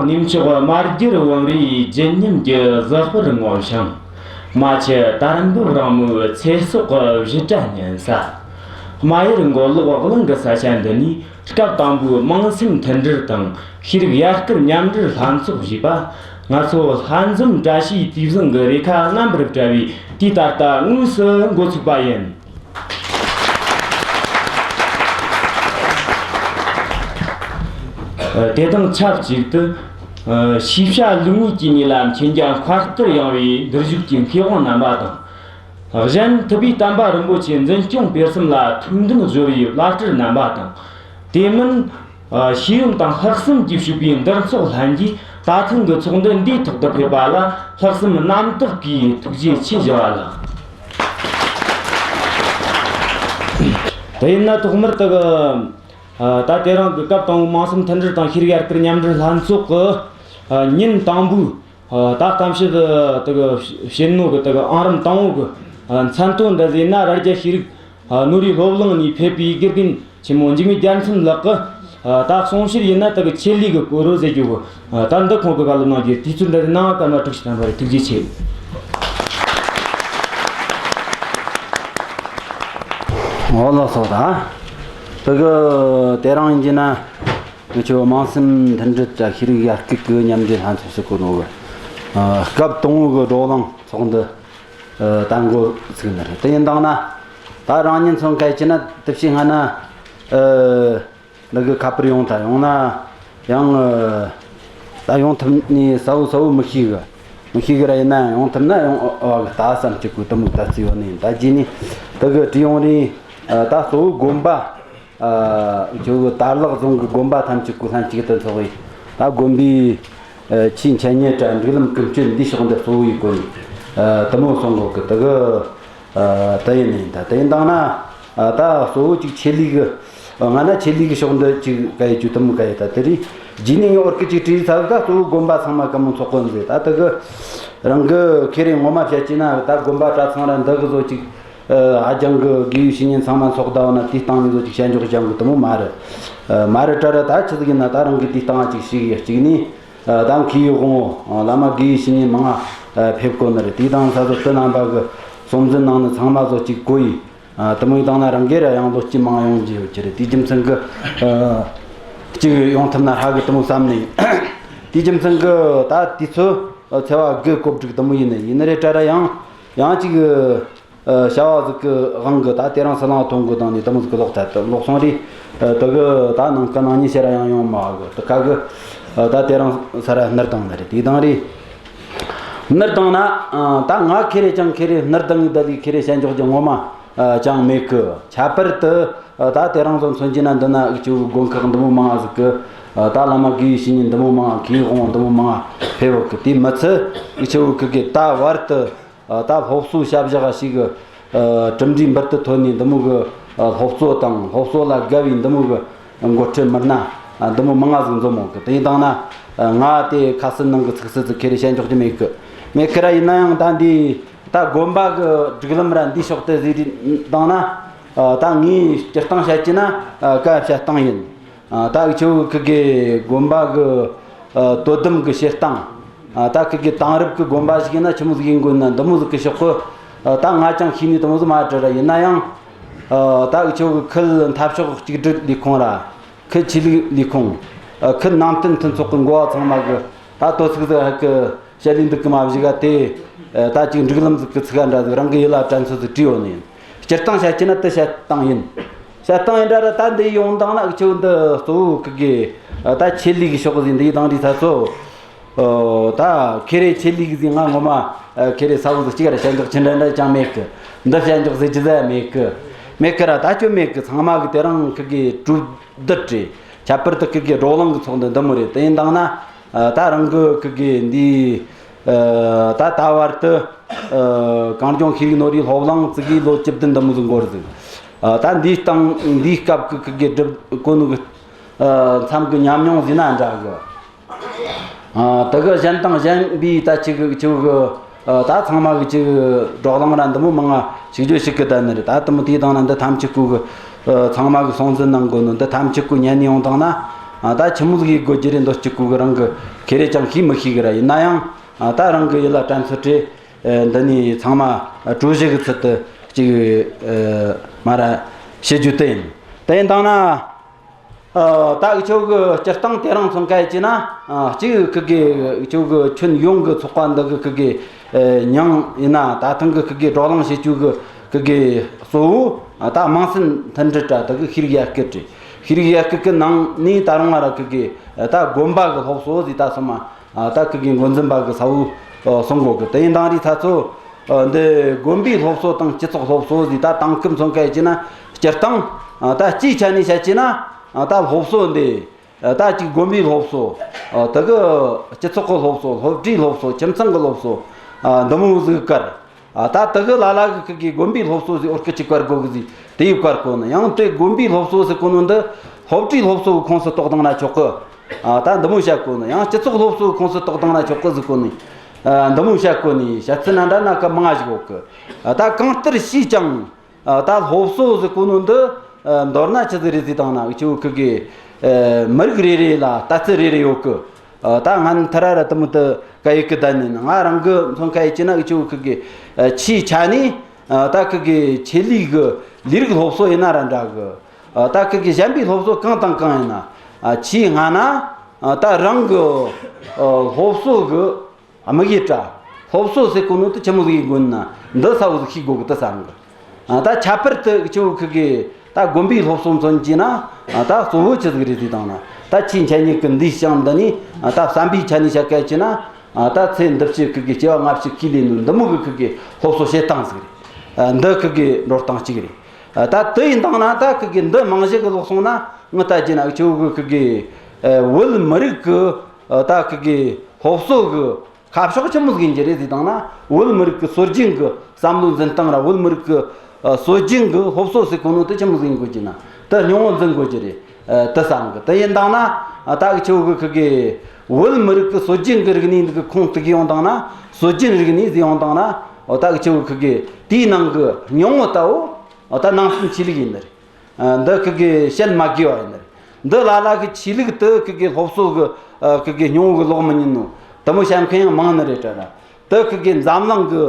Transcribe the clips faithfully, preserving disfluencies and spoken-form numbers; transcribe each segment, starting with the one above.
གནས་མཆོག་རྨ་རྒྱལ་བང་རིའི་བརྗིད་ཉམས་ཀྱི་གཟི་དཔལ་ངོམ་ཞིང་། རྨ་ཆུ་དར་འབུབ་རིང་མོའི་ཚེ་སྲོག་གི་བཞི་སྒྲ་སྙན་ས། རྨ་ཡུལ་མགོ་ལོག་གླིང་གི་ས་ཆ་འདི་ནས་སྐབས་དང་པོའི་དམངས་སེམས་མཐུན་སྒྲིལ་དང་ཤེས་རིག་ཡར་སྐུལ་མཉམ་འབྲེལ་ལྷན་ཚོགས་ཞེས་པ། ང་ཚོ་ལྷན་འཛོམས་བཀྲ་ཤིས་དུས་བཟང་གི་རེ་ཁ་རྣམ་པར་བཀྲ་བའི་དུས་ད་ལྟ་དངོས་སུ་འགོ་ཚུགས་པ་ཡིན། དེ་དང་ཆབས་ཅིག་ཏུ། ཤེས་བྱ་ལུགས་གཉིས་ཀྱི་ངོས་ལ་མཁྱེན་རྒྱ་མཁས་གཏེར་ཡངས་པའི་འདིར་བཞུགས་ཀྱི་མཁས་དབང་རྣམ་པ་དང་། གཞན་ཐུབ་པའི་བསྟན་པ་རིན་པོ་ཆེ་འཛིན་སྐྱོང་སྤེལ་གསུམ་ལ་ཐུགས་འདུན་གཞོལ་བའི་བླ་སྤྲུལ་རྣམ་པ་དང་། དེ་མིན། ཤེས་ཡོན་དང་ལྷག་བསམ་གྱིས་ཕྱུག་པའི་འདུ་ཚོགས་ལྷན་རྒྱས་ད་ཐེངས་ཀྱི་ཚོགས་འདུ་འདིའི་ཐོག་ཏུ་ཕེབས་པ་ལ་ལྷག་བསམ་རྣམ་དག་གིས་ཐུགས་རྗེ་ཆེ་ཞུ་བ་ལགས། དེ་ཡིན་ན་ཐོག་མར་དུ། ད་དེ་རིང་གི་སྐབས་དང་པོའི་དམངས་སེམས་མཐུན་སྒྲིལ་དང་ཤེས་རིག་ཡར་སྐུལ་མཉམ་འབྲེལ་ལྷན་ཚོགས་ཀྱི་ཉིན་དང་པོའི། ད་གཏམ་བཤད་དེ་གི་བྱེད་ནོ་གི་དེ་གི་ཨང་རིམ་དང་པོ་གི་མཚན་ཐོ་འདི་ཟེར་ན། རྭ་རྒྱ་ཤེས་རིག་ནོར་བུའི་སློབ་གླིང་ནས་ཕེབས་པའི་དགེ་རྒན་ཆེན་མོ་འཇིགས་མེད་རྒྱལ་མཚན་ལགས་ཀྱིས། ད་གསུང་བཤད་ཡིན་ན་དེ་གི་ཆེད་ལས་གི་སྐོར་རོ་ཟེར་རྒྱུ་གི། ད་འདི་ཁོང་གི་བཀའ་སློབ་གནང་རྒྱུ། དུས་ཚོད་འདི་ནང་སྐར་མ་དྲུག་ཅུ་ཐམ་པ་རེད། ཐུགས་རྗེ་ཆེ། འོ་ལགས་སོ། ད་དེ་གི་དེ་རིང་ཡིན་གྱི་ན། ང་ཚོ་དམངས་སེམས་མཐུན་སྒྲིལ་དང་ཤེས་རིག་ཡར་སྐུལ་གྱི་མཉམ་འབྲེལ་ལྷན་ཚོགས་སུ་བསྐོ་ནོ་གི། ཨ། སྐབས་དང་པོ་གི་བགྲོ་གླེང་ཚོགས་འདུ། ཨ། ད་འགོ་ཚུགས་ནི་རེད། དེ་ཡིན་དང་ན། ད་རང་ཉིད་མཚོན་གལ་ཆེ་ན་དེ་བྱས་སྔ་ན། ཨ། འདི་གི་ཁ་པར་ཡོང་ཐལ། ཡོང་ན་ཡང་། ཨ། ད་ཡོང་ཐུབ་ནི་གསལ་བོ་གསལ་བོ་མི་ཤེས་གི། མི་ཤེས་གི་ར། ཡིན་ན་ཡང་ཡོང་ཐུབ་ན་ཡང་ཨ་བ་གི་ད་བསམ་གཅིག་གི་དེ་མོ་ད་རྩིས་ཡོད་ནི་ཡིན། ད་རྗེས་ནས་དེ་གི་བྲིས་ཡོང་རེད། ཨ། ད་གཙོ་བོ་དགོན་པ། ཨ། ཁྱོད་གི་དར་ལག་རྫོང་གི་དགོན་པ་ཐམས་ཅད་གི་ལྷན་ཅིག་ཏུ་འཚོགས་ཡི། ད་དགོན་པའི། ཨ། ཆོས་འཆད་ཉན་དང་སྒྲིག་ལམ་ཀུན་སྤྱོད་འདི་ཕྱོགས་འདི་གཙོ་བོ་ཡི་སྐོར་ནས། ཨ། དེ་མོ་གསུང་གོ་གི། དེ་གི། ཨ། དེ་ཡིན་ནི་ཡིན། ད་དེ་ཡིན་དང་ན། ཨ། ད་གཙོ་བོ་ཅིག་ཆེད་ལས་གི། ཨ། ང་ན་ཆེད་ལས་གི་ཕྱོགས་འདི་ཅིག་ག་ཡི་རྒྱུ་དེ་མོ་ག་ཡི། ད་དེ་རེད། རྗེས་ནས་ངས་འོར་གི་ཅིག་བྲིས་ཚར། ད་གཙོ་བོ་དགོན་པ་ཚང་མ་ག་མོ་འཚོགས་གོ་ཟེར། ད་དེ་གི་རང་གི་ཁེ་རེ་ངོ་མ་བཤད་ཀྱི་ན། ད་དགོན་པ་གྲྭ་ཚང་ར་འདི་གི་བཟོ་ཅིག། ཨ། ཧ་ཅང་གི་དགེ་བའི་བཤེས་གཉེན་ཚང་མ་འཚོགས་ད་བ་ན་དེའི་སྟེང་ནས་བཟོ་ཅིག་བྱ་འཇོག་ཅང་གི་དེ་མོ་མ་རེད། ཨ། མ་རེད་དྲ་ར། ད་ཆི་ཟིག་ཡིན་ན་ད་རང་གི་དེའི་སྟེང་ཅིག་ཞིག་ཡ་གཅིག་ནས། ཨ། ད་མཁས་པའི་དབང་པོ། ཨ། བླ་མ་དགེ་བའི་བཤེས་གཉེན་མང་ང་། ཨ། ཕེབས་གོ་ནི་རེད། དེའི་སྟེང་ས་ཚོ་དེ་རྣམ་པ་གི་གསུང་འཛིན་གནང་ནི་ཚང་མ་བཟོ་ཅིག་གོ་ཡི། ཨ། དེ་མོ་ཡི་སྟེང་ན་རང་གི་ར་ཡང་ལོ་གཅིག་མང་ཡོང་རྒྱུ་ཡོད་ཀྱི་རེད། དེའི་རྒྱུ་མཚན་གི། ཨ། གཅིག་ཡོང་ཐུབ་ན་ཧ་གི་དེ་མོ་བསམ་ནས། དེའི་རྒྱུ་མཚན་གི་ད་དུས་ཚོད་ཚེས་པ་དགུ་གོ་དྲུག་དེ་མོ་ཡིན་ནི་ཡིན་ནི་རེད་དྲ་ར། ཡང་ཡང་གཅིག་གི། ཨ། བྱ་བ་ཟིག་གི་དབང་གིས་ད་དེ་རིང་ཟི་ལིང་ཐོན་གོ་དང་ནི་དེ་མོ་ཟིག་གི་ལོག་ཐལ། ལོག་སོང་རེད། ཨ། དེ་གི་ད་ནངས་ཀ་ནངས་ཉིན་ཕྱིར་ར་ཡང་ཡོང་མ་གི། དེ་ཁ་གི། ཨ། ད་དེ་རིང་ས་ར་སྣུར་བཏང་ནི་རེད། དེ་དང་རེད། སྣུར་བཏང་ན། ཨ། ད་ང་ཁེ་རེ་ཅང་ཁེ་རེ་སྣུར་བཏང་གི་ད་ལི་ཁེ་རེ་བྱ་འཇོག་རྒྱུ་ངོ་མ། ཨ། ཅང་མེད་གི། ཁྱད་པར་དུ། ཨ། ད་དེ་རིང་ཚོ་མཚོན་གྱི་ན་འདི་ན་འུ་ཆོ་གི་དགོན་ཁག་འདི་མོ་མང་ང་ཟིག་གི། ཨ། ད་བླ་མ་དགེ་བའི་བཤེས་གཉེན་འདི་མོ་མང་ང་། མཁས་དབང་འདི་མོ་མང་ང་ཕེབས་གི། དེ་མི་ཚད་འུ་ཆོ་གི་གི་ད་བར་དུ། ཨ། ད་སློབ་གསོའི་བྱ་བཞག་ཞིག་གི། ཨ། གྲུབ་འབྲས་འབུར་དུ་ཐོན་ནས་འདི་མོ་གི། ཨ། སློབ་གཙོ་དང་སློབ་གཙོ་ལ་དགའ་བའི་འདི་མོ་གི་འགོ་ཁྲིད་མི་སྣ། ཨ། འདི་མོ་མང་ང་ཟིག་འཛོམས་མོ་གི། དེ་ཡིན་དང་ན། ཨ། ང་དེ་ཁ་སང་ནང་གི་ཚིག་སྲིད་ཟིག་ཁེ་རེ་བྱ་འཇོག་རྒྱུ་མེད་གི། མེད་གི་ར། ཡིན་ན་ཡང་ད་འདི་ད་དགོན་པ་གི་སྒྲིག་ལམ་ར་འདི་ཕྱོགས་དེ་ཟིག་རེད་དང་ན། ཨ། ད་ངས་སྤྱིར་བཏང་བཤད་ཀྱི་ན། ཨ། ཀ་བཤད་སྟངས་ཡིན། ཨ། ད་འུ་ཆོ་གི་གི་དགོན་པ་གི། ཨ། དོ་དམ་གི་བྱེད་སྟངས། ཨ། ད་གི་གི་དེང་རབས་གི་དགོན་པ་ཞིག་ཡིན་ན་ཆི་མོ་ཟིག་ཡིན་དགོས་ན་འདི་མོ་ཟིག་གི་ཕྱོགས་གི། ཨ། ད་ང་ཅང་ཤེས་ནི་དེ་མོ་ཟིག་མ་དྲི་ར། ཡིན་ན་ཡང་། ཨ། ད་འུ་ཆོ་གི་ཁུལ་འཐབ་ཕྱོགས་གཅིག་སྒྲིལ་ལས་ཁུངས་ར། ཁུལ་ཆོས་ལུགས་ལས་ཁུངས། ཨ། ཁུལ་ནང་བསྟན་མཐུན་ཚོགས་གི་འགོ་བ་ཚང་མ་གི། ད་དོ་ཚིགས་ཟིག་ཧ་གི་བཤད་ལས་འདུག་གི་མ་བཞི་ག་དེ། ཨ། ད་ཅིག་སྒྲིག་ལམ་ཟིག་གི་ཚིག་ག་འདྲ་ཟིག་རང་གི་ཡིད་ལ་དྲན་ཚོད་ཟིག་བྲིས་ཡོད་ནི་ཡིན། སྤྱིར་བཏང་བཤད་ཀྱི་ན་དེ་བཤད་སྟངས་ཡིན། བཤད་སྟངས་ཡིན་དྲ་ར། ད་འདི་ཡོང་དང་ན་འུ་ཆོ་འདི་གཙོ་བོ་གི་གི། ཨ། ད་ཆེད་ལས་གི་ཕྱོགས་ཟིག་འདི་ཡི་དང་རི་ས་ཚོ། ཨོ། ད་ཁེ་རེ་ཆེད་ལས་གི་ཟིག་ང་ངོ་མ། ཨ། ཁེ་རེ་ས་བོ་ཟིག་གཅིག་ར་བྱ་འཇོག་ཅི་འདྲ་འདྲ་ཅང་མེད་གི། འདི་བྱ་འཇོག་ཟེར་རྒྱུ་ཟིག་མེད་གི། མེད་གི་ར། ད་ཅོ་མེད་གི། ཚང་མ་གི་དེ་རིང་གི་གི་གྲོས་བསྡུར་རེད། ཁྱད་པར་དུ་གི་གི་བགྲོ་གླེང་གི་ཚོགས་འདུ་འདི་མོ་རེད། དེ་ཡིན་དང་ན། ཨ། ད་རང་གི་གི་གི་འདི། ཨ། ད་ད་བར་དུ། ཨ། གངས་ལྗོངས་ཤེས་རིག་ནོར་བུའི་སློབ་གླིང་བཙུགས་གི་ལོ་བཅུ་བདུན་འདི་མོ་ཟིག་འགོར་ཟིག། ཨ། ད་འདིའི་སྟེང་འདིའི་སྐབས་གི་གི་གི་སྒྲུབ་གོ་ནོ་གི། ཨ། མཚམས་གི་ཉམས་མྱོང་ཟེར་ན་འདྲ་གི། ཨ། དེ་གི་གཞན་དང་གཞན་པའི་ད་ཅིག་ཅིག་གི། ཨ། ད་ཚང་མ་གི་ཅིག་བགྲོ་གླེང་ར་འདི་མོ་མང་ང་ཞིག་རྒྱུ་ཞིག་གི་ད་ནི་རེད། ད་དེ་མོ་དེའི་དང་ན་འདི་ཐམས་ཅད་ཀུ་གི། ཨ། ཚང་མ་གི་གསུང་འཛིན་གནང་དགོས་ནོ་འདི་ཐམས་ཅད་ཀུ་ཉན་ནས་ཡོང་དང་ན། ཨ། ད་ཆི་མོ་ཟིག་ཡེད་དགོས་རྒྱུ་རེད། འདོད་སྤྱི་གུ་གི་རང་གི་ཁེ་རེ་ཅང་ཤེས་མི་ཤེས་གི་ར། ཡིན་ན་ཡང་ཨ། ད་རང་གི་ཡིད་ལ་དྲན་ཚོད་རེ། ཨ། འདི་ནས་ཚང་མ་ཨ། གྲོས་གཞི་གི་ཚུལ་དུ་ཅིག་ཨ། མ་ར་བཤད་རྒྱུ་དེ་ཡིན། དེ་ཡིན་དང་ན། ཨ། ད་འུ་ཆོ་གི་སྤྱིར་བཏང་དེ་རིང་མཚོན་ཁ་ཡེད་རྒྱུ་ན། ཨ། གཅིག་ཁི་གེ་འུ་ཆོ་གི་ཁྱོན་ཡོངས་གི་ཚོགས་པ་འདི་གི་ཁི་གེ་ཨ། མྱིང་ཡིན་ན། ད་ཐེངས་གི་ཁི་གེ་བགྲོ་གླེང་བྱེད་རྒྱུ་གི་ཁི་གེ་གཙོ་བོ། ཨ། ད་དམངས་སེམས་མཐུན་སྒྲིལ་ར་དེ་གི་ཤེས་རིག་ཡར་སྐུལ་རེད། ཤེས་རིག་ཡར་སྐུལ་གི་ནང་ནས་ད་རུང་ང་ར་ཁི་གེ་ཨ། ད་དགོན་པ་གི་སློབ་གསོ་ཟིག་ད་སོ་མ། ཨ། ད་ཁི་གེ་འགོ་འཛིན་པ་གི་ས་བོ་ཨ། གསུང་གོ་གི། དེ་ཡིན་དང་རི་ཚ་ཚོ། ཨ། འདི་དགོན་པའི་སློབ་གསོ་དང་སྤྱི་ཚོགས་སློབ་གསོ་ཟིག་ད་དེང་སྐབས་མཚོན་ཁ་ཡེད་རྒྱུ་ན། སྤྱིར་བཏང་ཨ། ད་སྤྱིའི་ཆ་ནས་བཤད་རྒྱུ་ན། ཨ། ད་སློབ་གསོ་འདི་ཨ། ད་ཅིག་དགོན་པའི་སློབ་གསོ། ཨ། དེ་གི་སྤྱི་ཚོགས་གི་སློབ་གསོ། སློབ་གྲྭའི་སློབ་གསོ། ཁྱིམ་ཚང་གི་སློབ་གསོ། ཨ། འདི་མོ་ཟིག་བཀར། ཨ། ད་དེ་གི་ལ་ལ་གི་ཁི་གེ་དགོན་པའི་སློབ་གསོ་ཟིག་འོ་སྐད་ཅིག་བཀར་དགོ་གི་ཟིག་དེ་ཡི་བཀར་གོ་ནི། ཡང་དེ་དགོན་པའི་སློབ་གསོ་ཟེར་གོ་ནོ་འདི་སློབ་གྲྭའི་སློབ་གསོ་གི་ཁོངས་སུ་གཏོགས་བཏང་ན་ཆོག་གི། ཨ། ད་འདི་མོ་བཤད་གོ་ནི། ཡང་སྤྱི་ཚོགས་སློབ་གསོ་གི་ཁོངས་སུ་གཏོགས་བཏང་ན་ཆོག་གི་ཟེར་གོ་ནི། ཨ། འདི་མོ་བཤད་གོ་ནི། བཤད་ཚུལ་ན་འདྲ་ན་ཁ་མང་ང་ཞིག་ཡོད་གི། ཨ། ད་གང་ལྟར་ཞིག་ཀྱང་ཨ། ད་སློབ་གསོ་ཟེར་གོ་ནོ་འདི་ཨ། མདོར་ན་ཆི་ཟིག་རེད་ཟེར་བཏང་ན། འུ་ཆོ་ཁི་གེ་ཨ། མི་རིགས་རེ་རེ་ལ་ལྟ་ཚུལ་རེ་རེ་ཡོད་གི། ཨ། ད་ང་ཐ་ར་ར་དེ་མོ་དེ་ག་ཡི་གི་བསྡད་ནི་ཡིན། ང་རང་གི་མཚོན་ཁ་ཡེད་རྒྱུ་ན། འུ་ཆོ་ཁི་གེ་ཨ། ཆེའི་ཆ་ནས་ཨ། ད་ཁི་གེ་ཆེད་ལས་གི་ལས་རིགས་སློབ་གསོ་ཡིན་ན་ར་འདྲ་གི། ཨ། ད་ཁི་གེ་གཞན་པའི་སློབ་གསོ་གང་དང་གང་ཡིན་ན། ཨ། ཆེས་སྔ་ན་ཨ། ད་རང་གི་ཨ། སློབ་གསོ་གི་དམིགས་ཡུལ་ར། སློབ་གསོ་ཟེར་གོ་ནོ་དེ་ཆི་མོ་ཟིག་ཡིན་དགོས་ན། འདི་གསལ་བོ་ཟིག་ཤེས་དགོ་གི་དེ་བསམ་གི། ཨ། ད་ཁྱད་པར་དུ་འུ་ཆོ་ཁི་གེ་ད་དགོན་པའི་སློབ་གསོ་མཚོན་རྒྱུ་ན། ཨ། ད་གཙོ་བོ་ཆི་ཟིག་རེད་ཟེར་བཏང་ན། ད་ཆེས་མཆན་ཉིད་གི་འདིའི་ཞིང་འདི་ནས། ཨ། ད་བསམ་པའི་ཆ་ནས་བཤད་ཁ་ཡེད་རྒྱུ་ན། ཨ། ད་ཚེ་འདི་ཕྱི་ཁི་གེ་སྐྱེ་བ་སྔ་ཕྱི་ཁས་ལེན་ནོ་འདི་མོ་གི་ཁི་གེ་སློབ་གསོ་བྱེད་སྟངས་ཟིག་རེད། ཨ། འདི་ཁི་གེ་འགྲོ་སྟངས་གཅིག་རེད། ཨ། ད་དེ་ཡིན་བཏང་ན། ད་ཁི་གེ་འདི་རྨང་གཞི་གི་ལོག་སོང་ན། ངས་བལྟ་རྒྱུ་ན་འུ་ཆོ་གི་ཁི་གེ་ཨ། བོད་མི་རིགས་གི་ཨ། ད་ཁི་གེ་སློབ་གསོ་གི་ཁ་ཕྱོགས་ཆི་མོ་ཟིག་ཡིན་རྒྱུ་རེད་ཟེར་བཏང་ན། བོད་མི་རིགས་ཀྱི་སྲོལ་རྒྱུན་གྱི་བསམ་བློའི་འཛིན་སྟངས་ར། བོད་མི་རིགས་ཀྱི་ཨ། སྲོལ་རྒྱུན་གྱི་སློབ་གསོ་ཟེར་གོ་ནོ་དེ་ཆི་མོ་ཟིག་ཡིན་དགོས་རྒྱུ་ན། དེ་སྙིང་བོ་འཛིན་དགོས་རྒྱུ་རེད། ཨ། དེ་བསམ་གི། དེ་ཡིན་བཏང་ན་ཨ། ད་འུ་ཆོ་གི་ཁི་གེ་བོད་མི་རིགས་ཀྱི་སྲོལ་རྒྱུན་གྱི་རིག་གནས་འདི་གི་ཁུངས་གཏུགས་ཡོང་བཏང་ན། སྲོལ་རྒྱུན་རིག་གནས་ཟེར་ཡོང་བཏང་ན། འོ། ད་འུ་ཆོ་གི་ཁི་གེ་དེའི་ནང་གི་སྙིང་བོ་ལྟ་བུ། འོ། ད་ནང་སེམས་ཆོས་ལུགས་ཡིན་ནི་རེད། ཨ། འདི་ཁི་གེ་བཤད་མ་དགོས་པ་ཡིན་ནི་རེད། འདི་ལ་ལ་གི་ཆོས་ལུགས་དེ་ཁི་གེ་སློབ་གསོ་གི་ཨ། ཁི་གེ་སྙིང་བོ་གི་ལོག་མི་ཉན་ནོ་དེ་མོ་བཤད་མཁན་ཡང་མང་ནི་རེད་དྲ་ར། དེ་ཁི་གེ་འཛམ་གླིང་གི་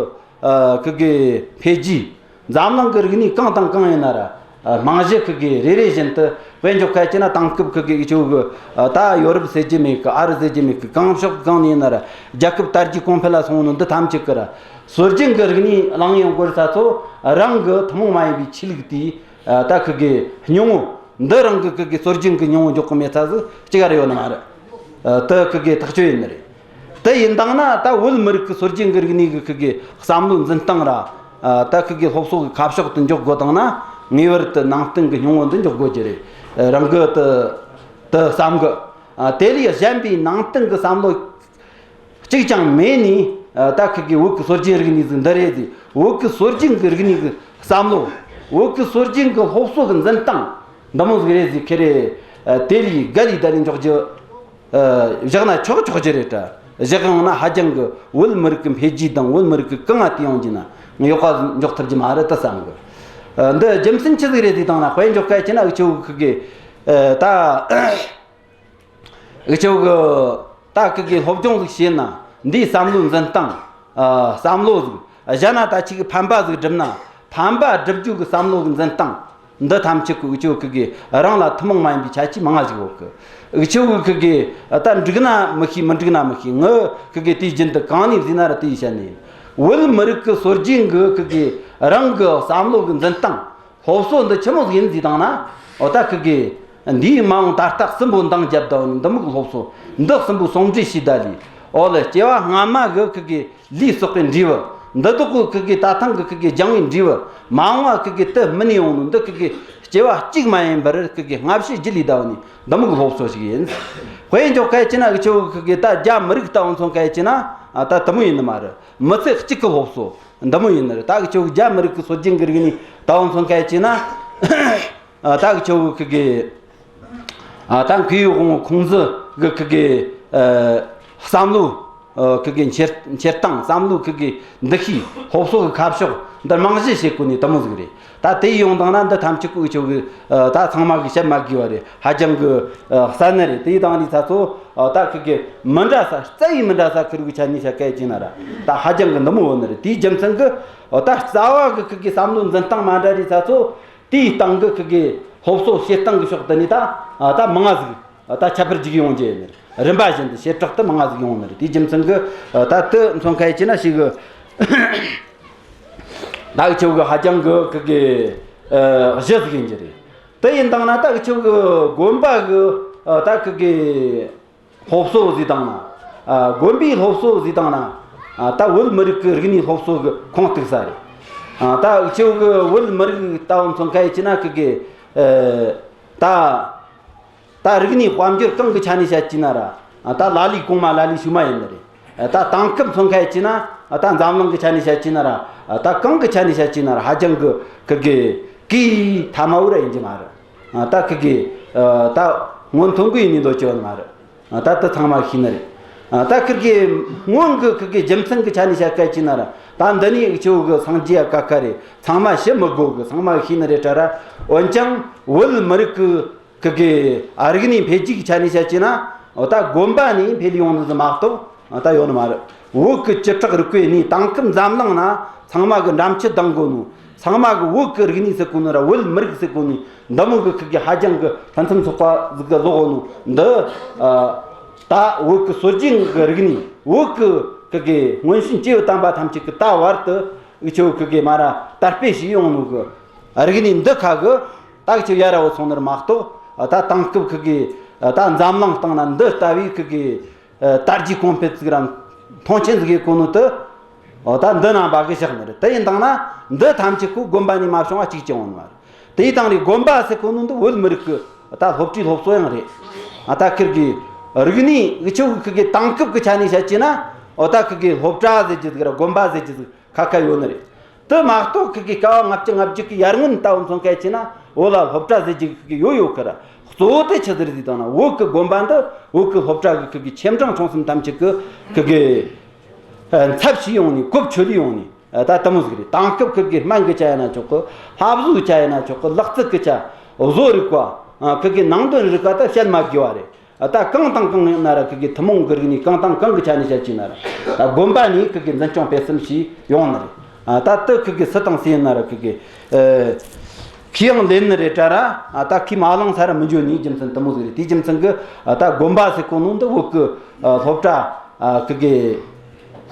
ཨ། ཁི་གེ་འཕེལ་རྒྱས། འཛམ་གླིང་གི་རིག་གནས་གང་དང་གང་ཡིན་ན་ར། ཨ། རྨང་གཞི་ཁི་གེ་རེ་རེ་བཞིན་དུ། དཔེ་འཇོག་ཁ་ཡེད་རྒྱུ་ན། དེང་སྐབས་ཁི་གེ་འུ་ཆོ་གི་ཨ། ད་ཡོ་རོབ་ཟེར་རྒྱུ་མེད་གི། ཨ་རི་ཟེར་རྒྱུ་མེད་གི། གང་ཕྱོགས་གང་ནས་ཡིན་ན་ར། རྒྱལ་ཁབ་དར་རྒྱས་གོང་འཕེལ་ལ་སོང་ནོ་འདི་ཐམས་ཅད་ཀྱི་ར། སྲོལ་རྒྱུན་གྱི་རིག་གནས་བླངས་ཡོང་དགོས་ས་ཚོ། རང་གི་ཐུན་མོང་མ་ཡིན་པའི་ཆོས་ལུགས་དེ། ཨ། ད་ཁི་གེ་སྙིང་བོ། འདི་རང་གི་ཁི་གེ་སྲོལ་རྒྱུན་གྱི་སྙིང་བོ་འཇོག་གི་མེད་ས་ཟིག་གཅིག་ར་ཡོད་ནི་མ་རེད། ཨ། དེ་ཁི་གེ་ཐག་ཆོད་ཡིན་ནི་རེད། དེ་ཡིན་བཏང་ན་ད་བོད་མི་རིགས་ཀྱི་སྲོལ་རྒྱུན་གྱི་རིག་གནས་ཀྱི་ཁི་གེ་བསམ་བློའི་འཛིན་སྟངས་ར། ཨ། ད་ཁི་གེ་སློབ་གསོ་གི་ཁ་ཕྱོགས་དེ་འཇོག་དགོས་བཏང་ན། ངེས་པར་དུ་ནང་བསྟན་གྱི་སྙིང་བོ་འདི་འཇོག་དགོས་རྒྱུ་རེད། ཨ། རང་གི་དེ་དེ་བསམ་གི། ཨ། དེ་ལས་གཞན་པའི་ནང་བསྟན་གྱི་བསམ་བློ་གཅིག་ཀྱང་མེད་ནས། ཨ། ད་ཁི་གེ་བོད་ཀྱི་སྲོལ་རྒྱུན་རིག་གནས་ཟིག་འདི་རེད་ཟེར། བོད་ཀྱི་སྲོལ་རྒྱུན་གྱི་རིག་གནས་ཀྱི་བསམ་བློ། བོད་ཀྱི་སྲོལ་རྒྱུན་གྱི་སློབ་གསོ་གི་འཛིན་སྟངས་འདི་མོ་ཟིག་རེད་ཟེར། ཁེ་རེ་ཨ། དེ་ལས་ག་ལས་ད་ལས་འཇོག་རྒྱུ་ཨ། བཞག་ན་ཆོག་ཆོག་རྒྱུ་རེད་དྲ། བཞག་ཡོང་ན་ཧ་ཅང་གི་བོད་མི་རིགས་ཀྱི་འཕེལ་རྒྱས་དང་བོད་མི་རིགས་ཀྱི་གང་ང་དེ་ཡོང་རྒྱུ་ན་ཡག་པ་འཇོག་ཐུབ་རྒྱུ་མ་རེད་དེ་བསམ་གི། ཨ། འདི་རྒྱུ་མཚན་ཆི་ཟིག་རེད་ཟེར་བཏང་ན། དཔེ་འཇོག་ཁ་ཡེད་རྒྱུ་ན་འུ་ཆོ་གི་ཁི་གེ་ཨ། ད་འུ་ཆོ་གི་ད་ཁི་གེ་སློབ་སྦྱོང་ཟིག་བྱས་ན། འདིའི་བསམ་བློའི་འཛིན་སྟངས། ཨ། བསམ་བློ་ཟིག་གཞན་ན་ད་ཅིག་ཕན་པ་ཟིག་བསྒྲུབ་ན། ཕན་པ་བསྒྲུབ་རྒྱུ་གི་བསམ་བློ་གི་འཛིན་སྟངས་འདི་ཐམས་ཅད་ཀྱི་འུ་ཆོ་ཁི་གེ་རང་ལ་ཐུན་མོང་མ་ཡིན་པའི་ཁྱད་ཆོས་མང་ང་ཞིག་ཡོད་གི། འུ་ཆོ་གི་ཁི་གེ་ད་འགྲིག་ན་མི་ཤེས། མི་འགྲིག་ན་མི་ཤེས། ངི་ཁི་གེ་དུས་རྒྱུན་དུ་གང་ནས་བཟླས་ན་ར་དེ་ཡི་བཤད་ནི་ཡིན། བོད་མི་རིགས་ཀྱི་སྲོལ་རྒྱུན་གྱི་ཁི་གེ་རང་གི་བསམ་བློ་གི་འཛིན་སྟངས། སློབ་གསོ་འདི་ཆི་མོ་ཟིག་ཡིན་ཟེར་བཏང་ན། འོ། ད་ཁི་གེ་འདིའི་མ་འོངས་ད་ལྟ་གསུམ་པོ་འདང་བརྒྱབ་བསྡད་ནི་འདི་མོ་གི་སློབ་གསོ། འདི་གསུམ་པོ་ཟུང་འབྲེལ་བྱས་བསྡད་ལས། འོ་ལེ། སྐྱེ་བ་སྔ་མ་གི་ཁི་གེ་ལས་བསགས་པའི་འབྲས་བུ། འདི་དག་གི་ཁི་གེ་ད་ཐེངས་གི་ཁི་གེ་སྦྱངས་པའི་འབྲས་བུ། མ་འོངས་པ་ཁི་གེ་དེ་སྨིན་ནས་ཡོང་ནི་འདི་ཁི་གེ་སྐྱེ་བ་གཅིག་མ་ཡིན་པར་ཁི་གེ་སྔ་ཕྱི་བརྒྱུད་ལས་བསྡད་ནི་འདི་མོ་གི་སློབ་གསོ་ཞིག་ཡིན། དཔེ་འཇོག་ཁ་ཡེད་རྒྱུ་ན་འུ་ཆོ་གི་ཁི་གེ་ད་རྒྱ་མི་རིགས་ལྟ་བུ་མཚོན་ཁ་ཡེད་རྒྱུ་ན། ཨ། ད་དེ་མོ་ཡིན་ནི་མ་རེད། མི་ཚེ་གཅིག་གི་སློབ་གསོ། འདི་མོ་ཡིན་ནི་རེད། ད་འུ་ཆོ་གི་རྒྱ་མི་རིགས་ཀྱི་སྲོལ་རྒྱུན་གྱི་རིག་གནས་ལྟ་བུ་མཚོན་ཁ་ཡེད་རྒྱུ་ན། ཨ། ད་འུ་ཆོ་གི་ཁི་གེ། ཨ། ད་མཁས་པའི་དབང་པོ་ཁུང་ཙི་གི་ཁི་གེ། ཨ། བསམ་བློ། ཨ། ཁི་གེ་འཁྱེར་འཁྱེར་སྟངས། བསམ་བློ་ཁི་གེ་འདུ་ཤེས། སློབ་གསོ་གི་ཁ་ཕྱོགས། འདིར་རྨང་གཞི་བྱེད་གོ་ནི་དེ་མོ་ཟིག་རེད། ད་དེ་ཡོང་དང་ན་འདི་ཐམས་ཅད་ཀོ་འུ་ཆོ་གི་ད་ཚང་མ་གི་བཤད་མ་དགོས་པ་རེད། ཧ་ཅང་གི་གསལ་ནི་རེད། དེ་དང་ནི་ཚ་ཚོ་ད་ཁི་གི་མི་འདྲ་ས་རྩ་བའི་མི་འདྲ་ས་ཁི་རུ་གི་ཆ་ནི་བཤད་སྐད་ཅིག་ན་ར་ད་ཧ་ཅང་གི་འདི་མོ་བོ་ནི་རེད། དེའི་རྒྱུ་མཚན་གི་ད་རྩ་བ་གི་ཁི་གི་བསམ་བློ་འཛིན་སྟངས་མ་འདྲ་རེད་ཚ་ཚོ། དེའི་སྟེང་གི་ཁི་གི་སློབ་གསོ་བྱེད་སྟངས་གི་ཕྱོགས་དེ་ནི་ད་ད་མང་ང་ཟིག་ད་ཁྱད་པར་ཅིག་ཡོང་རྒྱུ་ཡིན་ནི་རེད། རིམ་པ་བཞིན་དུ་བྱེ་བྲག་ཏུ་མང་ང་ཟིག་ཡོང་ནི་རེད། དེའི་རྒྱུ་མཚན་གི་ད་དེ་མཚོན་ཁ་ཡེ་ཅི་ན་ཞིག་གི་ད་འུ་ཆོ་གི་ཧ་ཅང་གི་ཁི་གི་གཞི་ཟིག་ཡིན་རྒྱུ་རེད། དེ་ཡིན་དང་ན་ད་འུ་ཆོ་གི་དགོན་པ་གི་ད་ཁི་གི་སློབ་གསོ་ཟིག་དང་ན། ཨ། དགོན་པའི་སློབ་གསོ་ཟིག་དང་ན། ཨ། ད་བོད་མི་རིགས་ཀྱི་རིག་གནས་སློབ་གསོ་གི་ཁུངས་གཏུགས་ས་རེད། ཨ། ད་འུ་ཆོ་གི་བོད་མི་རིགས་ད་བོ་མཚོན་ཁ་ཡེ་ཅི་ན་ཁི་གི། ཨ། ད་ད་རིག་གནས་དཔལ་འབྱོར་གང་གི་ཆ་ནས་བཤད་ཅི་ན་ར། ཨ། ད་ལ་ལས་གོང་མ་ལ་ལས་ཤུལ་མ་ཡིན་ནི་རེད། ཨ། ད་དེང་སྐབས་མཚོན་ཁ་ཡེ་ཅི་ན། ཨ། ད་འཛམ་གླིང་གི་ཆ་ནས་བཤད་ཅི་ན་ར། ཨ། ད་གང་གི་ཆ་ནས་བཤད་ཅི་ན་ར་ཧ་ཅང་གི་ཁི་གི་གི་ཐ་མ་བོ་ར་ཡིན་རྒྱུ་མ་རེད། ཨ། ད་ཁི་གི། ཨ། ད་སྔོན་ཐོན་གི་ཡིན་ནི་འདོད་ཅི་ཡོད་མ་རེད། ཨ། ད་དེ་ཚང་མ་ཤེས་ནི་རེད། ཨ། ད་ཁིར་གི་སྔོན་གི་ཁིར་གི་རྒྱུ་མཚན་གི་ཆ་ནས་བཤད་སྐད་ཅིག་ན་ར། ད་འདི་ནས་འུ་ཆོ་གི་སངས་རྒྱས་ཀ་ཁ་རེད། ཚང་མ་ཤི་མི་དགོས་གི། ཚང་མ་ཤེས་ནི་རེད་དྲ་ར། འོན་ཀྱང་བོད་མི་རིགས་གི་ཁིར་གི་ཨ་རིག་གནས་འཕེལ་རྒྱས་གི་ཆ་ནས་བཤད་ཀྱི་ན། འོ། ད་དགོན་པ་ནས་འཕེལ་ཡོང་ནི་ཟིག་མ་གཏོགས། ཨ། ད་ཡོད་ནི་མ་རེད། བོད་གི་བཅུ་ཕྲག་རིག་པའི་གནས་དེང་སྐབས་འཛམ་གླིང་ན་ཚང་མ་གི་འགྲེམས་ཆུ་ལྡང་གོ་ནོ། ཚང་མ་གི་བོད་གི་རིག་གནས་ཟེར་གོ་ནོ་ར་བོད་མི་རིགས་ཟེར་གོ་ནོ་འདི་མོ་གི་ཁི་གི་ཧ་ཅང་གི་ཕུན་སུམ་ཚོགས་པ་ཟིག་གི་ལོག་ནོ་འདི། ཨ། ད་བོད་གི་སྲོལ་རྒྱུན་གི་རིག་གནས། བོད་གི་ཁི་གི་སྔོན་བྱོན་སྐྱེས་བུ་དམ་པ་ཐམས་ཅད་གི་ད་བར་དུ་འུ་ཆོ་ཁི་གི་མ་ར་དར་སྤེལ་བྱས་ཡོང་ནོ་གི་རིག་གནས་འདི་ཁ་གི་ད་འུ་ཆོ་ཡ་ར་བོ་སོང་ནི་ར་མ་གཏོགས། ད་དེང་སྐབས་ཁི་གི་ད་འཛམ་གླིང་སྟེང་ན་འདི་ལྟ་བུའི་ཁི་གི། ཨ། དར་རྒྱས་གོང་འཕེལ་ཟིག་ར་མཐོང་ཆེན་ཟིག་ཡེ་གོ་ནོ་དེ། འོ། ད་འདི་ནང་པ་གི་བཞག་ནི་རེད། དེ་ཡིན་དང་ན་འདི་ཐམས་ཅད་ཁོ་དགོན་པ་ནས་མ་བྱུང་བ་གཅིག་ཀྱང་ཡོད་ནི་མ་རེད། དེ་ཡིན་དང་ནི་དགོན་པ་ཟེར་གོ་ནོ་འདི་བོད་མི་རིགས་ཀྱི་ད་སློབ་གྲྭའི་སློབ་གསོ་ཡང་རེད། ཨ། ད་ཁིར་གི་རིག་གནས་འུ་ཆོ་གི་ཁི་གི་དེང་སྐབས་ཀྱི་ཆ་ནས་བཤད་ཀྱི་ན། འོ། ད་ཁི་གི་སློབ་གྲྭ་ཟེར་རྒྱུ་ཟིག་ར་དགོན་པ་ཟེར་རྒྱུ་ཟིག་ཁ་ཁ་ཡོད་ནི་རེད། དེ་མ་གཏོགས་ཁི་གི་ཀ་བ་ལྔ་བཅུ་ང་བརྒྱད་གི་ཡར་སྔོན་ད་བོ་མཚོན་སྐད་ཅིག་ན། འོ་ལ་སློབ་གྲྭ་ཟེར་རྒྱུ་ཁི་གི་ཡོད་ཡོད་གི་ར། གཙོ་བོ་དེ་ཆི་ཟིག་རེད་ཟེར་དང་ན། བོད་གི་དགོན་པ་འདི་བོད་གི་སློབ་གྲྭ་གི་ཁི་གི་ཆེ་འབྲིང་ཆུང་གསུམ་ཐམས་ཅད་གི་ཁི་གི། ཨ། ཚབ་བྱས་ཡོང་ནི། གོ་ཆོད་ལས་ཡོང་ནི། ཨ། ད་དེ་མོ་ཟིག་རེད། དེང་སྐབས་ཁི་གི་སྨན་གི་ཆ་ཡིན་ན་ཆོག་གི། སློབ་གསོ་གི་ཆ་ཡིན་ན་ཆོག་གི། ལག་རྩལ་གི་ཆ། བཟོ་རིག་པ། ཨ། ཁི་གི་ནང་དོན་རིག་པ་ད་བཤད་མ་དགོས་པ་རེད། ཨ། ད་གང་དང་གང་ཡིན་ན་ར་ཁི་གི་ཐུན་མོང་གི་རིག་གནས་གང་དང་གང་གི་ཆ་ནས་བཤད་ཀྱི་ན་ར། ད་དགོན་པ་ནས་ཁི་གི་འཛིན་སྐྱོང་སྤེལ་གསུམ་བྱས་ཡོང་ནི་རེད། ཨ། ད་དེ་ཁི་གི་སུ་དང་སུ་ཡིན་ན་ར་ཁི་གི། ཨ། ཁས་ཡང་ལེན་ནི་རེད་དྲ་ར། ཨ། ད་ཁས་མ་བླངས་ས་ར་མི་འཇོན་ནི་རྒྱུ་མཚན་དེ་མོ་ཟིག་རེད། དེའི་རྒྱུ་མཚན་གི། ཨ། ད་དགོན་པ་ཟེར་གོ་ནོ་འདི་བོད་གི། ཨ། སློབ་གྲྭ། ཨ། ཁི་གི་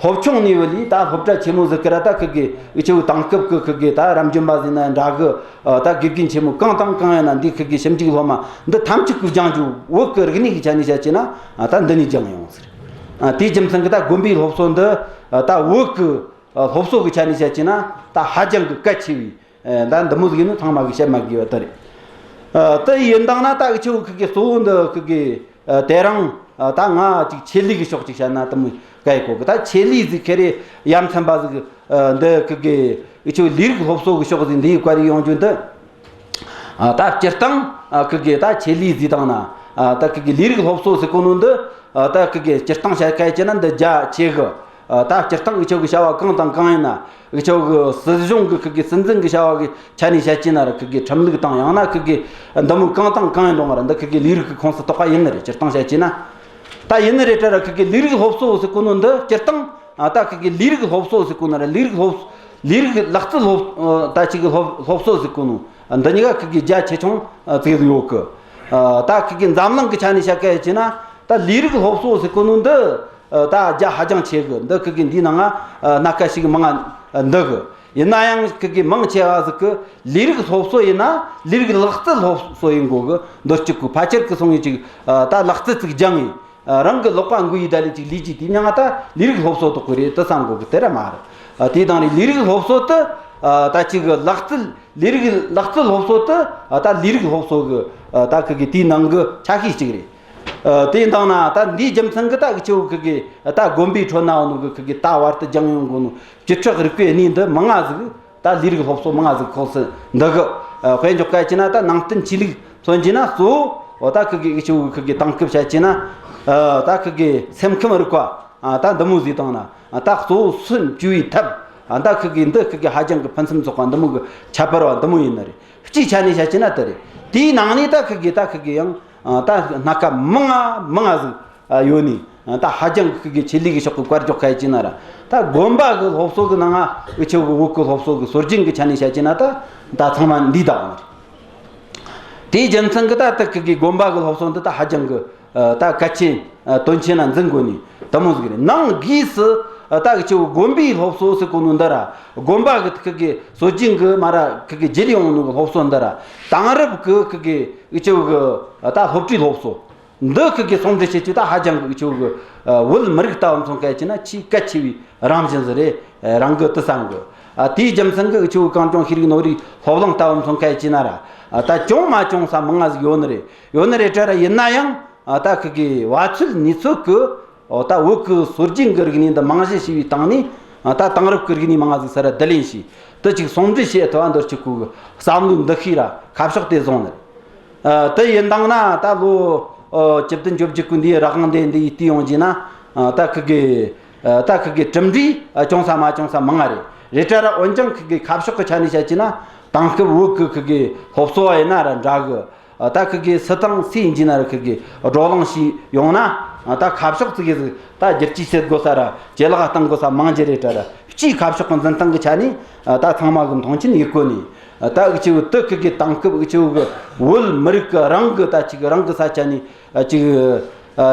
སློབ་ཆུང་ནས་བུད་ལས་ད་སློབ་གྲྭ་ཆེན་མོ་ཟིག་གི་ར། ད་ཁི་གི་འུ་ཆོ་དེང་སྐབས་གི་ཁི་གི་ད་རབ་འབྱམས་པ་ཟེར་ན་འདྲ་གི། ཨ། ད་དགེ་རྒན་ཆེན་མོ་གང་དང་གང་ཡིན་ན་འདི་ཁི་གི་ཞིབ་འཇུག་སློབ་མ་འདི་ཐམས་ཅད་གི་སྦྱང་རྒྱུ་བོད་གི་རིག་གནས་གི་ཆ་ནས་བཤད་ཀྱི་ན། ཨ། ད་འདི་ནས་སྦྱངས་ཡོང་ཟེར། ཨ། དེའི་རྒྱུ་མཚན་གི་ད་དགོན་པའི་སློབ་གསོ་འདི། ཨ། ད་བོད་གི། ཨ། སློབ་གསོ་གི་ཆ་ནས་བཤད་ཀྱི་ན་ད་ཧ་ཅང་གི་གལ་ཆེ་བའི། ཨ། ད་འདི་མོ་ཟིག་ཡིན་ནོ་ཚང་མ་གིས་བཤད་མ་དགོས་པ་དེ་རེད། ཨ། དེ་ཡིན་དང་ན་ད་འུ་ཆོ་ཁི་གི་གཙོ་བོ་འདི་ཁི་གི། ཨ། དེ་རིང་། ཨ། ད་ང་ཅིག་ཆེད་ལས་གི་ཕྱོགས་ཅིག་བཤད་ན་དེ་མོ་གལ་ཡོད་གི། ད་ཆེད་ལས་ཟིག་ཁེ་རེ་ཡ་མཚན་པ་ཟིག། ཨ། འདི་ཁི་གི་འུ་ཆོ་ལས་རིགས་སློབ་གསོ་གི་ཕྱོགས་ཟིག་འདི་ཡི་བཀའ་ལས་ཡོང་རྒྱུ་འདི། ཨ། ད་སྤྱིར་བཏང་། ཨ། ཁི་གི་ད་ཆེད་ལས་ཟིག་དང་ན། ཨ། ད་ཁི་གི་ལས་རིགས་སློབ་གསོ་ཟེར་གོ་ནོ་འདི། ཨ། ད་ཁི་གི་སྤྱིར་བཏང་བཤད་སྐད་ཅིག་ན་འདི་རྒྱ་ཆེ་གི། ཨ། ད་སྤྱིར་བཏང་འུ་ཆོ་གི་བྱ་བ་གང་དང་གང་ཡིན་ན། འུ་ཆོ་གི་སྲིད་གཞུང་གི་ཁི་གི་སྲིད་འཛིན་གི་བྱ་བ་གི་ཆ་ནས་བཤད་ཀྱི་ན་ར། ཁི་གི་ཁྲིམས་ལུགས་དང་ཡང་ན་ཁི་གི་འདི་མོ་གང་དང་གང་ཡིན་རུང་ར་འདི་ཁི་གི་ལས་རིགས་གི་ཁོངས་སུ་གཏོགས་པ་ཡིན་ནི་རེད། སྤྱིར་བཏང་བཤད་ཀྱི་ན། ད་ཡིན་ནི་རེད་དྲ་ར། ཁི་གི་ལས་རིགས་སློབ་གསོ་ཟེར་གོ་ནོ་འདི་སྤྱིར་བཏང་། ཨ། ད་ཁི་གི་ལས་རིགས་སློབ་གསོ་ཟེར་གོ་ན་ར། ལས་རིགས་སློབ། ལས་རིགས་ལག་རྩལ་སློབ། ཨ། ད་ཅིག་གི་སློབ། སློབ་གསོ་ཟེར་གོ་ནོ་འདི་གཉིས་ཀ་ཁི་གི་རྒྱ་ཆེ་ཆུང་ཙིག་ཡོད་གི། ཨ། ད་ཁི་གི་འཛམ་གླིང་གི་ཆ་ནས་བཤད་སྐད་ཅིག་ན། ད་ལས་རིགས་སློབ་གསོ་ཟེར་གོ་ནོ་འདི། ཨ། ད་རྒྱ་ཧ་ཅང་ཆེ་གི། འདི་ཁི་གི་འདིའི་ནང་ང་། ཨ། སྣ་ཁ་ཞིག་མང་ང་འདུ་གི། ཡིན་ན་ཡང་ཁི་གི་མང་ཆེ་བ་ཟིག་གི་ལས་རིགས་སློབ་གསོ་ཡིན་ན་ལས་རིགས་ལག་རྩལ་སློབ་གསོ་ཡིན་དགོས་གི། འདོད་སྤྱོད་གི་ཕལ་ཆེར་གི་སོང་ངེ་ཅིག། ཨ། ད་ལག་རྩལ་ཅིག་སྦྱངས་ངེ། ཨ། རང་གི་ལག་པ་འགུལ་ཡི་ད་ལས་ཅིག་ལས་ཀྱི་དེ་མྱང་ང་ད་ལས་རིགས་སློབ་གསོ་དག་གི་རེད་དུ་བསམ་དགོས་གི། དེ་ར་མ་རེད། ཨ། དེ་དང་རེད། ལས་རིགས་སློབ་གསོ་དེ། ཨ། ད་ཅིག་གི་ལག་རྩལ། ལས་རིགས་ལག་རྩལ་སློབ་གསོ་དེ། ཨ། ད་ལས་རིགས་སློབ་གསོ་གི། ཨ། ད་ཁི་གི་དེའི་ནང་གི་ཆ་ཤས་ཅིག་རེད། ཨ། དེ་ཡིན་དང་ན་ད་འདིའི་རྒྱུ་མཚན་གི་ད་འུ་ཆོ་ཁི་གི། ཨ། ད་དགོན་པའི་ཁྲོད་ན་ཡོད་ནོ་གི་ཁི་གི་ད་བར་དུ་སྦྱངས་ཡོང་གོ་ནོ་བཅུ་ཕྲག་རིག་པའི་གནས་འདི་མང་ང་ཟིག། ད་ལས་རིགས་སློབ་གསོ་མང་ང་ཟིག་ཁོངས་སུ་འདུ་གི། ཨ། དཔེ་འཇོག་སྐད་ཅིག་ན་ད་ནང་བསྟན་ཆོས་ལུགས་མཚོན་གྱི་ན་གཙོ་བོ། འོ། ད་ཁི་གི་འུ་ཆོ་ཁི་གི་དེང་སྐབས་བཤད་ཀྱི་ན། ཨ། ད་ཁི་གི་སེམས་ཁམས་རིག་པ། ཨ། ད་འདི་མོ་ཟིག་དང་ན། ཨ། ད་གཙོ་བོ་སུན་བཅོས་པའི་ཐབས། ཨ། ད་ཁི་གེ་འདི་ཁི་གེ་ཧ་ཅང་གི་ཕུན་སུམ་ཚོགས་པ་འདི་མོ་གི་ཁྱད་པར་བ་འདི་མོ་ཡིན་ནི་རེད། སྤྱིའི་ཆ་ནས་བཤད་ཀྱི་ན་དེ་རེད། དེའི་ནང་ནས་ད་ཁི་གེ་ད་ཁི་གེ་ཡང་ཨ་ད་སྣ་ཁ་མང་ང་མང་ང་ཟིག་ཨ་ཡོད་ནི། ཨ། ད་ཧ་ཅང་གི་ཁི་གེ་ཆེད་ལས་གི་ཕྱོགས་གི་བཀར་འཇོག་ཁ་ཡེ་ཀྱི་ན་ར། ད་དགོན་པ་གི་སློབ་གསོ་གི་ནང་ང་འུ་ཆོ་གི་བོད་གི་སློབ་གསོ་གི་སྲོལ་རྒྱུན་གི་ཆ་ནས་བཤད་ཀྱི་ན་ད་ད་ཚང་མ་འདི་དག་དེའི་རྒྱུ་མཚན་གི་ད་ད་ཁི་གེ་དགོན་པ་གི་སློབ་གསོ་འདི་ད་ཧ་ཅང་གི་ཨ་ད་གལ་ཆེན་ཨ་དོན་ཆེན་ན་འཛིན་དགོས་ནི་དེ་མོ་ཟིག་རེད། ནང་སྒོས་སུ་ཨ་ད་འུ་ཆོ་དགོན་པའི་སློབ་གསོ་ཟེར་གོ་ནོ་འདི་ར། དགོན་པ་གི་ཁི་གེ་སྲོལ་རྒྱུན་གི་མ་ར་ཁི་གེ་བརྒྱུད་ཡོང་ནོ་གི་སློབ་གསོ་འདི་ར། དེང་རབས་གི་ཁི་གེ་འུ་ཆོ་གི་ཨ་ད་སློབ་གྲྭའི་སློབ་གསོ་འདི་ཁི་གེ་ཟུང་འབྲེལ་བྱེད་རྒྱུ་ད་ཧ་ཅང་གི་འུ་ཆོ་གི་ཨ་བོད་མི་རིགས་ལྟ་བུ་མཚོན་ཁ་ཡེ་ཀྱི་ན་ཆེས་གལ་ཆེ་བའི་རང་བཞིན་ཟིག་རེད། ཨ་རང་གི་དེ་བསམ་གི། ཨ་དེའི་རྒྱུ་མཚན་གི་འུ་ཆོ་གི་གངས་ལྗོངས་ཤེས་རིག་ནོར་བུའི་སློབ་གླིང་ལྟ་བུ་མཚོན་ཁ་ཡེ་ཀྱི་ན་ར། ཨ་ད་ཅུང་མ་ཅུང་ས་མང་ང་ཟིག་ཡོད་ནི་རེད། ཡོད་ནི་རེད་དྲ་ར། ཡིན་ན་ཡང་ཨ་ད་ཁི་གེ་བ་ཚོད་ནུས་ཚོད་གི་ཨོ་ད་བོད་གི་སྲོལ་རྒྱུན་གི་རིག་གནས་འདི་རྨང་གཞི་བྱས་པའི་སྟེང་ནས། ཨ་ད་དེང་རབས་གི་རིག་གནས་མང་ང་ཟིག་ས་ར་བསྡུ་ལེན་བྱས། དེ་ཅིག་ཟུང་འབྲེལ་བྱེད་ཐུབ་པ་འདོད་ཆེ་ཁུ་གི་བསམ་བློའི་འདུ་ཤེས་ར་ཁ་ཕྱོགས་དེ་བཟུང་ནི་རེད། ཨ་དེ་ཡིན་དང་ན་ད་ལོ་ཨོ་བཅུ་བདུན་བཅོ་བརྒྱད་གི་འདིའི་རང་དབང་འདི་འདི་ཡིས་བལྟས་ཡོང་རྒྱུ་ན། ཨ་ད་ཁི་གེ་ཨ་ད་ཁི་གེ་གྲུབ་འབྲས་ཨ་ཅུང་ས་མ་ཅུང་ས་མང་ང་རེད། རེད་དྲ་ར། འོན་ཀྱང་ཁི་གེ་ཁ་ཕྱོགས་གི་ཆ་ནས་བཤད་ཀྱི་ན་དེང་སྐབས་བོད་གི་ཁི་གེ་སློབ་གསོ་བ་ཡིན་ན་ར་འདྲ་གི། ཨ་ད་ཁི་གེ་སུ་དང་སུ་ཡིན་རྒྱུ་ན་ར་ཁི་གེ་བགྲོ་གླེང་བྱས་ཡོང་ན། ཨ་ད་ཁ་ཕྱོགས་ཙི་གེ་ཟིག་ད་བསྒྱུར་བཅོས་བྱེད་དགོས་ས་ར་ཇེ་ལེགས་གཏང་དགོས་ས་མང་རྒྱུ་རེད་དྲ་ར། སྤྱིའི་ཁ་ཕྱོགས་གི་འཛིན་སྟངས་གི་ཆ་ནས་ཨ་ད་ཚང་མ་གི་མཐོང་ཆེན་ཡེད་གོ་ནི། ཨ་ད་འུ་ཆོ་དེ་ཁི་གེ་དེང་སྐབས་འུ་ཆོ་གི་བོད་མི་རིགས་གི་རང་གི་ད་ཅིག་རང་གི་ས་ཆ་ནས་ཨ་ཅིག་ཨ་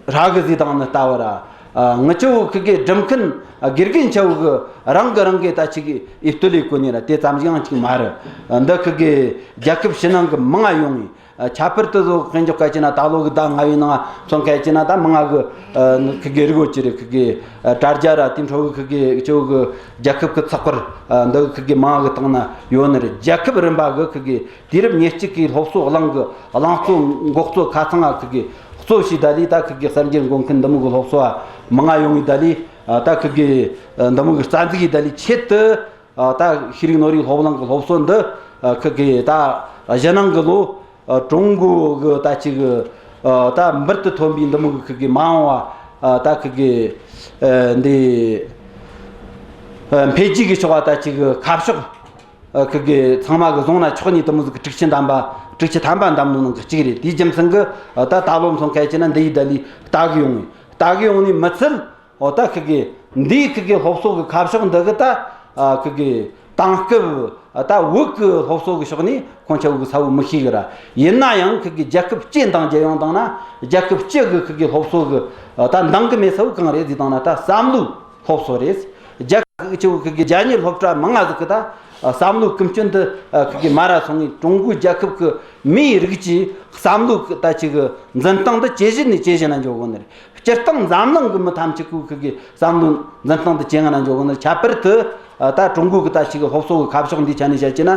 ར་གི་ཟིག་དང་ནི་ལྟ་བུ་ར། ཨ་ངི་ཆོ་ཁི་གེ་སྒྲུབ་མཁན་ཨ་དགེ་རྒན་ཆ་བོ་གི་རང་གི་རང་གི་ད་ཅིག་ཨེ་བསྟོད་ལས་གོ་ནི་ར། དེ་ཙམ་ཞིག་ཡང་ཅིག་མ་རེད། ཨ་འདི་ཁི་གེ་རྒྱལ་ཁབ་ཕྱི་ནང་གི་མང་ང་ཡོང་ངེ། ཨ་ཁྱད་པར་དུ་བཟོ་དཔེ་འཇོག་གལ་ཆེ་ན་ད་ལོ་གི་ཟླ་ལྔ་བའི་ནང་མཚོན་གལ་ཆེ་ན་ད་མང་ང་གི་ཨ་ཁི་གེ་རིག་གོ་ཅི་རེད། ཁི་གེ་ཨ་དྲ་རྒྱ་ར་དེ་འཕྲོ་གི་ཁི་གེ་ཆོ་གི་རྒྱལ་ཁབ་གི་ཚགས་པར་ཨ་འདི་ཁི་གེ་མང་ང་གི་སྟེང་ན་ཡོད་ནི་རེད། རྒྱལ་ཁབ་རིམ་པ་གི་ཁི་གེ་དུས་རབས་ཉེར་གཅིག་གི་སློབ་གསོ་གླིང་གི་གླིང་གཙོ་འགོ་གཙོ་ཁ་ཚང་ང་ཁི་གེ་གཙོ་བྱས་ད་ལི་ད་ཁི་གེ་གསར་འགྱུར་འགོད་མཁན་འདི་མོ་གི་སློབ་གསོ་བ་མང་ང་ཡོང་ངེ་ད་ལི། ཨ་ད་ཁི་གེ་ཨ་འདི་མོ་གི་རྩ་འཛུགས་ཡེ་ད་ལི་ཆེད་དུ་ཨ་ད་ཤེས་རིག་ནོར་བུའི་སློབ་གླིང་གི་སློབ་གསོ་འདི་ཨ་ཁི་གེ་ད་གཞེས་ནིང་གི་ལོ་ཨ་ཀྲུང་གོ་གི་ད་ཅིག་ཨ་ད་འབུར་དུ་ཐོན་པའི་འདི་མོ་གི་ཁི་གེ་མ་འོངས་པ་ཨ་ད་ཁི་གེ་ཨ་འདི་ཨ་འཕེལ་རྒྱས་གི་ཕྱོགས་ལ་ད་ཅིག་ཁ་ཕྱོགས་ཨ་ཁི་གེ་ཚང་མ་གི་བཟུང་ན་ཆོག་ནི་དེ་མོ་ཟིག་གི་དྲུག་ཅུ་ཐམ་པ་དྲུག་ཅུ་ཐམ་པ་འདམ་ནོ་ནང་གི་གཅིག་རེད། དེའི་རྒྱུ་མཚན་གི་ཨ་ད་ད་ལོ་མཚོན་གལ་ཆེ་ན་འདི་ཡི་ད་ལི་ལྟ་གི་ཡོང་ངེ། ལྟ་གི་ཡོང་ནི་མི་ཚད། ཨོ་ད་ཁི་གེ་འདིའི་ཁི་གེ་སློབ་གསོ་གི་ཁ་ཕྱོགས་འདི་གི་ད་ཨ་ཁི་གེ་དེང་སྐབས་ཨ་ད་བོད་གི་སློབ་གསོ་གི་ཕྱོགས་ནས་ཁོང་ཆ་བོ་གི་ས་བོ་མི་ཤེས་གི་ར། ཡིན་ན་ཡང་ཁི་གེ་རྒྱལ་ཁབ་སྤྱི་འདང་རྒྱལ་ཡོང་དང་ན་རྒྱལ་ཁབ་སྤྱི་གི་ཁི་གེ་སློབ་གསོ་གི་ཨ་ད་འདང་གི་མེད་ས་བོ་གང་རེད་ཟེར་དང་ན་ད་བསམ་བློའི་སློབ་གསོ་རེད། རྒྱལ་ཁབ་ཆེ་བོ་ཁི་གེ་རྒྱ་ཉེ་སློབ་གྲྭ་མང་ང་ཟིག་གི་ད་བསམ་བློའི་ཀུན་སྤྱོད་འདི་ཁི་གེ་མ་ར་སོང་ངེ། ཀྲུང་གོའི་རྒྱལ་ཁབ་གི་མིའི་རིགས་ཀྱི་བསམ་བློ་གི་ད་ཅིག་གི་འཛིན་སྟངས་འདི་ཇེ་ཞན་ནས་ཇེ་ཞན་ན་འགྱོ་གོ་ནི་རེད། སྤྱིར་བཏང་འཛམ་གླིང་གི་མི་ཐམས་ཅད་ཀྱི་ཁི་གེ་བསམ་བློའི་འཛིན་སྟངས་འདི་ཇེ་ངན་ན་འགྱོ་གོ་ནི་རེད། ཁྱད་པར་དུ་ད་ཀྲུང་གོ་གི་ད་ཅིག་གི་སློབ་གསོ་གི་ཁ་ཕྱོགས་འདིའི་ཆ་ནས་བཤད་ཀྱི་ན་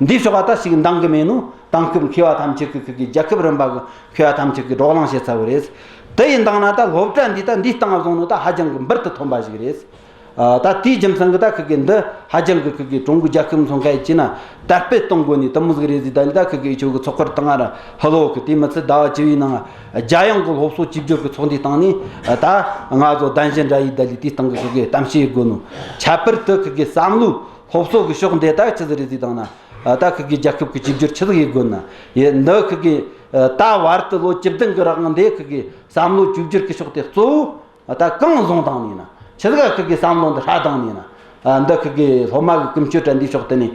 འདིའི་ཕྱོགས་ད་ཅིག་འདང་གི་མེད་ནོ། དེང་སྐབས་མཁས་པ་ཐམས་ཅད་ཀྱི་ཁི་གེ་རྒྱལ་ཁབ་རིམ་པ་གི་མཁས་པ་ཐམས་ཅད་ཀྱིས་བགྲོ་གླེང་བྱེད་ཚར་བ་རེད། དེ་ཡིན་དང་ན་ད་སློབ་གྲྭ་འདི་ད་འདིའི་སྟེང་བཟུང་ནོ་ད་ཧ་ཅང་གི་འབུར་དུ་ཐོན་པ་ཞིག་རེད། ཨ་ད་དེའི་རྒྱུ་མཚན་གི་ད་ཁི་གེ་འདི་ཧ་ཅང་གི་ཁི་གེ་ཀྲུང་གོའི་རྒྱལ་ཁབ་མཚོན་ཁ་ཡེ་ཀྱི་ན་དར་སྤེལ་གཏོང་དགོས་ནི་དེ་མོ་ཟིག་རེད་ཟེར། ད་ནི་ད་ཁི་གེ་ཆོ་གི་ཚོགས་སྒེར་དང་ང་ར་ཧི་ལོ་གི་དེ་མི་ཚད་ཟླ་བ་བཅུ་བའི་ནང་རྒྱལ་ཡོངས་གི་སློབ་གསོ་བཅོས་བསྒྱུར་གི་ཚོགས་འདུའི་སྟེང་ནས་ཨ་ད་ང་ཚོ་གདན་ཞུ་འདྲ་ཡེ་ད་ལི་དེའི་སྟེང་གི་ཁི་གེ་གཏམ་བཤད་ཡེ་དགོས་ནོ། ཁྱད་པར་དུ་ཁི་གེ་བསམ་བློའི་སློབ་གསོ་གི་ཕྱོགས་འདི་ད་ཆི་ཟིག་རེད་ཟེར་དང་ན། ཨ་ད་ཁི་གེ་རྒྱལ་ཁབ་ཀྱི་གཅིག་གྱུར་ཆི་ཟིག་ཡེད་དགོས་ན། ཡེ་འདི་ཁི་གེ་ཨ་ད་བར་དུ་ལོ་བཅུ་བདུན་གི་རིང་འདི་ཁི་གེ་བསམ་བློ་བཅོས་བསྒྱུར་གྱི་ཕྱོགས་དེ་གཙོ་བོ་ཨ་ད་གང་བཟུང་བཏང་ནི་ཡིན་ན། ཆི་ཟིག་ཁི་གེ་བསམ་བློ་འདི་ཧྲ་བཏང་ནི་ཡིན་ན། ཨ་འདི་ཁི་གེ་སློབ་མ་གི་ཀུན་སྤྱོད་དྲ་འདིའི་ཕྱོགས་དེ་ནས་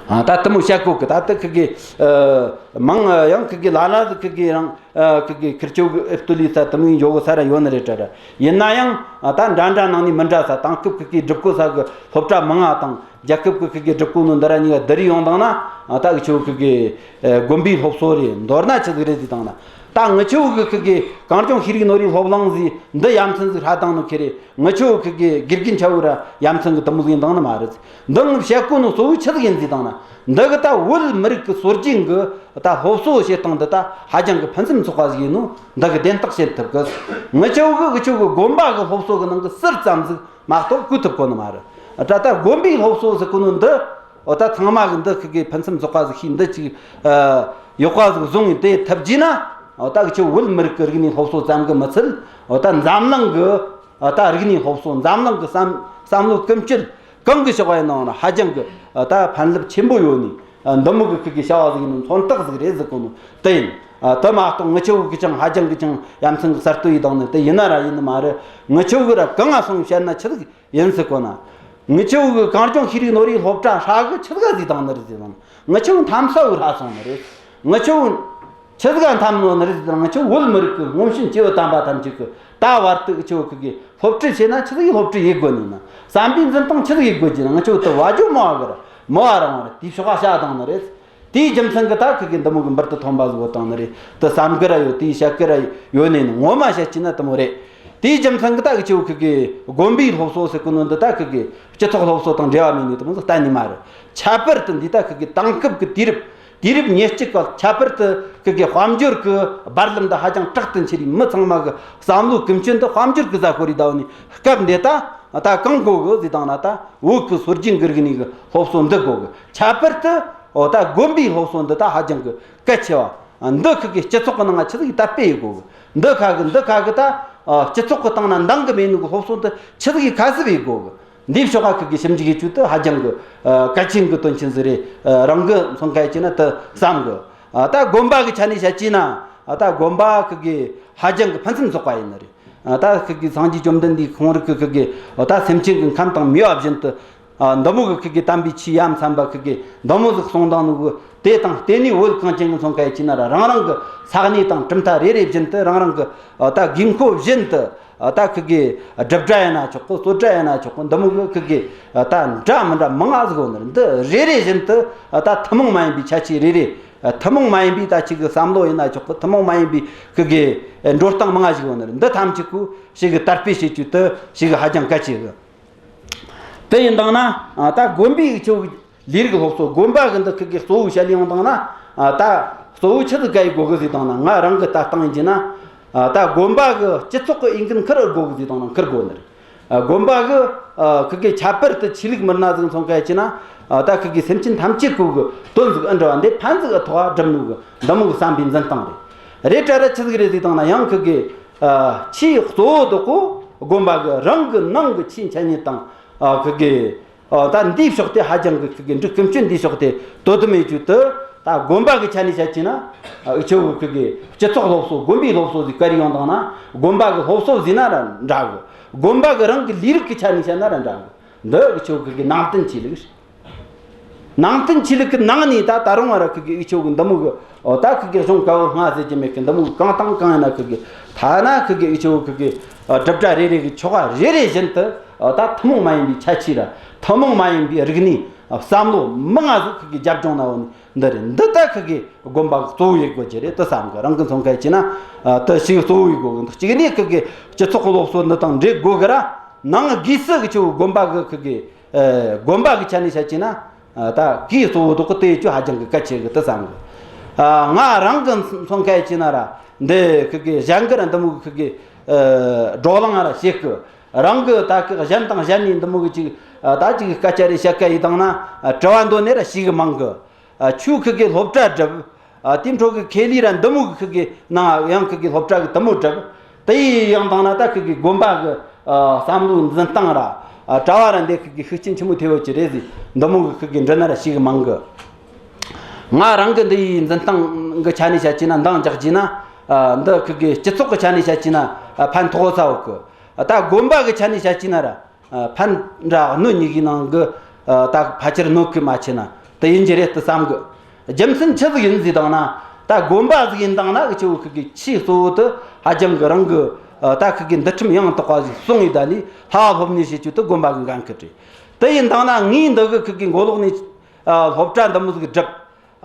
ཨ་ད་དེ་མོ་བཤད་གོ་གི། ད་ལྟ་ཁི་གེ་ཨ་མང་ཨ་ཡང་ཁི་གེ་ལ་ན་ཟིག་ཁི་གེ་རང་ཨ་ཁི་གེ་ཁིར་ཆོ་གི་ཨེ་བསྟོད་ལི་ས་དེ་མོ་ཡིན་འཇོག་གི་ས་ར་ཡོད་ནི་རེད་དྲ་ར། ཡིན་ན་ཡང་ཨ་ད་འདྲ་འདྲ་ནང་ནས་མི་འདྲ་ས། དེང་སྐབས་ཁི་གེ་སྒྲུབ་གོ་ས་གི་སློབ་གྲྭ་མང་ང་དང་། རྒྱལ་ཁབ་ཀྱི་ཁི་གེ་སྒྲུབ་གོ་ནོ་འདི་ར་གཉིས་ཀ་བསྡུར་ཡོང་དང་ན། ཨ་ད་འུ་ཆོ་ཁི་གེ་ཨེ་དགོན་པའི་སློབ་གསོ་རེད། མདོར་ན་ཆི་ཟིག་རེད་ཟེར་དང་ན། ད་ངི་ཆོ་གི་ཁི་གེ་གངས་ལྗོངས་ཤེས་རིག་ནོར་བུའི་སློབ་གླིང་ཟིག་འདི་ཡ་མཚན་ཟིག་ཧྲ་དང་ནོ་ཁེ་རེད། ངི་ཆོ་ཁི་གེ་དགེ་རྒན་ཆ་བོ་ར་ཡ་མཚན་གི་དེ་མོ་ཟིག་ཡིན་དང་ནི་མ་རེད། འདི་ངི་བཤད་གོ་ནོ་གཙོ་བོ་ཆི་ཟིག་ཡིན་ཟེར་དང་ན། འདི་གི་ད་བོད་མི་རིགས་ཀྱི་སྲོལ་རྒྱུན་གི་ད་སློབ་གསོ་བྱེད་སྟངས་འདི་ད་ཧ་ཅང་གི་ཕུན་སུམ་ཚོགས་པ་ཟིག་ཡིན་ནོ། འདི་གི་བདེན་རྟགས་བཤད་ཐུབ་གི། ངི་ཆོ་གི་འུ་ཆོ་གི་དགོན་པ་གི་སློབ་གསོ་གི་ནང་གི་ཟུར་ཙམ་ཟིག་མ་གཏོགས་བཀོད་ཐུབ་གོ་ནི་མ་རེད། ད་ལྟ་དགོན་པའི་སློབ་གསོ་ཟེར་གོ་ནོ་འདི། འོ་ད་ཚང་མ་གི་འདི་ཁི་གེ་ཕུན་སུམ་ཚོགས་པ་ཟིག་ཤེས་འདི་ཅིག་ཨ་ཡག་པ་ཟིག་བཟུང་ངེ་དེ་ཐུབ་རྒྱུ་ན། འོ་ད་འུ་ཆོ་བོད་མི་རིགས་ཀྱི་རིག་གནས་སློབ་གསོ་ཙམ་གི་མི་ཚད། འོ་ད་འཛམ་གླིང་གི་ཨ་ད་རིག་གནས་སློབ་གསོ། འཛམ་གླིང་གི་བསམ་ བསམ་བློ་ཀུན་སྤྱོད་གང་གི་ཕྱོགས་ཡིན་ནའང་ཧ་ཅང་གི་ད་ཕན་རླབས་ཆེན་པོ་ཡོད་ནི། འདི་མོ་གི་ཁུ་གི་བྱ་བ་ཟིག་ཡིན་ནོ་མཚོན་རྟགས་ཟིག་རེད་ཟེར་གོ་ནོ་དེ་ཡིན། དེ་མ་གཏོགས་ངི་ཆོ་གི་ཅང་ཧ་ཅང་གི་ཅང་ཡ་མཚན་གི་གསར་གཏོད་ཡེ་བཏང་ནི་དེ་ཡིན་ན་ར་ཡིན་ནི་མ་རེད། ངི་ཆོ་གི་ར་གང་ང་སོང་བཤད་ན་ཆི་ཟིག་ཡིན་ཟེར་གོ་ན། ངི་ཆོ་གི་གངས་ལྗོངས་ཤེས་རིག་ནོར་བུའི་སློབ་གྲྭ་ཧྲ་གི་ཆི་ཟིག་ཟིག་བཏང་ནི་རེད་ཟེར་ན། ངི་ཆོ་འཐམ་ས་བོ་ཧྲ་སོང་ནི་རེད། ངི་ཆོ་ཆི་ཟིག་ག་འཐམ་ནོ་ནི་རེད་ཟེར་ན། ང་ཆོ་བོད་མི་རིགས་ཀྱི་སྔོན་བྱོན་སྐྱེས་བུ་དམ་པ་ཐམས་ཅད་ཀྱི་ད་བར་དུ་ཆོ་ཁུ་གི་སློབ་ཁྲིད་བྱས་ན་ཆི་ཟིག་གི་སློབ་ཁྲིད་ཡེད་དགོས་ནི་ན། བསམ་པའི་འཛིན་སྟངས་ཆི་ཟིག་ཡེད་དགོས་ཀྱི་ན། ང་ཆོ་དུ་བ་ཇོ་མོ་བ་གི་ར་མོ་བ་རང་བ་ར་དེའི་ཕྱོགས་ཀ་བྱ་བཏང་ནི་རེད། དེའི་རྒྱུ་མཚན་གི་ད་ཁུ་གི་འདི་མོ་གི་འབུར་དུ་ཐོན་པ་ཟིག་བོ་བཏང་ནི་རེད། དུ་བསམ་གི་ར་ཡོད། དེའི་བཤད་གི་ར་ཡོད་ནི་ནི། ངོ་མ་བཤད་ཀྱི་ན་དུ་མོ་རེད། དེའི་རྒྱུ་མཚན་གི་ད་གི་ཆོ་ཁུ་གི་དགོན་པའི་སློབ་གསོ་ཟེར་གོ་ནོ་འདི་ད་ཁུ་གི་སྤྱི་ཚོགས་སློབ་གསོ་དང་འབྲེལ་བ་མེད་ནི་དུ་མོ་ཟིག་གཏན་ནས་མ་རེད། ཁྱད་པར་དུ་འདི་ད་ཁུ་གི་དེང་སྐབས་གི་དུས་རབས། དུས་རབས་ཉེར་གཅིག་གི་ཁྱད་པར་དུ་ཁུ་གི་དཔལ་འབྱོར་གི་བར་ལམ་འདི་ཧ་ཅང་དྲག་ཏུ་འཕྱུར་རི། མི་ཚང་མ་གི་བསམ་བློ་ཀུན་སྤྱོད་འདི་དཔལ་འབྱོར་གི་ཟ་ཁོ་རི་ད་བ་ནི་སྐབས་འདི་ད་ད་གང་དགོས་གི་ཟེར་བཏང་ན། ད་བོད་གི་སྲོལ་རྒྱུན་གི་རིག་གནས་གི་སློབ་གསོ་འདི་དགོས་གི། ཁྱད་པར་དུ་འོ་ད་དགོན་པའི་སློབ་གསོ་འདི་ད་ཧ་ཅང་གི་གལ་ཆེ་བ། འདི་ཁུ་གི་སྤྱི་ཚོགས་གི་ནང་ང་ཆི་ཟིག་དར་སྤེལ་ཡེད་དགོས་གི། འདི་ཁ་གི་འདི་ཁ་གི་ད་སྤྱི་ཚོགས་གི་སྟེང་ན་འདང་གི་མེད་ནོ་གི་སློབ་གསོ་འདི་ཆི་ཟིག་གི་ཁ་གསབ་ཡེད་དགོས་གི། འདིའི་ཕྱོགས་ཀ་ཁུ་གི་ཞིབ་འཇུག་ཡེད་རྒྱུ་དེ་ཧ་ཅང་གི་ཨ་གལ་ཆེན་གི་དོན་ཆེན་ཟིག་རེད། ཨ་རང་གི་མཚོན་ཁ་ཡེད་ཀྱི་ན་དེ་བསམ་གི། ཨ་ད་དགོན་པ་གི་ཆ་ནས་བཤད་ཀྱི་ན། ཨ་ད་དགོན་པ་ཁུ་གི་ཧ་ཅང་གི་ཕུན་སུམ་ཚོགས་པ་ཡིན་ནི་རེད། ཨ་ད་ཁུ་གི་སངས་རྒྱས་བཅོམ་ལྡན་འདས་ཁོང་རང་གི་ཁུ་གི་ཨ་ད་སེམས་ཅན་གི་ཁམས་དང་མོས་པ་བཞིན་དུ། ཨ་འདི་མོ་གི་ཁུ་གི་དམ་པའི་ཆོས་ཡ་མཚན་པ་ཁུ་གི་འདི་མོ་ཟིག་གསུངས་བཏང་ནོ་གི། དེ་དང་བརྟེན་ནས་བོད་གངས་ཅན་གི་མཚོན་ཁ་ཡེད་ཀྱི་ན་ར་རང་རང་གི་ས་གནས་དང་གྲུབ་མཐའ་རེ་རེ་བཞིན་དུ། རང་རང་གི་ཨ་ད་དགོས་མཁོ་བཞིན་དུ། ཨ་ད་ཁུ་གི་སྒྲུབ་གྲྭ་ཡིན་ན་ཆོག་གི། བསྟོད་གྲྭ་ཡིན་ན་ཆོག་གི། འདི་མོ་གི་ཁུ་གི་ཨ་ད་འདྲ་མི་འདྲ་མང་ང་ཟིག་ཡོད་ནི་རེད། འདི་རེ་རེ་བཞིན་དུ་ཨ་ད་ཐུན་མོང་མ་ཡིན་པའི་ཁྱད་ཆོས་རེ་རེ། ཨ་ཐུན་མོང་མ་ཡིན་པའི་ད་ཅིག་གི་བསམ་བློ་ཡིན་ན་ཆོག་གི། ཐུན་མོང་མ་ཡིན་པའི་ཁུ་གི་ཨ་འགྲོ་སྟངས་མང་ང་ཞིག་ཡོད་ནི་རེད། འདི་ཐམས་ཅད་ཁུ་ཞིག་གི་དར་སྤེལ་བྱེད་རྒྱུ་དེ་ཞིག་གི་ཧ་ཅང་གལ་ཆེ་གི། དེ་ཡིན་དང་ན། ཨ་ད་དགོན་པའི་ཆོ་གི་ལས་རིགས་སློབ་གསོ། དགོན་པ་གི་འདི་ཁུ་གི་གཙོ་བོ་བཤད་ཡོང་དང་ན། ཨ་ད་གཙོ་བོ་ཆི་ཟིག་ག་ཡེད་དགོས་གི་ཟེར་དང་ན། ང་རང་གི་ལྟ་སྟངས་ཡིན་གྱི་ན། ཨ་ད་དགོན་པ་གི་སྤྱི་ཚོགས་གི་འོས་འགན་འཁུར་དགོས་གི་ཟེར་དང་ན་འཁུར་དགོས་ནི་རེད། ཨ་དགོན་པ་གི་ཨ་ཁུ་གི་ཁྱད་པར་དུ་ཆོས་ལུགས་མི་སྣ་ཟིག་མཚོན་ཁ་ཡེད་ཀྱི་ན། ཨ་ད་ཁུ་གི་སེམས་ཅན་ཐམས་ཅད་ཁུ་གི་དོན་ཟིག་ཨེ་འགྲུབ་བ། འདི་ཕན་ཟིག་ཨེ་ཐོགས་བ་སྒྲུབ་ནོ་གི་འདི་མོ་གི་བསམ་པའི་འཛིན་སྟངས་རེད། རེད་དྲ་ར་ཆི་ཟིག་རེད་ཟེར་དང་ན། ཡང་ཁུ་གི་ཨ་ཆེས་གཙོ་བོ་དེ་ཁོ་དགོན་པ་གི་རང་གི་ནང་གི་ཆོས་འཆད་ཉན་དང་། ཨ་ཁུ་གི་ཨ་ད་འདིའི་ཕྱོགས་དེ་ཧ་ཅང་གི་ཁུ་གི་འདི་ཀུན་སྤྱོད་འདིའི་ཕྱོགས་དེ་དོ་དམ་ཡེད་རྒྱུ་དེ། ད་དགོན་པ་གི་ཆ་ནས་བཤད་ཀྱི་ན། ཨ་འུ་ཆོ་ཁུ་གི་སྤྱི་ཚོགས་སློབ་གསོ། དགོན་པའི་སློབ་གསོ་ཟིག་བཀར་ཡོང་དང་ན། དགོན་པ་གི་སློབ་གསོ་ཟེར་ན་ར་འདྲ་གི། དགོན་པ་གི་རང་གི་ལས་རིགས་གི་ཆ་ནས་བཤད་ན་ར་འདྲ་གི། འདི་འུ་ཆོ་ཁུ་གི་ནང་བསྟན་ཆོས་ལུགས། ནང་བསྟན་ཆོས་ལུགས་ཀྱི་ནང་ནས་ད་ད་རུང་བ་ར་ཁུ་གི་འུ་ཆོ་གི་འདི་མོ་གི་ཨོ་ད་ཁུ་གི་གཞུང་བཀའ་པོད་ལྔ་ཟེར་གྱི་མེད་གི། འདི་མོ་གི་གང་དང་གང་ཡིན་ན་ཁུ་གི་ཐ་ན་ཁུ་གི་འུ་ཆོ་ཁུ་གི་ཨ་སྒྲུབ་གྲྭ་རེ་རེ་གི་ཆོ་ག་རེ་རེ་བཞིན་དུ་ཨོ་ད་ཐུན་མོང་མ་ཡིན་པའི་ཁྱད་ཆོས་ར། ཐུན་མོང་མ་ཡིན་པའི་རིག་གནས་ཨ་བསམ་བློ་མང་ང་ཟིག་ཁུ་གི་རྒྱབ་ལྗོངས་ན་ཡོད་ནི་འདི་རེད། འདི་ད་ཁུ་གི་དགོན་པ་གི་གཙོ་བོ་ཡེད་དགོས་རྒྱུ་རེད་དུ་བསམ་གི། རང་གི་མཚོན་ཁ་ཡེད་ཀྱི་ན་ཨ་དུ་ཞིག་གཙོ་བོ་ཡེད་དགོས་གི། འདི་གཅིག་ནས་ཁུ་གི་སྤྱི་ཚོགས་གི་སློབ་གསོ་འདི་དང་འབྲེལ་དགོས་གི་ར། ནང་སྒོས་སུ་འུ་ཆོ་དགོན་པ་གི་ཁུ་གི་ཨ་དགོན་པ་གི་ཆ་ནས་བཤད་ཀྱི་ན། ཨ་ད་གི་གཙོ་བོ་དོག་གི་དེ་ཅུ་ཧ་ཅང་གི་གལ་ཆེ་གི་དུ་བསམ་གི། ཨ་ང་རང་གི་མཚོན་ཁ་ཡེད་ཀྱི་ན་ར། འདི་ཁུ་གི་གཞན་གི་ར་འདི་མོ་གི་ཁུ་གི་ཨ་བགྲོ་གླེང་ར་བྱེད་གི། རང་གི་ད་གི་གཞན་དང་གཞན་ནས་འདི་མོ་གི་ཅིག་ཨ་ད་ཅིག་སྐད་ཆ་རེ་བཤད་ཀ་ཡེད་དང་ན། ཨ་དྲི་བ་འདོན་ནི་ར་ཞེ་གི་མང་གི། ཨ་ཁྱོད་ཁུ་གི་སློབ་གྲྭ་སྒྲུབ། ཨ་དེའི་འཕྲོ་གི་ཁེ་ལས་ར་འདི་མོ་གི་ཁུ་གི་ནང་ཡང་ཁུ་གི་སློབ་གྲྭ་གི་དུ་མོ་སྒྲུབ། དེ་ཡི་ཡང་དང་ན་ད་ཁུ་གི་དགོན་པ་གི་ཨ་བསམ་བློའི་འཛིན་སྟངས་ར། ཨ་གྲྭ་བ་ར་འདི་ཁུ་གི་ཤུགས་རྐྱེན་ཆེན་མོ་ཐེབས་ཡོད་ཀྱི་རེད་ཟེར། འདི་མོ་གི་ཁུ་གི་འདྲི་ན་ར་ཞེ་གི་མང་གི། ང་རང་གི་འདི་ཡི་འཛིན་སྟངས་གི་ཆ་ནས་བཤད་ཀྱི་ན། འདང་རྒྱག་རྒྱུ་ན། ཨ་འདི་ཁུ་གི་སྤྱི་ཚོགས་གི་ཆ་ནས་བཤད་ཀྱི་ན། ཨ་ཕན་ཐོགས་ས་ཡོད་གི། ཨ་ད་དགོན་པ་གི་ཆ་ནས་བཤད་ཀྱི་ན་ར། ཨ་ཕན་འདྲ་གནོད་གཉིས་ཀའི་ནང་གི་ཨ་ད་ཕལ་ཆེར་གནོད་གི་མ་ཆེ་ན་དེ་ཡིན་གྱི་རེད་དུ་བསམ་གི། རྒྱུ་མཚན་ཆི་ཟིག་ཡིན་ཟེར་དང་ན། ད་དགོན་པ་ཟིག་ཡིན་དང་ན་འུ་ཆོ་ཁུ་གི་ཆོས་གཙོ་བོ་དེ་ཧ་ཅང་གི་རང་གི་ཨ་ད་ཁུ་གི་འདུལ་ཁྲིམས་ཡང་དག་པ་ཟིག་སྲུང་ཡེད་ད་ལས་ལྷ་བ་སློབ་གཉེར་བྱེད་རྒྱུ་དེ་དགོན་པ་གི་འགན་ཁུར་རེད། དེ་ཡིན་དང་ན་ངས་འདི་གི་ཁུ་གི་མགོ་ལོག་ནས་ཨ་སློབ་གྲྭ་འདི་མོ་ཟིག་སྒྲུབ།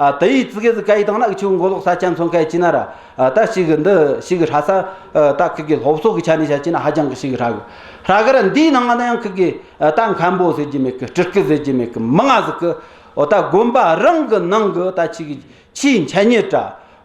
ཨ་དེ་ཡི་ཙི་གེ་ཟིག་ག་ཡེད་དང་ན་འུ་ཆོ་མགོ་ལོག་ས་ཆ་མཚོན་ཁ་ཡེད་ཀྱི་ན་ར། ཨ་ད་ཞེ་གི་འདི་ཞེ་གི་ཧྲ་ས། ཨ་ད་ཁུ་གི་སློབ་གསོ་གི་ཆ་ནས་བཤད་ཀྱི་ན་ཧ་ཅང་གི་ཞེ་གི་ཧྲ་གི། ཧྲ་གི་ར་འདིའི་ནང་ན་ཡང་ཁུ་གི་ཨ་ད་མཁན་པོ་ཟེར་རྒྱུ་མེད་གི། སྤྲུལ་སྐུ་ཟེར་རྒྱུ་མེད་གི། མང་ང་ཟིག་གི། ཨོ་ད་དགོན་པ་རང་གི་ནང་གི་ད་ཆི་གི་ཆོས་འཆད་ཉན་ར།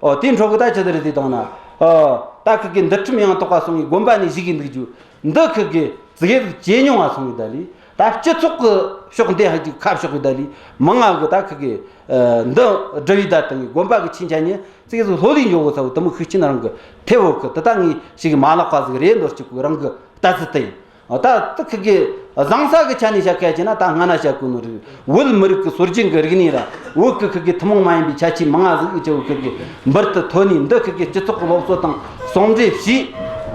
ཨོ་དེའི་འཕྲོ་གི་ད་ཆི་ཟིག་རེད་ཟེར་དང་ན། ཨོ་ད་ཁུ་གི་འདུལ་ཁྲིམས་ཡང་དག་པ་སྲུང་ཡེ་དགོན་པ་ནས་བཞུགས་གི་འདུག་རྒྱུ། འདི་ཁུ་གི་ཙི་གེ་ཟིག་ཇེ་ཉུང་ང་སོང་ཡེ་ད་ལི། ད་སྤྱི་ཚོགས་གི་ཕྱོགས་འདི་ཧ་ཅིག་ཁ་ཕྱོགས་ཡེ་ད་ལི། མང་ང་གི་ད་ཁུ་གི་ཨ་འདི་སྒྲུབ་ཡེ་ད་དང་དགོན་པ་གི་ཆོས་འཆད་ཉན་ཙི་གེ་ཟིག་ལྷོད་ལས་འགྱོ་གི་ས་བོ་དེ་མོ་ཤུགས་རྐྱེན་རང་གི་ཐེབས་ཡོད་གི། དེ་ད་ངས་ཞེ་གི་མ་ལེགས་པ་ཟིག་རེད་འདོད་ཅིག་གི། རང་གི་ལྟ་ཚུལ་དེ་ཡིན། ཨ་ད་དེ་ཁུ་གི་ བཟང་ས་གི་ཆ་ནས་བཤད་ཁ་ཅིག་ན། ད་སྔ་ན་བཤད་གོ་ནོ་རིགས། བོད་མི་རིགས་ཀྱི་སྲོལ་རྒྱུན་གྱི་རིག་གནས་ར། བོད་ཀྱི་ཁུལ་གྱི་ཐུན་མོང་མ་ཡིན་པའི་ཁྱད་ཆོས་མང་ང་ཟིག་ཨུ་ཅག་བོད་ཁུལ་གྱི་འབུར་དུ་ཐོན་ནས། འདི་ཁུལ་གྱི་སྤྱི་ཚོགས་ཀྱི་སློབ་གསོ་དང་ཟུང་འབྲེལ་བྱས།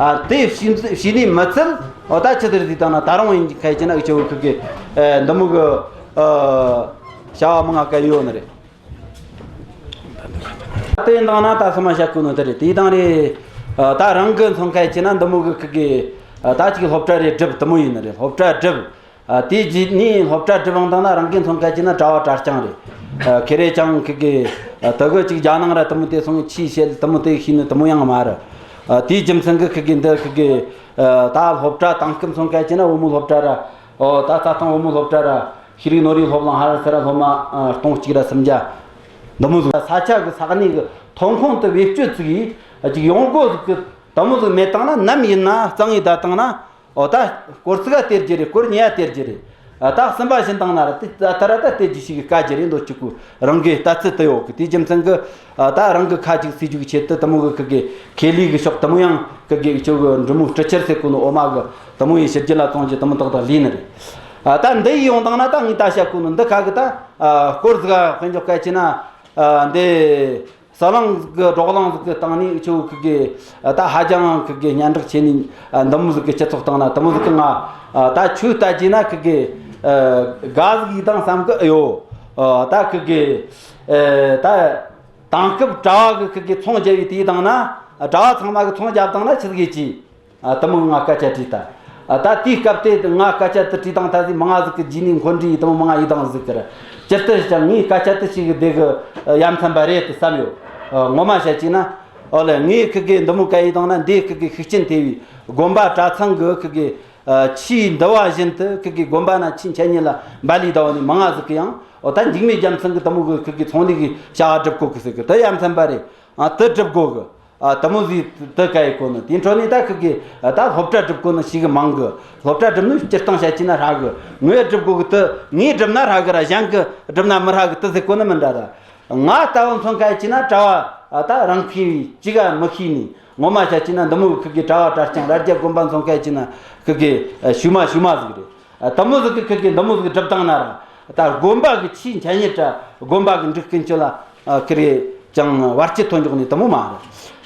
ཨ། དེ་བྱས་བྱས་ནས་མི་ཚད། འོ། ད་ཆི་ཟིག་རེད་ཟེར་བཏང་ན། ད་རུང་ཡིན་ཁ་ཅིག་ན་ཨུ་ཅག་བོད་ཁུལ་གྱི། ཨ། འདི་མོ་གི། ཨ། བྱ་བ་མང་ང་ག་ཡོད་ནི་རེད། དེ་ཡིན་དང་ན་ད་སོ་མ་བཤད་གོ་ནོ་དེ་རེད། དེ་དང་རེད། ཨ། ད་རང་གི་མཚོན་ཁ་ཅིག་ན་འདི་མོ་གི་ཁུལ་གི། ཨ། ད་ཅིག་སློབ་གྲྭ་རེ་སྒྲུབ། དེ་མོ་ཡིན་ནི་རེད། སློབ་གྲྭ་སྒྲུབ། ཨ། དེ་རྗེས་ནས་སློབ་གྲྭ་སྒྲུབ་འོང་དང་ན། རང་གི་མཚོན་ཁ་ཅིག་ན་གྲྭ་བ་གྲྭ་རྐྱང་རེད། ཨ། ཁེ་རེ་ཅང་ཁུལ་གི། ཨ། དེ་གི་ཅིག་རྒྱ་ནང་ར་དེ་མོ་དེ་སོང་ཆི་བཤད་དེ་མོ་དེ་ཤེས་ནི་དེ་མོ་ཡང་མ་རེད། ཨ། དེའི་རྒྱུ་མཚན་གི་ཁུལ་གི་འདི་ཁུལ་གི། ཨ། ད་སློབ་གྲྭ་དེང་སྐབས་མཚོན་ཁ་ཅིག་ན་བུ་མོ་སློབ་གྲྭ་ར། ཨོ། ད་རྩྭ་ཐང་བུ་མོ་སློབ་གྲྭ་ར། ཤེས་རིག་ནོར་བུའི་སློབ་གླིང་ཧ་ར་སེ་ར་སློབ་མ། ཨ། སྟོང་གཅིག་ར་སུམ་བརྒྱ། འདི་མོ་ཟིག་ས་ཆ་གི་ས་གནས་གི་ཐོན་ཁུངས་དེ་བེད་སྤྱོད་ཅིག་ཡེ་ཅིག་ཡོང་སྒོ་ཟིག་གི་དེ་མོ་ཟིག་མེད་དང་ན། ནམ་ཡིན་ན་གཙང་ཡེ་བསྡད་དང་ན། ཨོ། ད་སྐོར་ཙི་ག་སྟེར་རྒྱུ་རེད། སྐོར་གཉིས་ཡ་སྟེར་རྒྱུ་རེད། ཨ། ད་གསུམ་པ་བྱིན་བཏང་ན་ར། དེ་ད་ར་ད་སྟེར་རྒྱུ་ཞིག་གི་དཀའ་རྒྱུ་རེད། འདོད་གཅིག་པུ་རང་གི་ལྟ་ཚུལ་དེ་ཡོད་གི། དེའི་རྒྱུ་མཚན་གི། ཨ། ད་རང་གི་ཁ་ཅིག་སྲིད་ཇུས་ཀྱི་ཆེད་དུ་དེ་མོ་གི་ཁུལ་གི་ཁེ་ལས་གི་ཕྱོགས་དེ་མོ། ཡང་ཁུལ་གི་ཨུ་ཅག་གི་འབྲི་མོ་སྤྲི་ཆར་ཟེར་གོ་ནོ། འོ་མ་གི་དེ་མོ་ཡི་ཕྱི་རྒྱལ་ལ་བཙོང་རྒྱུ་དེ་མོ་ཏག་ཏག་ལས་ནི་རེད། ཨ། ད་འདི་ཡི་ཡོང་དང་ན་ད་ངས་ད་བཤད་གོ་ནོ་འདི་ཁ་གི་ད། ཨ། སྐོར་ཙི་ག་དཔེ་འཇོག་ཁ་ཅིག་ན། ཨ། འདི་ཟ་ལང་གི་འབྲོག་གླིང་ཟིག་གི་སྟེང་ནས་ཨུ་ཅག་ཁུལ་གི། ཨ། ད་ཧ་ཅང་ཁུལ་གི་སྙན་གྲགས་ཆེ་ནི། ཨ། འདི་མོ་ཟིག་གི་སྤྱི་ཚོགས་སྟེང་ན་དེ་མོ་ཟིག་གི་ང་། ཨ། ད་ཆོས་ལྟ་རྒྱུ་ན་ཁུལ་གི། ཨ། དགའ་ཟིག་ཡེ་དང་བསམ་གི་ཡོད། ཨ། ད་ཁུལ་གི། ཨ། ད་དེང་སྐབས་གྲྭ་བ་གི་ཁུལ་གི་ཚོང་རྒྱབ་བས་དེ་དང་ན། གྲྭ་བ་ཚང་མ་གི་ཚོང་རྒྱབ་དང་ན་ཆི་ཟིག་ཡེ་ཅི། ཨ། དེ་མོ་ང་སྐད་ཆ་དྲིས་ད། ཨ། ད་དེའི་སྐབས་དེ་ང་སྐད་ཆ་དེ་དྲིས་དང་ད་ཟིག་མང་ང་ཟིག་གི་རྗེས་ནས་འཁོན་འགྲས་དེ་མོ་མང་ང་ཡེ་དང་ཟིག་གི་ར། ཇི་ལྟར་ཅང་ངས་སྐད་ཆ་དེ་ཞིག་གི་དེ་གི། ཨ། ཡ་མཚན་པ་རེད་དེ་བསམ་ཡོད། ཨ། ངོ་མ་བཤད་ཅིག་ན། ཨོ་ལེ། ངས་ཁུལ་གི་འདི་མོ་ག་ཡེ་དང་ན། འདི་ཁུལ་གི་ཤུགས་རྐྱེན་ཐེབས་བས་དགོན་པ་གྲྭ་ཚང་གི་ཁུལ་གི། ཨ། ཆོས་འདུལ་བ་བཞིན་དུ་ཁུལ་གི་དགོན་པ་ན་ཆོས་འཆད་ཉན་ལ་འབད་ལས་བསྡད་ནི་མང་ང་ཟིག་གི། ཡང་ཨོ་ད་འཇིགས་མེད་རྒྱལ་མཚན་གི་དེ་མོ་གི་ཁུལ་གི་ཚོང་ལས་གི་བྱ་བ་སྒྲུབ་གོ་གི་ཟེར་གི། དེ་ཡ་མཚན་པ་རེད། ཨ། དེ་སྒྲུབ་དགོ་གི། ཨ། དེ་མོ་ཟིག་དེ་ག་ཡེ་གོ་ནི། དེའི་འཕྲོ་ནས་ད་ཁུལ་གི། ཨ། ད་སློབ་གྲྭ་སྒྲུབ་གོ་ནི་ཞེ་གི་མང་གི། སློབ་གྲྭ་སྒྲུབ་ནི་སྤྱིར་བཏང་བཤད་ཅིག་ན་ཧྲ་གི། ངས་སྒྲུབ་དགོ་གི། དེ་ངས་སྒྲུབ་ན་ཧྲ་གི་ར། གཞན་གི་སྒྲུབ་ན་མི་ཧྲ་གི་དེ་ཟེར་གོ་ནི་མིན་འདྲ་ད། ང་ལྟ་བུ་མཚོན་ཁ་ཅིག་ན་གྲྭ་བ། ཨ། ད་རང་ཁུལ་བས་ཅི་ག་མི་ཤེས་ནི། ངོ་མ་བཤད་ཅིག་ན་འདི་མོ་ཁུལ་གི་གྲྭ་བ་གྲྭ་རྐྱང་ར་རྒྱ་དགོན་པ་མཚོན་ཁ་ཅིག་ན་ཁུལ་གི། ཨ། ཤུལ་མ་ཤུལ་མ་ཟིག་རེད། ཨ། དེ་མོ་ཟིག་གི་ཁུལ་གི་འདི་མོ་ཟིག་སྒྲུབ་བཏང་ན་ར། ད་དགོན་པ་གི་ཆོས་འཆད་ཉན་ར་དགོན་པ་གི་འགྲིག་ཀུན་སྤྱོད་ལ། ཨ། ཁེ་རེ་ཅང་བར་ཆད་ཐོན་འཇོག་ནི་དེ་མོ་མ་རེད།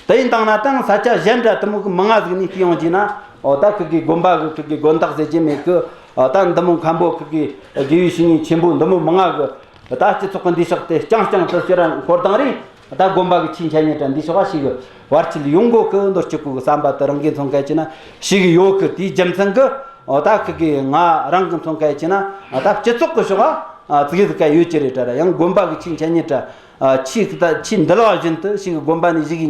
དེ་ཡིན་དང་ན་དང་ས་ཆ་གཞན་ར་དེ་མོ་གི་མང་ང་ཟིག་ནས་ཤེས་ཡོང་རྒྱུ་ན། ཨོ། ད་ཁུལ་གི་དགོན་པ་གི་ཁུལ་གི་དགོན་བདག་ཟེར་རྒྱུ་མེད་གི། ཨ། ད་འདི་མོ་མཁན་པོ་ཁུལ་གི་དགེ་བའི་བཤེས་གཉེན་ཆེན་པོ་འདི་མོ་མང་ང་གི། ད་སྤྱི་ཚོགས་གི་འདི་ཕྱོགས་དེ་རྐྱང་རྐྱང་དུ་ཕྱིར་འཁོར་དང་རེད། ད་དགོན་པ་གི་ཆོས་འཆད་ཉན་ར་འདི་ཕྱོགས་ཞེ་གི་བར་ཆད་ཡོང་གོ་གི། འདོད་སྐྱོ་གི་བསམ་པ་དེ་རང་གིས་མཚོན་ཁ་ཅིག་ན་ཞེ་གི་ཡོད་གི། དེའི་རྒྱུ་མཚན་གི། ཨོ། ད་ཁུལ་གི་ང་རང་གིས་མཚོན་ཁ་ཅིག་ན། ཨ། ད་སྤྱི་ཚོགས་གི་ཕྱོགས། ཨ། ཙི་གེ་ཟིག་ག་ཡོད་ཀྱི་རེད་དྲ་ར། ཡང་དགོན་པ་གི་ཆོས་འཆད་ཉན་ར། ཨ། ཆོས་ད་ཆོས་འདུལ་བ་བཞིན་དུ་ཞེ་གི་དགོན་པ་ནས་ཞེ་གི་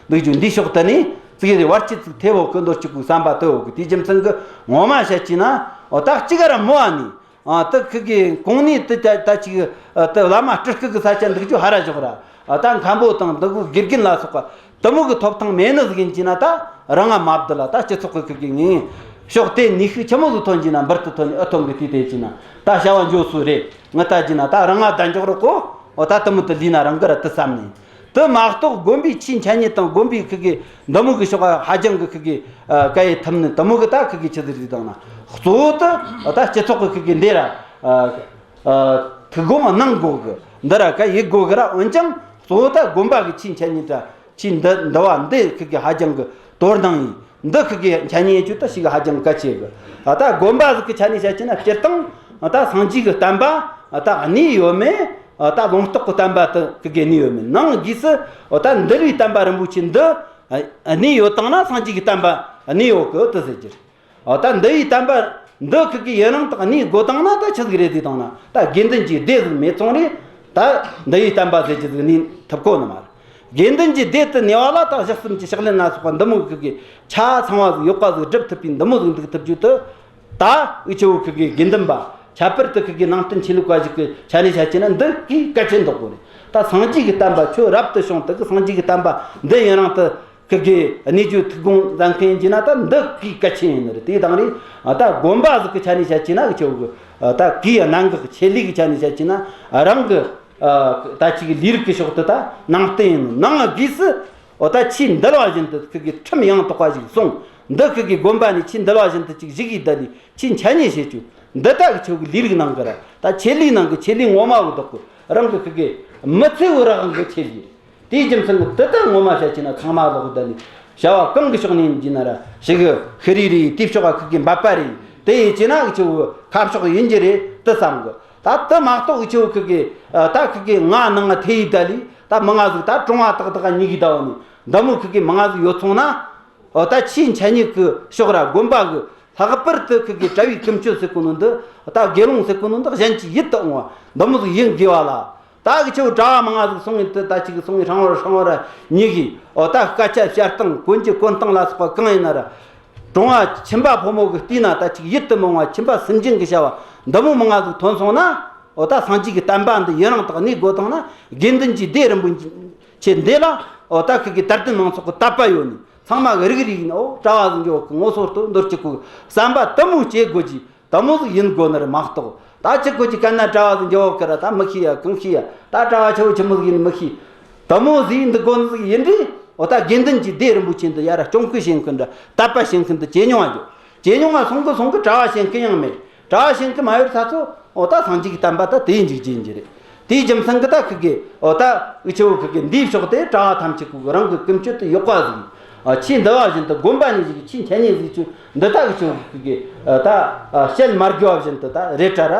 འདུག་རྒྱུ་འདི་ཕྱོགས་དེ་ནས་ཙི་གེ་ཟིག་བར་ཆད་ཅིག་ཐེབས་ཡོད་གི། འདོད་སྐྱོ་གི་བསམ་པ་དེ་ཡོད་གི། དེའི་རྒྱུ་མཚན་གི་ངོ་མ་བཤད་ཅིག་ན། ཨོ། ད་གཅིག་ག་ར་མོ་བ་ནས། ཨ། དེ་ཁུལ་གི་གོང་ནས་དེ་ད་ད་ཅིག། ཨ། དེ་བླ་མ་སྤྲུལ་སྐུ་གི་ས་ཆ་འདུག་རྒྱུ་ཧ་ར་ཞོག་ར། ཨ། ད་མཁན་པོ་དང་འདི་གུ་དགེ་རྒན་ལ་སོགས་པ་དེ་མོ་གི་ཐོབ་ཐང་མེད་ནི་ཟིག་ཡིན་གྱི་ན། ད་རང་ང་མ་བསྡད་ལ། ད་སྤྱི་ཚོགས་གི་ཁུལ་གི་ངས་ཕྱོགས་དེ་ནུས་ཤུགས་ཆི་མོ་ཟིག་ཐོན་གྱི་ན། འབུར་དུ་ཐོན་ནི་ཨེ་ཐོན་གི། དེ་དེ་གྱི་ན་ད་བྱ་བ་འཇོག་སྲོལ་རེད། ངས་ལྟ་གྱི་ན་ད་རང་ང་བདག་འཇོག་རོགས་གོ། ཨོ། ད་དེ་མོ་དེ་ལས་ན་རང་གི་ར་དེ་བསམ་ནས། དེ་མ་གཏོགས་དགོན་པའི་ཆོས་འཆད་ཉན་དང་དགོན་པའི་ཁུལ་གི་འདི་མོ་གི་ཕྱོགས་ཧ་ཅང་གི་ཁུལ་གི། ཨ། ག་ཡེ་ཐུབ་ནི་དེ་མོ་གི། ད་ཁུལ་གི་ཆི་ཟིག་རེད་དང་ན། གཙོ་བོ་དེ་ད་སྤྱི་ཚོགས་གི་ཁུལ་གི་འདི་ར། ཨ། ཨ། ཐུགས་དགོངས་གནང་དགོ་གི། འདི་ར་ག་ཡེ་དགོ་གི་ར། འོན་ཀྱང་གཙོ་བོ་ད་དགོན་པ་གི་ཆོས་འཆད་ཉན་ར་ཆོས་འདུལ་འདུལ་བ་འདི་ཁུལ་གི་ཧ་ཅང་གི་དོ་སྣང་ཡིན། འདི་ཁུལ་གི་འཆད་ཉན་ཡེ་རྒྱུ་ད་ཞེ་གི་ཧ་ཅང་གལ་ཆེ་གི། ཨ། ད་དགོན་པ་ཟིག་གི་ཆ་ནས་བཤད་ཀྱི་ན་སྤྱིར་བཏང་ད་སངས་རྒྱས་གི་བསྟན་པ་ད་གནས་ཡོད་མེད། ད་ལུང་རྟོགས་གི་བསྟན་པ་དེ་ཁུལ་གི་གནས་ཡོད་མེད། ནང་སྒོས་སུ་ད་འདུལ་བའི་བསྟན་པ་རིན་པོ་ཆེ་འདི་གནས་ཡོད་དང་ན་སངས་རྒྱས་གི་བསྟན་པ་གནས་ཡོད་གི་དེ་ཟེར་རྒྱུ་རེད། ཨོ། ད་འདུལ་བའི་བསྟན་པ་འདི་ཁུལ་གི་ཡུན་རིང་དུ་གནས་དགོས་དང་ན་ད་ཆི་ཟིག་རེད་ཟེར་དང་ན། ད་དགེ་འདུན་གྱི་སྡེ་ཟིག་མེད་སོང་རེད། ད་འདུལ་བའི་བསྟན་པ་ཟེར་རྒྱུ་ཟིག་གནས་ཐུབ་གོ་ནི་མ་རེད། དགེ་འདུན་གྱི་སྡེ་དེ་གནས་པ་ལ་ད་ཞག་གསུམ་གྱི་ཕྱག་ལེན་ལ་སོགས་པ་འདི་མོ་ཁུལ་གི་ཆ་ཚང་བ་ཟིག་ཡག་པ་ཟིག་སྒྲུབ་ཐུབ་པའི་འདི་མོ་ཟིག་འདུག་ཐུབ་རྒྱུ་དེ། ད་འུ་ཅག་བོད་ཁུལ་གི་དགེ་འདུན་པ། ཁྱད་པར་དུ་ཁུལ་གི་ནང་བསྟན་ཆོས་ལུགས་པ་ཞིག་གི་ཆ་ནས་བཤད་ཀྱི་ན་འདི་གི་གལ་ཆེན་འདོག་གོ་རེད། ད་སངས་རྒྱས་ཀྱི་བསྟན་པ་ཁྱོད་རབ་ཏུ་བྱུང་དུས་ཀྱི་སངས་རྒྱས་ཀྱི་བསྟན་པ་འདི་ཡུན་རིང་དུ་ཁུལ་གི་གནས་རྒྱུ་ཐུགས་དགོངས་མཛད་མཁན་ཡིན་གྱི་ན་ད་འདི་གི་གལ་ཆེན་ཡིན་ནི་རེད། དེ་དང་རེད། ད་དགོན་པ་ཟིག་གི་ཆ་ནས་བཤད་ཀྱི་ན་འུ་ཅག་གི་ད་གི་གནད་འགག་ཆེད་ལས་གི་ཆ་ནས་བཤད་ཀྱི་ན་རང་གི་ད་ཅིག་ལས་རིགས་ཀྱི་ཕྱོགས་དུ་ད་ནང་བསྟན་ཡིན་ནོ། ནང་སྒོས་སུ། འོ། ད་ཆོས་འདུལ་བ་བཞིན་དུ་ཁུལ་གི་ཁྲིམས་ཡང་དག་པ་ཞིག་སྲུང་ འདི་ཁི་གི་དགོན་པ་ནས་ཁྱེད་འདུལ་བ་བཞིན་དུ་ཅིག་བཞུགས་ཡི་ད་ལི་ཁྱེད་འཆད་ཉན་བྱེད་རྒྱུ། འདི་ད་གི་ཆོ་གི་ལས་རིགས་ནང་གི་ར་ད་ཆེད་ལས་ནང་གི་ཆེད་ལས་ངོ་མ་བོ་བདག་གི་རང་གི་ཁི་གི་མི་ཚེ་བོ་རང་གི་ཆེད་ལས་རེད། དེའི་རྒྱུ་མཚན་གི་དེ་ད་ངོ་མ་བཤད་ཀྱི་ན་ཚང་མ་ལོག་གི་ད་ལི་བྱ་བ་གང་གི་ཕྱོགས་ནས་ཡིན་གྱི་ན་ར་ཞིག་གི་ཤི་རི་རེད། དེའི་ཕྱོགས་ག་ཁི་གི་འབད་པ་རེད། དེ་ཡིན་གྱི་ན་གི་ཆོ་གི་ཁ་ཕྱོགས་ཡིན་གྱི་རེད་དེ་བསམ་གི། ད་དེ་མ་གཏོགས་གི་ཆོ་གི་ཁི་གི་ད་ཁི་གི་ང་ནང་ང་ཐེ་ཡི་ད་ལི་ད་མི་ང་ཟིག་ད་གྲོང་བ་ཏག་ཏག་ག་ཉི་གི་ད་བ་ནི་འདི་མོ་ཁི་གི་མི་ང་ཟིག་ཡོད་སོང་ན། འོ་ད་ཆེས་མཆན་ཉིད་ཀྱི་ཕྱོགས་ར་དགོན་པ་གི་ལྷག་པར་དུ་ཁི་གི་གྲྭ་བའི་ཀུན་སྤྱོད་ཟེར་གོ་ནོ་འདི། ད་དགེ་སློང་ཟེར་གོ་ནོ་འདི་གཞན་གྱི་ཡིད་དུ་འོང་བ་འདི་མོ་ཟིག་ཡིན་དགོས་བ་ལ། ད་གི་ཆོ་གྲྭ་བ་མང་ང་ཟིག་སོང་ཡིན་དུ་ད་ཅིག་སོང་ཡིན་ཧྲང་བར་ཧྲང་བར་ཉི་གི། འོ་ད་སྐད་ཆ་བཤད་སྟངས་གོན་རྒྱུ་གོན་སྟངས་ལ་སོགས་པ་གང་ཡིན་ན་ར། གྲོང་བ་ཁྱིམ་པ་ཕོ་མོ་གི་བལྟས་ན་ད་ཅིག་ཡིད་དུ་འོང་བ་ཁྱིམ་པ་སུན་འབྱིན་གི་བྱ་བ་འདི་མོ་མང་ང་ཟིག་ཐོན་སོང་ན། འོ་ད་སངས་རྒྱས་ཀྱི་བསྟན་པ་འདི་ཡུན་རིང་དུ་གནས་དགོས་བཏང་ན་དགེ་འདུན་གྱི་སྡེ་རིན་པོ་ཆེ་འདི་ལ། འོ་ད་ཁི་གི་དད་ལྡན་མང་ཚོགས་ཀྱི་དད་པ་ཡོད་ནི། ཚང་མ་གི་རིགས་རིགས་ནི་འོ་གྲྭ་བ་ཟིག་འགྱོ་གི་ངོ་སོ་ལྟོ་འདོར་གྱི་གོ་བསམ་པ་དུ་མོ་སྐྱེ་དགོས་ཀྱི་དུ་མོ་ཟིག་ཡིན་དགོས་ནི་རེད་མ་གཏོགས། ད་ཅི་གོ་ཅི་གན་ན་གྲྭ་བ་ཟིག་འགྱོ་གི་ར་ད་མི་ཤེས་ཡ་གང་ཤེས་ཡ། ད་གྲྭ་བ་ཆེ་བོ་ཆི་མོ་ཟིག་ཡིན་མི་ཤེས། དུ་མོ་ཟིག་འདི་དགོས་ནི་ཟིག་ཡིན་དུས། འོ་ད་དགེ་འདུན་གྱི་སྡེ་རིན་པོ་ཆེ་འདི་ཡ་ར་སྐྱོང་སྐུལ་བྱེད་མཁན་འདྲ་དད་པ་བྱེད་མཁན་འདི་ཇེ་ཉུང་བ་འགྱོ། ཇེ་ཉུང་བ་སོང་གི་སོང་གི་གྲྭ་བ་བྱེད་མཁན་ཡང་མེད། གྲྭ་བ་བྱེད་མཁན་མ་ཡོད་ས་ཚོ། འོ་ད་སངས་རྒྱས་ཀྱི་བསྟན་པ་ད་དེ་ཡིན་འཇིག་རྒྱུ་ཡིན་གྱི་རེད། དེའི་རྒྱུ་མཚན་གི་ད་ཁི་གེ་འོ་ད་འུ་ཆོ་ཁི་གེ་འདིའི་ཕྱོགས་དེ་གྲྭ་བ་ཐམས་ཅད་ཁུ་གི་རང་གི་ཀུན་སྤྱོད་དུ་ཡོད་པ་ཟིག། ཨ་ཆེས་འདི་བ་བཞིན་དུ་དགོན་པ་ནས་ཟིག་ཆེས་འཆད་ཉན་ཟིག་ཆུ་འདི་ད་འུ་ཆོ་ཁི་གེ་ད་བཤད་མ་དགོས་བ་བཞིན་དུ་ད་རེད་དྲ་ར།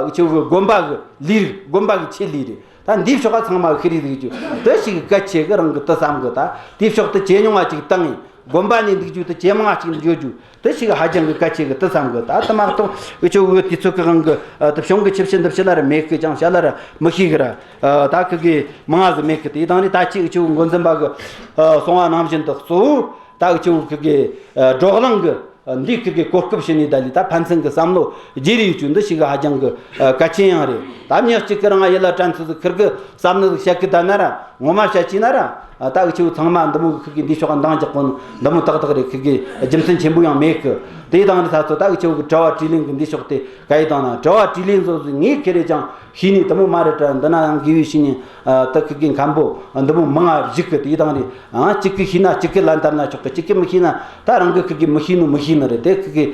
འུ་ཆོ་གི་དགོན་པ་གི་ལས་རིགས་དགོན་པ་གི་ཆེད་ལས་རེད། ད་འདིའི་ཕྱོགས་ཀ་ཚང་མ་ཤི་རི་ཟིག་ཆུ་དེ་ཞིག་གལ་ཆེ་གི་རང་གི་དུ་བསམ་གི། ད་དེའི་ཕྱོགས་དུ་ཇེ་ཉུང་བ་ཅིག་བཏང་ཡིན། དགོན་པ་ནས་འདུག་རྒྱུ་དུ་ཇེ་མང་ཅིག་འགྱོ་རྒྱུ་དུ་ཞིག་ཧ་ཅང་གི་གལ་ཆེ་གི་དུ་བསམ་གི། ད་དུ་མ་གཏོགས་འུ་ཆོ་གི་དུས་ཚོད་གི་དབང་གི་དུ་བྱུང་གི་ཆིབས་ཞི་འདི་ཕྱི་ལ་ར་མེད་གི། ཅང་ཤ་ལ་ར་མི་ཤེས་གི་ར། ད་ཁི་གི་མང་ང་ཟིག་མེད་གི། དེ་དང་རེ་ད་ཅི་འུ་ཆོ་འགོ་འཛིན་པ་གི་གསུང་བ་ནང་བཞིན་དུ་གཙོ་བོ་ད་འུ་ཆོ་ཁི་གི་བགྲོ་གླེང་གི་འདི་ཁིར་གི་གོ་སྐབས་ཞིག་ནས་ད་ལི་ད་ཕན་ཚུན་གི་བསམ་བློ་བརྗེ་རེས་ཡོད་རྒྱུ་འདི་ཞིག་གི་ཧ་ཅང་གི་གལ་ཆེན་ཡང་རེད། ད་མྱི་གཅིག་གི་རང་ཡིད་ལ་དྲན་ཚུལ་ཟིག་ཁིར་གི་བསམ་བློ་ཟིག་བཤད་གི་ད་ན་ར་ངོ་མ་བཤད་ཅི་ན་ར། ད་འུ་ཆོ་ཚང་མ་འདི་མོ་གི་ཁིར་གི་འདི་ཕྱོགས་འདང་རྒྱག་གོ་ནི་འདི་མོ་ཏག་ཏག་རེད། ཁིར་གི་རྒྱུ་མཚན་ཆེན་པོ་ཡང་མེད་གི། དེ་དང་རི་ས་ཚོ་ད་འུ་ཆོ་གི་དྲི་བ་དྲིས་ལན་གི་འདི་ཕྱོགས་དེ་ག་ཡི་དང་ན་དྲི་བ་དྲིས་ལན་བཟོ་ཟིག་ངས་ཁེ་རེ་ཅང་ཤེས་ནི་དུ་མོ་མ་རེད་དྲ། འདི་ན་ཡང་དགེ་བའི་བཤེས་གཉེན་ད་ཁི་གི་མཁན་པོ་འདི་མོ་མང་ང་བཞུགས་གི། དེ་དང་རེ་ཨང་གཅིག་གི་ཤེས་ན་གཅིག་གི་ལན་བཏབ་ན་ཆོག་གི། གཅིག་གི་མི་ཤེས་ན་ད་རང་གི་ཁི་གི་མི་ཤེས་ནོ་མི་ཤེས་ནི་རེད། དེ་ཁི་གི་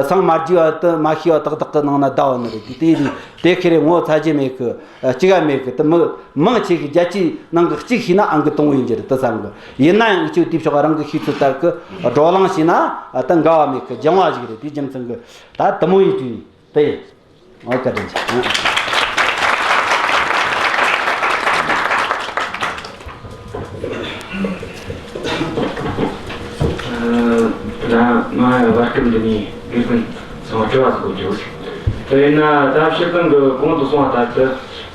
སང་མ་རྒྱས་པ་དུ་མ་ཤེས་པ་ཏག་ཏག་གི་ནང་ན་བསྡད་ཡོད་ནི་རེད། དེ་དེ་རེད། དེ་ཁེ་རེ་ངོ་ཚ་རྒྱུ་མེད་གི། གཅིག་ག་མེད་གི། དུ་མི་མང་ཆེ་གི་རྒྱལ་སྤྱིའི་ནང་གི་གཅིག་ཤེས་ན་ཨང་གི་དང་བོ་ཡིན་རྒྱུ་རེད་དུ་བསམ་གི། ཡིན་ན་ཡང་འུ་ཆོ་དེའི་ཕྱོགས་རང་གི་ཤེས་ཚུལ་ལྟར་གི་བགྲོ་གླེང་བྱས་ན་ད་འགལ་བ་མེད་གི། སྦྱང་བ་ཞིག་རེད། དེའི་རྒྱུ་མཚན་གི་ད་དུ་མོ་ཡིན་དུས་དེ། ཨོ་བཀའ་དྲིན་ཆེ། ད་ང་བར་སྐབས་འདི་ནས་དགེ་རྒན་ཚང་མ་དྲི་བ་ཟིག་གོ་རྒྱུ། དེ་ཡིན་ན་ད་ཕྱི་གང་གི་གོང་དུ་སོང་བ་ལྟར་དུ།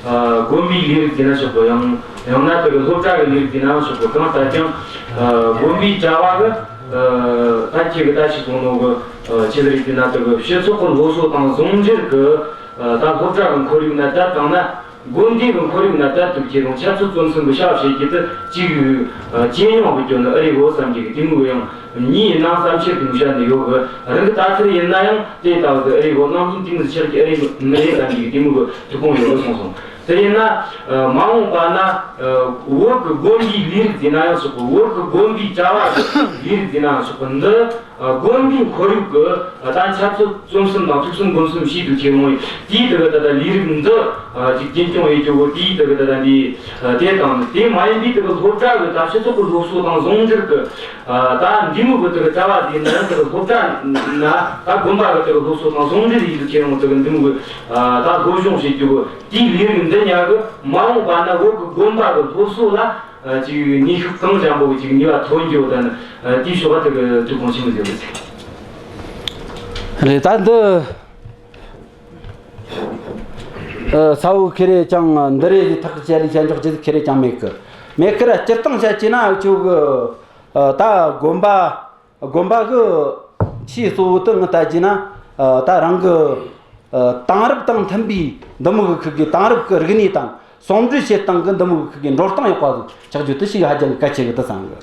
དགོན་པའི་ལས་རིགས་ཟེར་ན་ཆོག་གི། ཡང་ཡང་ན་དེ་གི་སློབ་གྲྭ་གི་ལས་རིགས་ཟེར་ན་ཡང་ཆོག་གི། གང་ལྟར་ཀྱང་དགོན་པའི་གྲྭ་བ་གི་ད་ཁྱེད་ཀྱི་ད་ཞིག་གོང་ནོ་གི་ཆི་ཟིག་རེད་ཟེར་ན། དེ་གི་སྤྱི་ཚོགས་ཀྱི་སློབ་གསོ་དང་ཟུང་འབྲེལ་གི་ད་སློབ་གྲྭ་གི་ཁོར་ཡུག་ན་ད་བཏང་ན། དགོན་སྡེ་གི་ཁོར་ཡུག་ན་ད་དུ་ཁྱེད་རང་ཆབ་སྲིད་བརྩོན་སེམས་གི་ཤ་བྱེད་ཀྱི་དུ་ཅིག་ཇེ་ཉུང་གི་སྐྱོན་ནི་ཨེ་རེད་འོ་བསམ་གྱི་གི་དེ་མོ་གི་ཡང་མྱི་ཡིན་ན་བསམ་འཆར་གི་མི་བཤད་ནི་ཡོད་གི། རང་གི་ལྟ་ཚུལ་ཡིན་ན་ཡང་དེ་ལྟ་བུ་གི་ཨེ་རེད་འོ། ནང་བཞིན་དེ་མོ་ཆགས་ཀྱི་ཨེ་རེད་མི་རེད་བསམ་གྱི་གི་དེ་མོ་གི་ཐུགས་དགོངས་ཡོད་གི་གསུངས་སོང་། དེ་ཡིན་ན་མ་འོངས་པ་ན་བོད་གི་དགོན་པའི་ལས་རིགས་ཟེར་ན་ཡང་ཆོག་གི། བོད་གི་དགོན་པའི་གྲྭ་བ་གི་ལས་རིགས་ཟེར་ན་ཡང་ཆོག་གི། འདི་དགོན་པའི་ཁོར་ཡུག་གི་ད་ཆབ་སྲིད་བརྩོན་སེམས་དང་ཐུགས་སེམས་དགོངས་སེམས་ཤིན་ཏུ་ཆེ་མོ་ཡིན། དེའི་དེ་གི་ད་ལྟ་ལས་རིགས་འདི་ཅིག་རྒྱུན་སྐྱོང་ཡེད་རྒྱུ་བོ། དེའི་དེ་གི་ད་ལྟ་འདི་དེ་དང་དེ་མ་ཡིན་པའི་དེ་གི་སློབ་གྲྭ་གི་ད་སྤྱི་ཚོགས་གི་སློབ་གསོ་དང་ཟུང་འབྲེལ་གི་ད་འདི་མོ་གི་དེ་གི་གྲྭ་བ་དེ་ནི་དེ་གི་སློབ་གྲྭ་ན་ད་དགོན་པ་གི་དེ་གི་སློབ་གསོ་དང་ཟུང་འབྲེལ་ཡེད་རྒྱུ་ཆེ་མོ་དེ་གི་འདི་མོ་གི་ད་སློབ་སྦྱོང་བྱེད་རྒྱུ་བོ། དེའི་ལས་རིགས་འདི་ཉག་གི་མ་འོངས་པ་ན་བོད་གི་དགོན་པ་གི་སློབ་གསོ་ལ་ཨ་ཅིག་ནུས་ཤུགས་གང་འཇམ་པོ་ཅིག་ནུས་པ་ཐོན་རྒྱུ་དང་། ཨ་དེའི་ཕྱོགས་ལ་དེ་གི་ཐུགས་དགོངས་ཆེན་པོ་ཟེར་བ་ཟེར། རེད། ད་འདི་ཨ་ས་བོ་ཁེ་རེ་ཅང་འདི་རེད་ཐག་བཅད་ལས་བྱ་འཇོག་ཅི་ཁེ་རེ་ཅང་མེད་གི། མེད་གི་ར། སྤྱིར་བཏང་བཤད་ཀྱི་ན་འུ་ཆོ་གི་ཨ་ད་དགོན་པ་དགོན་པ་གི་ཆེས་གཙོ་བོ་དེ་ངི་ལྟ་རྒྱུ་ན་ཨ་ད་རང་གི་ཨ་དེང་རབས་དང་མཐུན་པའི་འདི་མོ་གི་ཁུལ་གྱི་དེང་རབས་ཀྱི་རིག་གནས་དང་ཟུང་འབྲེལ་བྱེད་སྟངས་ཀྱི་འདི་མོ་གི་ཁུལ་གྱི་འགྲོ་སྟངས་ཡག་པ་ཟིག་ཆགས་རྒྱུ་དེ་ཞིག་ཧ་ཅང་གལ་ཆེ་གི་དེ་བསམ་གི།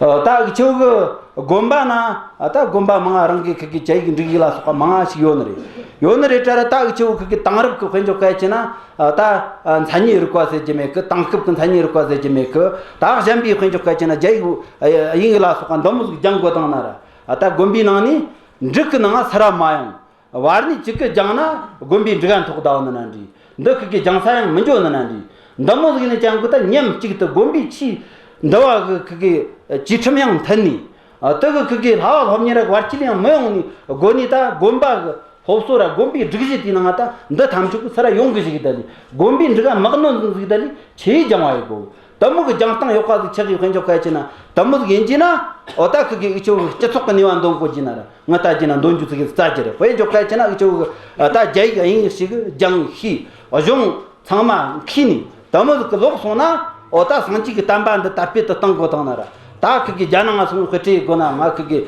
ཨ་ད་འུ་ཆོ་གི་དགོན་པ་ན་ཨ་ད་དགོན་པ་མང་ང་རང་གི་ཁུལ་གྱི་བཅའ་ཡིག་འགྲིག་ཡིག་ལ་སོགས་པ་མང་ང་ཞིག་ཡོད་ནི་རེད། ཡོད་ནི་རེད་དྲ་ར། ད་འུ་ཆོ་གི་ཁུལ་གྱི་དེང་རབས་ཀྱི་དཔེ་འཇོག་སྐད་ཆ་ན་ཨ་ད་ཨ་མཚན་ཉིད་རིག་པ་ཟེར་རྒྱུ་མེད་གི། དེང་སྐབས་ཀྱི་མཚན་ཉིད་རིག་པ་ཟེར་རྒྱུ་མེད་གི། ད་གཞན་པའི་དཔེ་འཇོག་སྐད་ཆ་ན་རྒྱ་ཡིག་ཨ་དབྱིན་ཡིག་ལ་སོགས་པ་འདི་མོ་ཟིག་སྦྱང་དགོས་བཏང་ན་ར། ཨ། ད་དགོན་པའི་ནང་ནས་འབྲུག་གི་ནང་ང་སུ་ར་མ་ཡོང་། བར་ནས་གཅིག་གི་རྒྱང་ན་དགོན་པའི་འབྲུག་ག་འཐོག་བསྡད་ཡོད་ནི་ན་འདྲ། འདི་ཁུ་གི་རྒྱང་ས་ཡང་མི་འགྱོ་ནི་ན་འདྲ། འདི་མོ་ཟིག་ནས་ཀྱང་གི་ད་མཉམ་གཅིག་ཏུ་དགོན་པའི་ཆེས་འདི་བ་གི་ཁུ་གི་བཅས་ཁྲིམས་ཡང་མཐུན་ནས། ཨ། དེ་གི་ཁུ་གི་ལྷ་བ་སློབ་གཉེར་ར་བར་ཆད་ཡང་མི་ཡོང་ནི་སྒོ་ནས། ད་དགོན་པ་གི་སློབ་གསོ་ར་དགོན་པའི་སྒྲིག་གཞི་དེའི་ནང་ང་ད་འདི་ཐམས་ཅད་གི་སུ་ར་ཡོང་གི་ཞིག་གི་ད་ལི། དགོན་པའི་འབྲུག་ག་མི་གནོད་ཟིག་ད་ལི་ཆེས་རྒྱང་བ་ཡི་གོ། དེ་མོ་གི་རྒྱང་སྟེང་ཡོད་པ་ཟིག་ཆགས་གི། དཔེ་འཇོག་གལ་ཆེ་ན་དེ་མོ་ཟིག་ཡིན་གྱི་ན། འོ། ད་ཁུ་གི་འུ་ཆོ་གི་སྤྱི་ཚོགས་གི་ནུས་པ་འདོན་དགོས་གྱི་ན་ར། ང་ལྟ་རྒྱུ་ན་འདོན་རྒྱུ་ཚིག་གི་རྩ་རྒྱུ་རེད། དཔེ་འཇོག་གལ་ཆེ་ན་འུ་ཆོ་གི་ད་རྒྱ་ཡིག་དབྱིན་ཡིག་ཞིག་གི་སྦྱང་ཤེས། གཞུང་ཚང་མ་མཁས་ནས་དེ་མོ་ཟིག་གི་ལོག་སོང་ན། འོ། ད་སངས་རྒྱས་ཀྱི་བསྟན་པ་འདི་དར་སྤེལ་དུ་གཏང་དགོས་བཏང་ན་ར། ད་ཁུ་གི་རྒྱ་ནང་ང་སོང་དཔེ་ཁྲིད་དགོས་ན། ང་ཁུ་གི་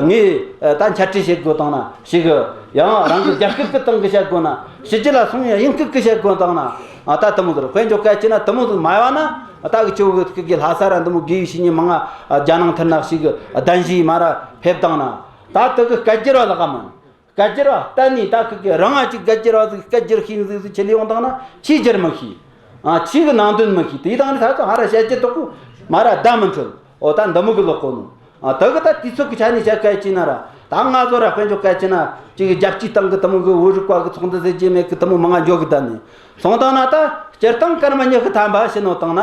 ངས་ད་འཆད་ཁྲིད་བྱེད་དགོས་བཏང་ན་ཞིག་གི། ཡང་རང་གི་རྒྱ་སྐད་གི་སྟེང་གི་བཤད་དགོས་ན། ཕྱི་རྒྱལ་ལ་སོང་ཡང་དབྱིན་སྐད་གི་བཤད་དགོས་བཏང་ན། ཨ། ད་དེ་མོ་ཟིག་རེད། དཔེ་འཇོག་གལ་ཆེ་ན་དེ་མོ་ཟིག་མ་ཡོང་ན། ད་འུ་ཆོ་གི་ཁུ་གི་ལྷ་ས་ར་འདི་མོ་དགེ་བའི་བཤེས་གཉེན་མང་ང་རྒྱ་ནང་མཐུན་ན་ཞིག་གི་གདན་ཞུས་མ་ར་ཕེབས་བཏང་ན། ད་དེ་གི་སྐད་སྒྱུར་བ་ལ་ག་མིན། སྐད་སྒྱུར་བ་གཏན་ནས་ད་ཁུ་གི་རང་ང་ཅིག་སྐད་སྒྱུར་བ་ཟིག་སྐད་སྒྱུར་ཤེས་ཟིག་ཟིག་ཆི་ལས་ཡོང་བཏང་ན། ཆི་སྒྱུར་མི་ཤེས། ཨ། ཆི་གི་ནང་དོན་མི་ཤེས། དེ་དང་ནི་ད་ཚོ་ཧ་ར་བཤད་རྒྱུ་དོག་གི་མ་ར་བརྡ་མི་འཕྲོད། འོ། ད་འདི་མོ་གི་ལོག་གོ་ནོ། ཨ། ད་གི་ད་དུས་ཚོད་གི་ཆ་ནས་བཤད་གལ་ཆེ་ན་ར། ད་ང་ཚོ་ར་དཔེ་འཇོག་གལ་ཆེ་ན་ཅིག་རྒྱལ་སྤྱིའི་སྟེང་གི་དེ་མོ་གི་བོད་རིག་པ་གི་ཚོགས་འདུ་ཟེར་རྒྱུ་མེད་གི། དེ་མོ་མང་ང་འགྱོ་གི་ད་ནི་སོང་བཏང་ན། ད་སྤྱིར་བཏང་སྐར་མ་ཉི་ཤུ་ཐམ་པ་ཕྱིན་ནོ་བཏང་ན།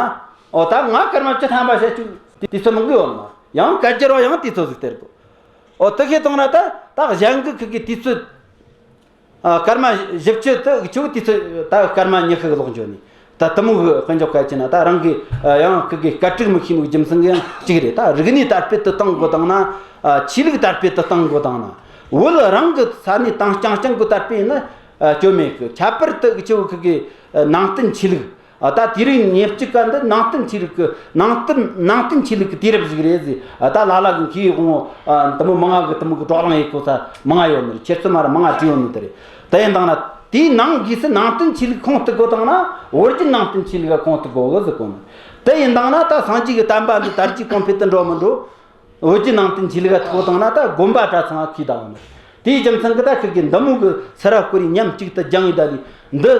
འོ། ད་ང་སྐར་མ་བཅུ་ཐམ་པ་བཤད་རྒྱུ་དུས་ཚོད་མང་གི་ཡོད་ནོ། ཡང་སྐད་སྒྱུར་བ་ཡང་དུས་ཚོད་ཟིག་སྟེར་དགོས། འོ། དེ་ཁེ་བཏང་ན་ད་ད་གཞན་གི་ཁུ་གི་དུས་ཚོད། ཨ། སྐར་མ་བཞི་བཅུ་དེ་འུ་ཆོ་དུས་ཚོད་ད་སྐར་མ་ཉི་ཤུ་གི་ལོག་འགྱོ་ནི། ད་དེ་མོ་གི་དཔེ་འཇོག་གལ་ཆེ་ན། ད་རང་གི་ཨ་ཡང་ཁུ་གི་སྐད་རིགས་མི་ཤེས་ནོ་རྒྱུ་མཚན་གི་ཡང་གཅིག་རེད། ད་རིག་གནས་དར་སྤེལ་དུ་གཏང་དགོས་བཏང་ན། ཨ། ཆོས་ལུགས་དར་སྤེལ་དུ་གཏང་དགོས་བཏང་ན། བོད་རང་གི་ས་གནས་དང་རྐྱང་རྐྱང་གི་དར་སྤེལ་ཡིན་ན། ཨ། སྐྱོན་མེད་གི། ཁྱད་པར་དུ་འུ་ཆོ་ཁུ་གི་ཨ་ནང་བསྟན་ཆོས་ལུགས། ཨ། ད་དུས་རབས་ཉེར་གཅིག་ག་འདི་ནང་བསྟན་ཆོས་ལུགས་ཀྱི། ནང་བསྟན། ནང་བསྟན་ཆོས་ལུགས་ཀྱི་དུས་རབས་ཟིག་རེད་ཟེར། ཨ། ད་ལ་ལ་གི་མཁས་དབང་ཨ་འདི་མོ་མང་ང་གི་འདི་མོ་གི་བགྲོ་གླེང་ཡེད་གོ་ས་མང་ང་ཡོད་ནི་རེད། ཁྱེད་ཚོ་མ་ར་མང་ང་བྲིས་ཡོད་ནི་དེ་རེད། དེ་ཡིན་དང་ན་དེའི་ནང་སྒོས་སུ་ནང་བསྟན་ཆོས་ལུགས་ཁུངས་གཏུག་དགོས་དང་ན། བོད་བརྒྱུད་ནང་བསྟན་ཆོས་ལུགས་ཁུངས་གཏུག་དགོས་གི་ཟེར་གོ་ནི། དེ་ཡིན་དང་ན་ད་སངས་རྒྱས་ཀྱི་བསྟན་པ་འདི་དར་རྒྱས་གོང་འཕེལ་དུ་འགྲོ་མི་འགྲོ། བོད་བརྒྱུད་ནང་བསྟན་ཆོས་ལུགས་ཐོག་དང་ན་ད་དགོན་པ་གྲྭ་ཚང་ཁུལ་དང་ནི། དེའི་རྒྱུ་མཚན་གྱིས་ད་ཁུ་གི་འདི་མོ་གི་སི་ར་ཀོ་རི་མཉམ་གཅིག་ཏུ་སྦྱངས་ཡི་ད་ལི། འདི་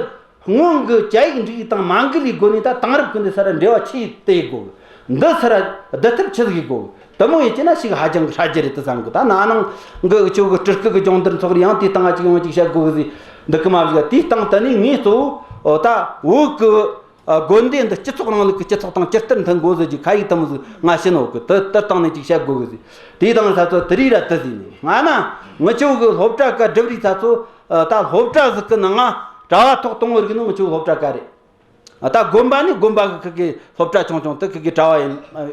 སྔོན་གྱི་སྐད་ཡིག་འབྲུག་ཡིག་དང་མ་འགལ་བའི་སྒོ་ནས། ད་དེང་རབས་ཀྱི་འདི་ས་ར་འབྲེལ་བ་ཆི་ཡེ་དེ་ཡེད་དགོས། འདི་ས་ར་བསྡུ་ཐབས་ཆི་ཟིག་ཡེད་དགོས། དེ་མོ་ཡིན་གྱི་ན་ཞིག་ཧ་ཅང་གི་ཧྲ་རྒྱུ་རེད་དུ་བསམ་གི། ད་ན་ནིང་གི་འུ་ཆོ་གི་སྤྲུལ་སྐུ་གི་སྦྱོང་བརྡར་ཚོགས་རེ་ཡང་དེའི་སྟེང་ང་ཅིག་ཡོང་ཅིག་བཤད་དགོས་གི་ཟེར་འདུག་གི་མ་བཞག། དེའི་སྟེང་དུ་ནི་ངས་གཙོ་བོ་ད་བོད་གི་ཨ་དགོན་སྡེ་འདི་སྤྱི་ཚོགས་རིང་ལུགས་ཀྱི་སྤྱི་ཚོགས་དང་ཇི་ལྟར་མཐུན་དགོས་ཟེར་གྱི་ཁ་ཡིག་དེ་མོ་ཟིག་ང་བྱིན་ནོ་གི། དེ་དེ་སྟེང་ནས་ཅིག་བཤད་དགོས་གི་ཟེར། དེའི་སྟེང་ས་ཚོ་དེ་རིགས་ར་དེ་ཟིག་ནས་ང་ན་ངི་ཆོ་གི་སློབ་གྲྭ་ཀ་སྒྲུབ་རིགས་ས་ཚོ། ཨ། ད་སློབ་གྲྭ་ཟིག་གི་ནང་ང་གྲྭ་བ་ཐོག་དང་པོ་རིགས་ནི་ངི་ཆོ་སློབ་གྲྭ་ཀ་རེད། ཨ། ད་དགོན་པ་ནི་དགོན་པ་གི་ཁུ་གི་སློབ་གྲྭ་ཆུང་ཆུང་དེ་ཁུ་གི་གྲྭ་བ་ཡིན་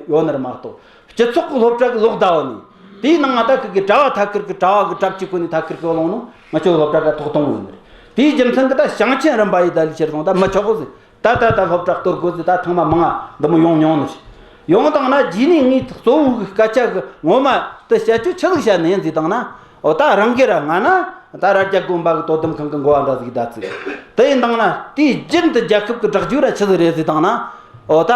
ཡོད་ནི་རེད་མ་གཏོགས། སྤྱི་ཚོགས་གི་སློབ་གྲྭ་གི་ལོག་ཟླ་བ་ནི། དེའི་ནང་ང་ད་ཁུ་གི་གྲྭ་བ་ཐད་ཀར་གི་གྲྭ་བ་གི་གྲྭ་བ་གཅིག་གོ་ནི་ཐད་ཀར་གི་ལོང་ནོ་ང་ཆོ་སློབ་གྲྭ་ཀ་ཐོག་དང་པོ་ཡིན་ནི་རེད། དེའི་རྒྱུ་མཚན་གི་ད་ཞིང་ཆེན་རིམ་པ་ཡི་ད་ལི་ཕྱིར་སོང་ད་མི་ཆོག་གི་ཟེར། ད་ད་ད་སློབ་གྲྭ་གཏོར་དགོས་ཟེར། ད་ཐེངས་མ་མང་ང་འདི་མོ་ཡོང་མྱོང་ནི་རེད། ཡོང་དང་ན་རྗེས་ནས་ངས་གཙོ་བོ་གི་སྐད་ཆ་གི་ངོ་མ་དེ་བཤད་རྒྱུ་ཆི་ཟིག་བཤད་ནི་ཡིན་ཟེར་དང་ན། འོ། ད་རང་གི་ར་ང་ན་ད་རྭ་རྒྱ་དགོན་པ་གི་དོ་དམ་ཁང་གི་འགོ་བ་འདྲ་ཟིག་ད་ཚིག་དེ་ཡིན་དང་ན། དེའི་རྒྱུན་དུ་རྒྱལ་ཁབ་ཀྱི་བསྒྲགས་བརྗོད་ར་ཆི་ཟིག་རེད་ཟེར་དང་ན། འོ། ད་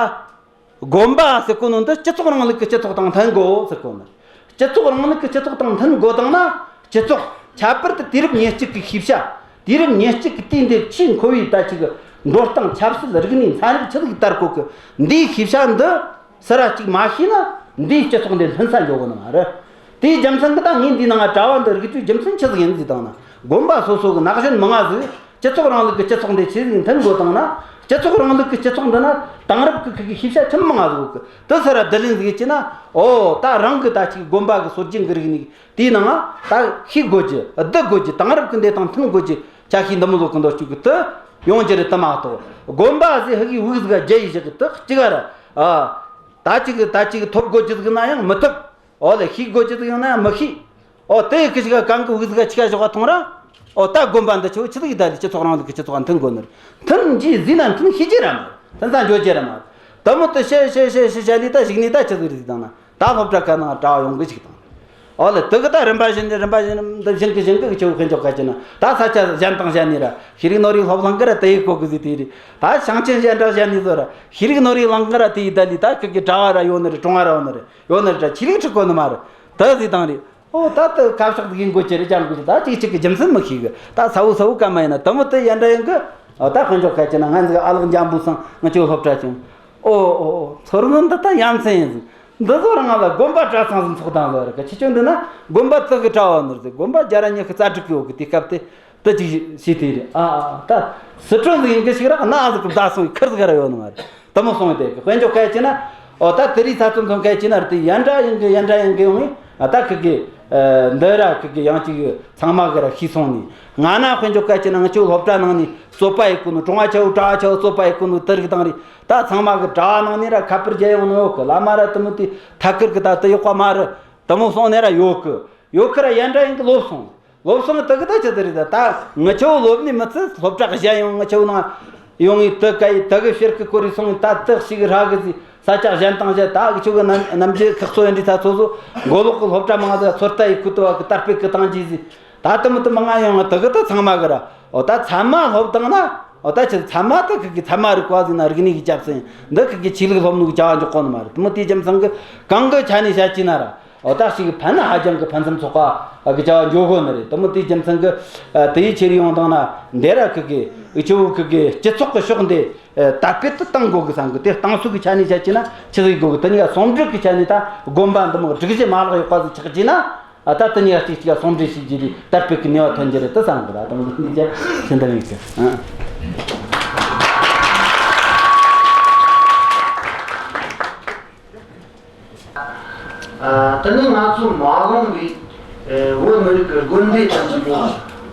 དགོན་པ་ཟེར་གོ་ནོ་འདི་སྤྱི་ཚོགས་རིང་ལུགས་ཀྱི་སྤྱི་ཚོགས་དང་མཐུན་དགོས་ཟེར་གོ་ནི། སྤྱི་ཚོགས་རིང་ལུགས་ཀྱི་སྤྱི་ཚོགས་དང་མཐུན་དགོས་དང་ན། སྤྱི་ཚོགས་ཁྱད་པར་དུ་དུས་རབས་ཉེར་གཅིག་གི་ཤེས་བྱ། དུས་རབས་ཉེར་གཅིག་གི་དུས་འདིར་ཆེས་མཁོ་བའི་ད་ཅིག་འགྲོ་སྟངས། ཆབ་སྲིད། རིག་གནས། ཚན་རིག་ཆི་ཟིག་དར་གོ་གི། འདིའི་ཤེས་བྱ་འདི་སུ་ར་གཅིག་མ་ཤེས་ན་འདིའི་སྤྱི་ཚོགས་འདི་མཐུན་ས་འགྱོ་གི་ནི་མ་རེད། དེའི་རྒྱུ་མཚན་གི་ད་ངས་འདིའི་ནང་ང་གྲྭ་བ་འདི་རིག་རྒྱུའི་རྒྱུ་མཚན་ཆི་ཟིག་ཡིན་ཟེར་དང་ན། དགོན་པ་སོ་སོ་གི་ན་གཞོན་མང་ང་ཟིག་སྤྱི་ཚོགས་རིང་ལུགས་ཀྱི་སྤྱི་ཚོགས་འདི་ཆི་ཟིག་མཐུན་དགོས་དང་ན། སྤྱི་ཚོགས་རིང་ལུགས་ཀྱི་སྤྱི་ཚོགས་འདི་ན་དེང་རབས་ཀྱི་ཁུ་གི་ཤེས་བྱ་ཆི་མང་ང་ཟིག་ཡོད་གི། དེ་སུ་ར་བསྡུ་ལེན་ཟིག་ཡེད་ཀྱི་ན། འོ། ད་རང་གི་ད་ཅིག་དགོན་པ་གི་སྲོལ་རྒྱུན་གི་རིག་གནས་དེའི་ནང་ང་ད་ཤེས་དགོས་རྒྱུ། བསྡུ་དགོས་རྒྱུ། དེང་རབས་ཀྱི་འདི་དང་མཐུན་དགོས་རྒྱུ། ཆ་ཤས་འདི་མོ་ཟིག་གི་འདོད་བཅུག་གི་དེ་ཡོང་རྒྱུ་རེད་དེ་མ་གཏོགས། དགོན་པ་ཟེར་ཧུ་གི་དབུགས་ཟིག་ག་རྒྱ་ཡི་བཞག་གི་དེ་གཅིག་ག་ར། ཨ། ད་ཅིག་ད་ཅིག་ཐོབ་དགོས་རྒྱུ་ཟིག་ན་ཡང་མི་ཐོབ། འོ་ལེ། ཤེས་དགོས་རྒྱུ་ཟིག་ཡོང་ན་ཡང་མི་ཤེས། འོ། དེ་ཡི་ཁུ་ཞིག་ག་གང་གི་དབུགས་ཟིག་ག་ཆི་ག་ཞོག་ག་ཐོང་ར། འོ། ད་དགོན་པ་འདི་ཆོ་ཆི་ཟིག་ད་ལི་སྤྱི་ཚོགས་རིང་ལུགས་ཀྱི་སྤྱི་ཚོགས་མཐུན་དགོས་ནི་རེད། མཐུན་གྱིས་ཟིན་ན་མཐུན་ཤེས་རྒྱུ་ར་མ་རེད། མཐུན་ས་འཇོག་རྒྱུ་ར་མ་རེད། དེ་མོ་དེ་བཤད་བཤད་བཤད་བཤད་བཤད་ལི་ད་གཞུག་ནས་ད་ཆི་ཟིག་རེད་ཟིག་དང་ན། ད་སློབ་གྲྭ་ཁ་ནང་གྲྭ་བ་ཡོང་གི་ཞིག་དང་། འོ་ལེ། དེ་གི་ད་རིམ་པ་བཞིན་རིམ་པ་བཞིན་འདི་བཞིན་གི་བཞིན་གི་ཆེ་བོ་ཁེ་འཇོག་ཁ་ཅི་ན། ད་ས་ཆ་གཞན་དང་གཞན་ནས་ར་ཤེས་རིག་ནོར་བུའི་སློབ་གླིང་གི་ར་དེ་ཡི་གོ་གི་ཟིག་དེ་རེད། ད་ཞིང་ཆེན་གཞན་དང་གཞན་ནས་ཟོ་ར་ཤེས་རིག་ནོར་བུའི་གླིང་གི་ར་དེ་ཡི་ད་ལི་ད་ཁི་གི་གྲྭ་བ་ར་ཡོད་ནི་རེད། གྲོང་བ་ར་ཡོད་ནི་རེད། ཡོད་ནི་རེད། ད་ཆོས་ལུགས་ཁྲིད་གོ་ནི་མ་རེད། ད་ཟིག་དང་རེད། ཨོ། ད་ད་ཁ་ཕྱོགས་ཟིག་ཡིན་དགོས་ཀྱི་རེད། ཅང་དགོས་ཀྱི། ད་ཅིག་ཅིག་གི་རྒྱུ་མཚན་མི་ཤེས་གི། ད་ས་བོ་ས་བོ་ག་མ་ཡིན་ན་དེ་མོ་དེ་ཡན་འདྲ་ཡིན་གི། ཨོ། ད་ཁོ་འཇོག་ཁ་ཅི་ན་ང་ཟིག་ཨ་ལགས་འཇམ་པོ་སང་ང་ཆོ་སློབ་གྲྭ་ཆུང་། ཨོ་ཨོ་ཨོ། ཚོར་སྣང་འདི་ད་ཡ་མཚན་ཡིན་ཟིག། འདི་ཚོ་རང་ང་ལ་དགོན་པ་གྲྭ་ཚང་ཟིག་འཚོགས་དང་ཟེར་གི། ཁྱེད་ཆོ་འདི་ན་དགོན་པ་དག་གི་གྲྭ་བ་ནོར་ཟིག། དགོན་པ་རྒྱ་ར་ཉི་ཤུ་རྩ་དྲུག་གི་ཡོད་གི། དེ་སྐབས་དེ་དེ་ཅིག་བྱས་དེ་རེད། ཨ་ཨ། ད་སི་ཁྲོན་ཟིག་ཡིན་གི་ཞིག་ར། ན་ཟིག་གི་བདག་སོང་བའི་ཁུར་ཟིག་ར་ཡོད་ནི་མ་རེད། དེ་མོ་སོང་བའི་དེ་གི་དཔེ་འཇོག་སྐད་ཆ་ན། ཨོ་ད་དེ་རིགས་ཚ་ཚོད་མཚོན་སྐད་ཆ་ན་ར། དེ་ཡན་གྲྭ་ཡིན་གི། ཡན་གྲྭ་ཡིན་གི་ཡོང་ངས། ཨ་ད་ཁི་གི་ཨ་འདི་ར་ཁི་གི་ཡང་ཅིག་ཚང་མ་གི་ར་ཤེས་སོང་ནི། ང་ན་དཔེ་འཇོག་སྐད་ཆ་ན་ང་ཆོ་སློབ་གྲྭ་ནང་ནས་རྩོད་པ་ཡེད་གོ་ནོ། གྲོང་བ་ཆེ་བོ་གྲྭ་བ་ཆེ་བོ་རྩོད་པ་ཡེད་གོ་ནོ་དེ་རིགས་དང་རེད། ད་ཚང་མ་གི་གྲྭ་བ་ནང་ནས་ར་ཁ་པར་རྒྱག་ཡོང་ནི་ཡོད་གི། བླ་མ་ར་དེ་མོ་དེ་ཐད་ཀར་གི་ད་དེ་ཡོད་པ་མ་རེད། དེ་མོ་སོང་ནས་ར་ཡོད་གི། ཡོད་གི་ར། ཡན་གྲྭ་ཡིན་གི་ལོབས་སོང་། ལོབས་སོང་། དེ་གི་ད་ཅི་ཟིག་རེད། ད་ད་ངི་ཆོ་ལོབས་ནི་མི་ཚད། སློབ་གྲྭ་གཞན་ཡང་ངི་ཆོ་ནང་ཡོང་ངས་དེ་ག་ཡི་དེ་གི་ཕྱིར་གི་སྐོར་རེ་སོང་ངས། ད་དེ་ཞིག་ར་གི་ཟིག་ས་ཆ་གཞན་དང་གཞན། ད་ངི་ཆོ་གི་ནམ་ནམ་རྒྱུན་ཁག་གསོ་ཡིན་འདྲི་ད་ཚོ་ཚོ་མགོ་ལོག་གི་སློབ་གྲྭ་མང་ཟིག་ཚོད་ལྟ་ཡེད་གི་དུ་བ་གི་དར་སྤེལ་གི་བཏང་རྒྱུ་ཟིག། ད་དེ་མོ་དེ་མང་ང་ཡོང་ང་། དེ་གི་ད་ཚང་མ་གི་ར། འོ་ད་ཚད་མ་སློབ་བཏང་ན། འོ་ད་ཆི་ཚད་མ་དེ་ཁི་གི་ཚད་མ་རིག་པ་ཟིག་ན་རིག་གནས་གི་རྒྱབ་སེ་ཡིན། འདི་ཁི་གི་ཆོས་ལུགས་སློབ་ནོ་གི་བྱ་བ་འཇོག་གོ་ནི་མ་རེད། དེ་མོ་དེའི་རྒྱུ་མཚན་གི་གང་གི་ཆ་ནས་བཤད་ཀྱི་ན་ར། འོ་ད་ཞིག་གི་ཕན་ན་ཧ་ཅང་གི་ཕུན་སུམ་ཚོགས་པ་གི་བྱ་བ་འཇོག་གོ་ནི་རེད། དེ་མོ་དེའི་རྒྱུ་མཚན་གི་ཨ་དེའི་ཆེད་ཡོང་དང་ན། འདི་ར་ཁི་གི་འུ་ཆོ་ཁི་གི་སྤྱི་ཚོགས་གི་ཕྱོགས་འདི་ཨ་དར་སྤེལ་དུ་གཏང་དགོ་གི་བསམ་གི། དེ་གཏང་སྲོལ་གི་ཆ་ནས་བཤད་ཀྱི་ན་ཆི་ཟིག་དགོ་གི། དེ་གཉིས་ཀ་ཟུང་འབྲེལ་གི་ཆ་ནས་ད་དགོན་པ་འདི་མོ་སྒྲིག་གཞི་མ་ལག་ཡོད་པ་ཟིག་ཆགས་ཀྱི་ན། ཨ་ད་དེ་གཉིས་ཀ་གཅིག་གཅིག་ཟུང་འབྲེལ་བྱས་རྗེས་ལས་དར་སྤེལ་གི་ནུས་པ་ཐོན་རྒྱུ་རེད་དུ་བསམ་གི། ད་དེ་མོ་འདི་ཅི་ཞིག་འདི་མིན་གི། ཨ། ཨ། དེ་ནས་ང་ཚོ་མ་འོངས་པའི་ཨེ་བོད་མི་རིགས་ཀྱི་དགོན་སྡེ་དང་གཅིག་པོ་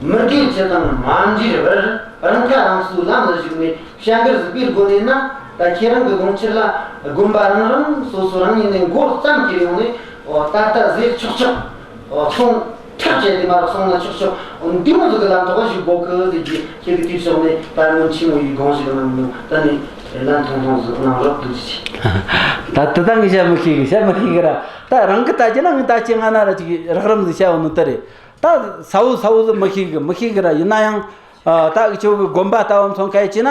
མི་དགེ་བཅུ་དང་མ་འདྲེས་པར་རང་ཁ་རང་གསོའི་ལམ་ལ་ཞུགས་ནས་བྱ་འགུལ་ཟིག་པའི་སྒོ་ནས་ན། ད་ཁྱེད་རང་གི་དགོངས་འཆར་ལ་དགོན་པ་རང་རང་སོ་སོ་རང་ཉིད་ནས་མགོ་བརྩམས་ཀྱི་ཡོང་ནས། འོ་ད་ལྟ་ཟེར་ཆོག་ཆོག་འོ་གསུང་ཐག་བཅད་དེ་མར་གསུང་ན་ཆོག་ཆོག་འོ་འདི་མོ་ཟིག་གི་ལམ་ཐོག་ཞུགས་དགོ་གི་ཟེར་གྱི། ཁྱེད་ཀྱི་དུས་ཕྱོགས་ནས་ད་སྔོན་ཆེན་མོ་ཡི་དགོངས་ཞུ་གནང་མྱོང་། ད་ནི་ལན་ཐུང་ཐུང་ཟིག་གནང་རོགས། ཐུགས་རྗེ་ཆེ། ད་དེ་ད་ངས་བཤད་མི་ཤེས་གི། བཤད་མི་ཤེས་གི་ར། ད་རང་གི་ད་ཅི་ན་ངས་ད་ཅི་ང་ན་ར་ཅིག་རགས་རིམ་ཟིག་བཤད་འོ་ནོ་དེ་རེད། ད་ས་བོ་ས་བོ་ཟིག་མི་ཤེས་གི། མི་ཤེས་གི་ར། ཡིན་ན་ཡང་ཨ་ད་འུ་ཆོ་གི་དགོན་པ་ལྟ་བུ་མཚོན་ཁ་ཡེ་ཅི་ན།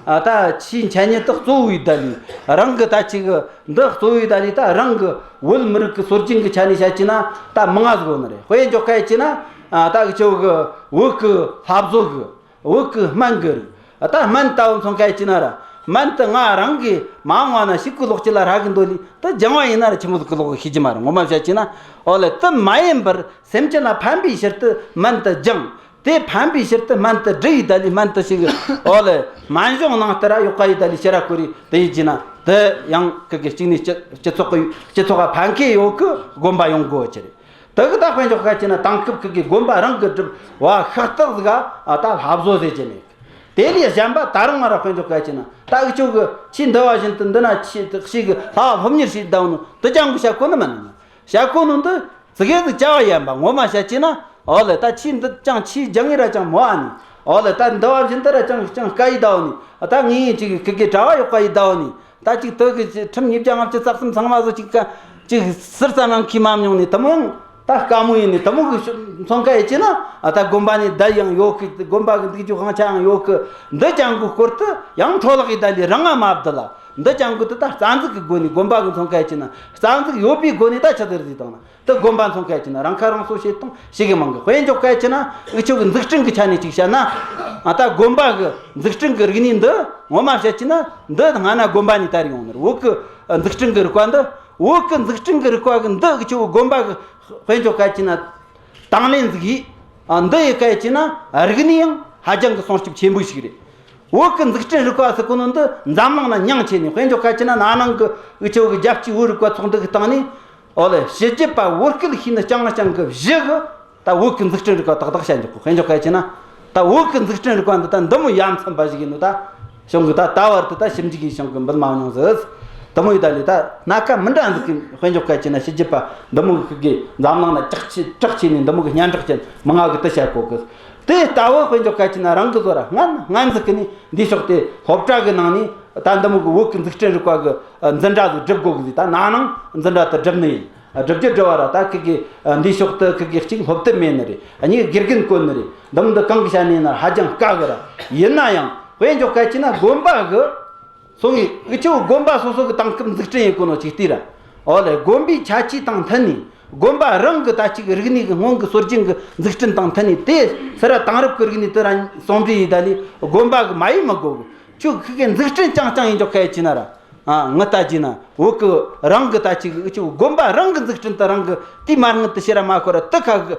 ཨ་ད་ཆེས་མཚན་ཉིད་དེ་གཙོ་བོའི་ད་ལི་རང་གི་ད་ཅིག་གི་འདི་གཙོ་བོའི་ད་ལི་ད་རང་གི་བོད་མི་རིགས་ཀྱི་སྲོལ་རྒྱུན་གྱི་ཆ་ནས་བཤད་ཀྱི་ན་ད་མང་ང་ཟིག་ཡོད་ནི་རེད། དཔེ་འཇོག་ཁ་ཡེ་ཅི་ན། ཨ་ད་འུ་ཆོ་གི་བོད་ཀྱི་ལྷ་བཟོ་གི། བོད་ཀྱི་སྨན་གི་རིགས། ཨ་ད་སྨན་ལྟ་བུ་མཚོན་ཁ་ཡེ་ཅི་ན་ར། སྨན་དེ་ང་རང་གི་མ་འོངས་པ་ན་ཕྱུགས་ཀྱི་ལོག་སྤྱོད་ལ་རག་གི་འདོད་ལི། ད་སྦྱང་བ་ཡིན་ན་ར་ཆི་མོ་ཟིག་གི་ལོག་གི་ཤེས་ཀྱི་མ་རེད། ངོ་མ་བཤད་ཀྱི་ན། འོ་ལེ། དེ་མ་ཡིན་པར་སེམས་ཅན་ལ་ཕན་པའི་ཕྱིར་དུ་སྨན་དེ་སྦྱང་། དེ་ཕན་པའི་ཕྱིར་དུ་སྨན་དེ་སྦྲུལ་ཡི་ད་ལི་སྨན་དེ་ཞིག་གི། འོ་ལེ། སྨན་གཞུང་ནང་ལྟར་ར་ཡོག་ག་ཡི་ད་ལི་ཕྱིར་ར་བསྐོར་རི་དེ་ཡེ་ཅི་ན། དེ་ཡང་ཁི་གི་གཅིག་ནས་སྤྱི་སྤྱི་ཚོགས་ཀྱི་སྤྱི་ཚོགས་ལ་ཕན་ཁེ་ཡོད་གི་དགོན་པ་ཡོང་དགོ་ཆི་རེད། དེ་གི་ད་དཔེ་འཇོག་ཁ་ཅི་ན་དེང་སྐབས་ཁི་གི་དགོན་པ་རང་གི་སྒྲུབ་པ་ཤ་སྟག་ཟིག་ག་ཨ་ད་ལྷ་བཟོ་ཟེར་གྱི་མེད། དེ་ལས་གཞན་པ་ད་རུང་ང་ར་དཔེ་འཇོག་ཁ་ཅི་ན། ད་འུ་ཆོ་གི་ཆོས་འདི་བ་བཞིན་དུ་འདི་ན་ཆོས་ཞིག་གི་ལྷ་སློབ་གཉེར་བྱེད་ད་ནོ་དེ་ཅང་གི་བཤད་གོ་ནི་མིན་ནི། བཤད་གོ་ནོ་འདི་ཙི་གེ་ཟིག་བྱ་བ་ཡིན་པ་ངོ་མ་བཤད་ཅི་ན། འོ་ལེ། ད་ཆོས་འདི་ཅང་ཆོས་སྦྱང་ངེ་ར་ཅང་མོ་ཨ་ནི། འོ་ལེ། ད་འདི་བ་བཞིན་དུ་ར་ཅང་ཅང་དཀའ་ཡི་ད་འོ་ནི། ད་ངེད་ཅིག་ཁི་གི་གྲྭ་བ་ཡོག་པ་ཡི་ད་འོ་ནི། ད་ཅིག་དེ་གི་ཁྲིམས་ཉིས་བརྒྱ་ལྔ་བཅུ་རྩ་གསུམ་ཚང་མ་ཟོ་ཅིག་ཀ་ཅིག་ཟུར་ཙམ་ཡང་ཁས་མ་མྱོང་ནི་དེ་མོ་ཡང་ད་དཀའ་མོ་ཡིན་ནི། དེ་མོ་གི་མཚོན་ཁ་ཡེ་ཅི་ན། ཨ་ད་དགོན་པ་ནས་བསྡད་ཡང་ཡོད་གི། དགོན་པ་གི་འདུག་རྒྱུ་དབང་ཆ་ཡང་ཡོད་གི། འདི་ཅང་གི་སྐོར་དུ་ཡང་འཕྲོ་བརླག་ཡི་ད་ལི་རང་ང་མ་བསྡད་ལ། འདི་ཅང་གི་དུ་ད་རྩ་འཛུགས་གི་སྒོ་ནས། དགོན་པ་གི་མཚོན་ཁ་ཡེ་ཅི་ན་རྩ་འཛུགས་ཡོད་པའི་སྒོ་ནས་ད་ཆི་ཟེར་ཟིག་དང་ན། དེ་དགོན་པ་མཚོན་ཁ་ཡེ་ཅི་ན་རང་ཁ་རང་གསོ་བྱེད་སྟངས་ཞེ་གི་མང་གི། དཔེ་འཇོག་ཁ་ཡེ་ཅི་ན་འུ་ཆོ་གི་འཛུགས་སྐྲུན་གི་ཆ་ནས་ཅིག་བཤད་ན། ཨ་ད་དགོན་པ་གི་འཛུགས་སྐྲུན་གི་རིག་གནས་འདི་ངོ་མ་བཤད་ཅི་ན་འདི་སྔ་ན་དགོན་པ་ནས་དར་ཡོང་ནི་རེད། བོད་གི་འཛུགས་སྐྲུན་གི་རིག་པ་འདི། བོད་གི་འཛུགས་སྐྲུན་གི་རིག་པ་གི་འདི་འུ་ཆོ་གི་དགོན་པ་གི་དཔེ་འཇོག་ཁ་ཡེ་ཅི་ན་དང་ལེན་ཟིག་ཡིས། ཨ་འདི་ཡི་ཁ་ཡེ་ཅི་ན་རིག་གནས་ཡང་ཧ་ཅང་གི་སྲུང་སྐྱོབ་ཆེན་པོ་ཞིག་རེད། བོད་ཀྱི་འཛུགས་སྐྲུན་རིག་པ་ཟེར་གོ་ནོ་འདི་འཛམ་གླིང་ན་མྱིང་ཆེ་ནི། དཔེ་འཇོག་ཁ་ཅི་ན་ན་ནིང་གི་འུ་ཆོ་གི་རྒྱལ་སྤྱིའི་བོད་རིག་པ་ཚོགས་འདུ་གི་སྟེང་ནས། ཨོ་ལེ། ཕྱི་རྒྱལ་པ་བོད་སྐད་ཤེས་ནི་རྐྱང་རྐྱང་གི་བཞི་གི་ད་བོད་ཀྱི་འཛུགས་སྐྲུན་རིག་པ་ཏག་ཏག་བཤད་འཇོག་གོ། དཔེ་འཇོག་ཁ་ཅི་ན་ད་བོད་ཀྱི་འཛུགས་སྐྲུན་རིག་པ་འདི་ད་འདི་མོ་ཡ་མཚན་པ་ཞིག་ཡིན་ནོ། ད་གཞུང་གི་ད་ད་བར་དུ་ད་ཞིབ་འཇུག་གིས་གཞུང་གི་འབུལ་མ་མྱོང་ཟིག། དེ་མོ་ཡི་ད་ལས་ད་སྣ་ཁ་མི་འདྲ་འདུག་གི། དཔེ་འཇོག་ཁ་ཅི་ན་ཕྱི་རྒྱལ་པ་འདི་མོ་གི་གི་འཛམ་གླིང་ན་གྲགས་ཆེ་གྲགས་ཆེ་ནི་འདི་མོ་གི་སྙན་གྲགས་ཅན་མི་ང་གི་དེ་བཤད་གོ་གི། དེ་ལྟ་བུ་དཔེ་འཇོག་ཁ་ཅི་ན་རང་གི་བཟོ་ར་སྔན་སྔན་ཟིག་གི་ནི་འདི་ཕྱོགས་དེ་སློབ་གྲྭ་གི་ནང་ནས་ད་འདི་མོ་གི་བོད་ཀྱི་འཛུགས་སྐྲུན་རིག་པ་གི་འཛིན་གྲྭ་ཟིག་སྒྲུབ་དགོ་གི་ཟིག། ད་ན་ནིང་འཛིན་གྲྭ་དེ་སྒྲུབ་ནི་ཡིན། སྒྲུབ་རྒྱུ་སྒྲུབ་བ་ར། ད་ཁི་གི་འདི་ཕྱོགས་དེ་ཁི་གི་གཅིག་སློབ་དེབ་མེད་ནི་རེད། གཉིས་དགེ་རྒན་བསྐོ་ནི་རེད། འདི་མོ་འདི་གང་གི་བྱ་ནི་ཡིན་ན་ཧ་ཅང་དཀའ་གི་ར། ཡིན་ན་ཡང་དཔེ་འཇོག་ཁ་ཅི་ན་དགོན་པ་གི་སོང་ངས་འུ་ཆོ་དགོན་པ་སོ་སོ་གི་དེང་སྐབས་འཛུགས་སྐྲུན་ཡེད་གོ་ནོ་ཅིག་ལྟོས་ར། ཨོ་ལེ། དགོན་པའི་ཁྱད་ཆོས་དང་མཐུན་ནས། དགོན་པ་རང་གི་ད་ཅིག་རིག་གནས་ཀྱི་སྔོན་གྱི་སྲོལ་རྒྱུན་གྱི་འཛུགས་སྐྲུན་དང་མཐུན་ནས། དེ་སི་ར་དེང་རབས་ཀྱི་རིག་གནས་དེ་ར་ཟུང་འབྲེལ་ཡེད་ད་ལས་དགོན་པ་གི་མ་ཡེད་མི་དགོ་གི། ཁྱོད་ཁི་གི་འཛུགས་སྐྲུན་རྐྱང་རྐྱང་ཡེད་འཇོག་ཁ་ཡེ་ཅི་ན་ར། ཨ། ངི་ལྟ་རྒྱུ་ན་བོད་གི་རང་གི་ད་ཅིག་འུ་ཆོ་དགོན་པ་རང་གི་འཛུགས་སྐྲུན་དེ་རང་གི་དེའི་མ་དངུལ་དེ་ཕྱིར་ར་མ་ཤོར་ར་དེ་ཁ་གི་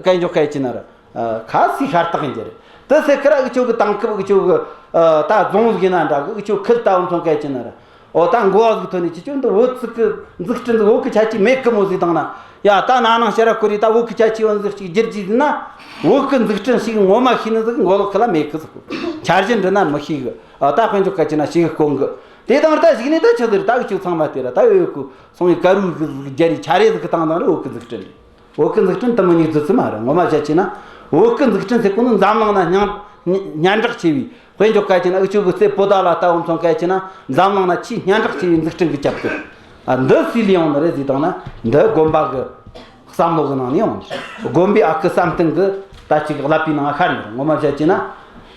གན་འཇོག་གལ་ཆེ་ན་ར། ཨ། ཁ་སི་ཤ་སྟག་ཡིན་རྒྱུ་རེད། དེ་སེ་ཁི་ར་འུ་ཆོ་གི་དེང་སྐབས་འུ་ཆོ་གི་ཨ་ད་རྫོང་ཟིག་ཡིན་ན་འདྲ་གི། འུ་ཆོ་ཁུལ་ལྟ་བུ་མཚོན་གལ་ཆེ་ན་ར། འོ་ད་འགོ་བ་ཟིག་ཐོན་ནས་ཁྱེད་ཆོ་འདི་བོད་ཟིག་གི་འཛུགས་སྐྲུན་ཟིག་བོད་གི་ཁྱད་ཆོས་མེད་གི་མོ་ཟིག་བཏང་ན། ཡ་ད་ན་ནིང་ཕྱིར་ར་ཁོ་རེ་ད་བོད་གི་ཁྱད་ཆོས་བོ་ཟིག་ཅིག་བསྒྱུར་རྒྱུ་ཟིག་ན། བོད་གི་འཛུགས་སྐྲུན་ཞིག་ངོ་མ་ཤེས་ནི་ཟིག་མགོ་ལོག་ཁི་ལ་མེད་གི་ཟིག་འཆར་གཞི་འདི་ན་མི་ཤེས་གི། ཨ། ད་དཔེ་འཇོག་གལ་ཆེ་ན་ཞིག་གི་དཀོན་གི། དེ་དང་ད་གཞུག་ནས་ད་ཆི་ཟིག་རེད། ད་གི་ཆུ་ཚང་མ་དེ་ར་ད་ཡོད་གི་སོང་བའི་དཀར་བོའི་གི་ཟིག་རྒྱ་རི་ཆ་རེ་ཟིག་གི་བཏང་དང་ར་བོད་གི་འཛུགས་སྐྲུན་རེད། བོད་གི་འཛུགས་སྐྲུན་དེ་མི་ཉིག་རྫུ་ཚུ་མ་རེད། ངོ་མ་བཤད་ཆེ་ན་བོད་གི་འཛུགས་སྐྲུན་ཟེར་གོ་ནི་འཛམ་གླིང་ན་སྙན་སྙན་གྲགས་ཆེ་བའི། དཔེ་འཇོག་གལ་ཆེ་ན་འུ་ཆོ་གི་རྩེ་པོ་ཏ་ལ་ལྟ་བུ་མཚོན་གལ་ཆེ་ན་འཛམ་གླིང་ན་ཆེས་སྙན་གྲགས་ཆེ་བའི་འཛུགས་སྐྲུན་གི་རྒྱབ་སྐྱོར། ཨ། འདི་སུས་ལས་ཡོང་ནི་རེད་ཟེར་བཏང་ན་འདི་དགོན་པ་གི་བསམ་བློ་གི་ནང་ནས་ཡོང་ནི་རེད། དགོན་པའི་ཨ་ཁུ་བསམ་གཏན་གི་ད་ཅིག་ཀླད་པའི་ནང་ཤར་ནི་རེད། ངོ་མ་བཤད་ཆེ་ན།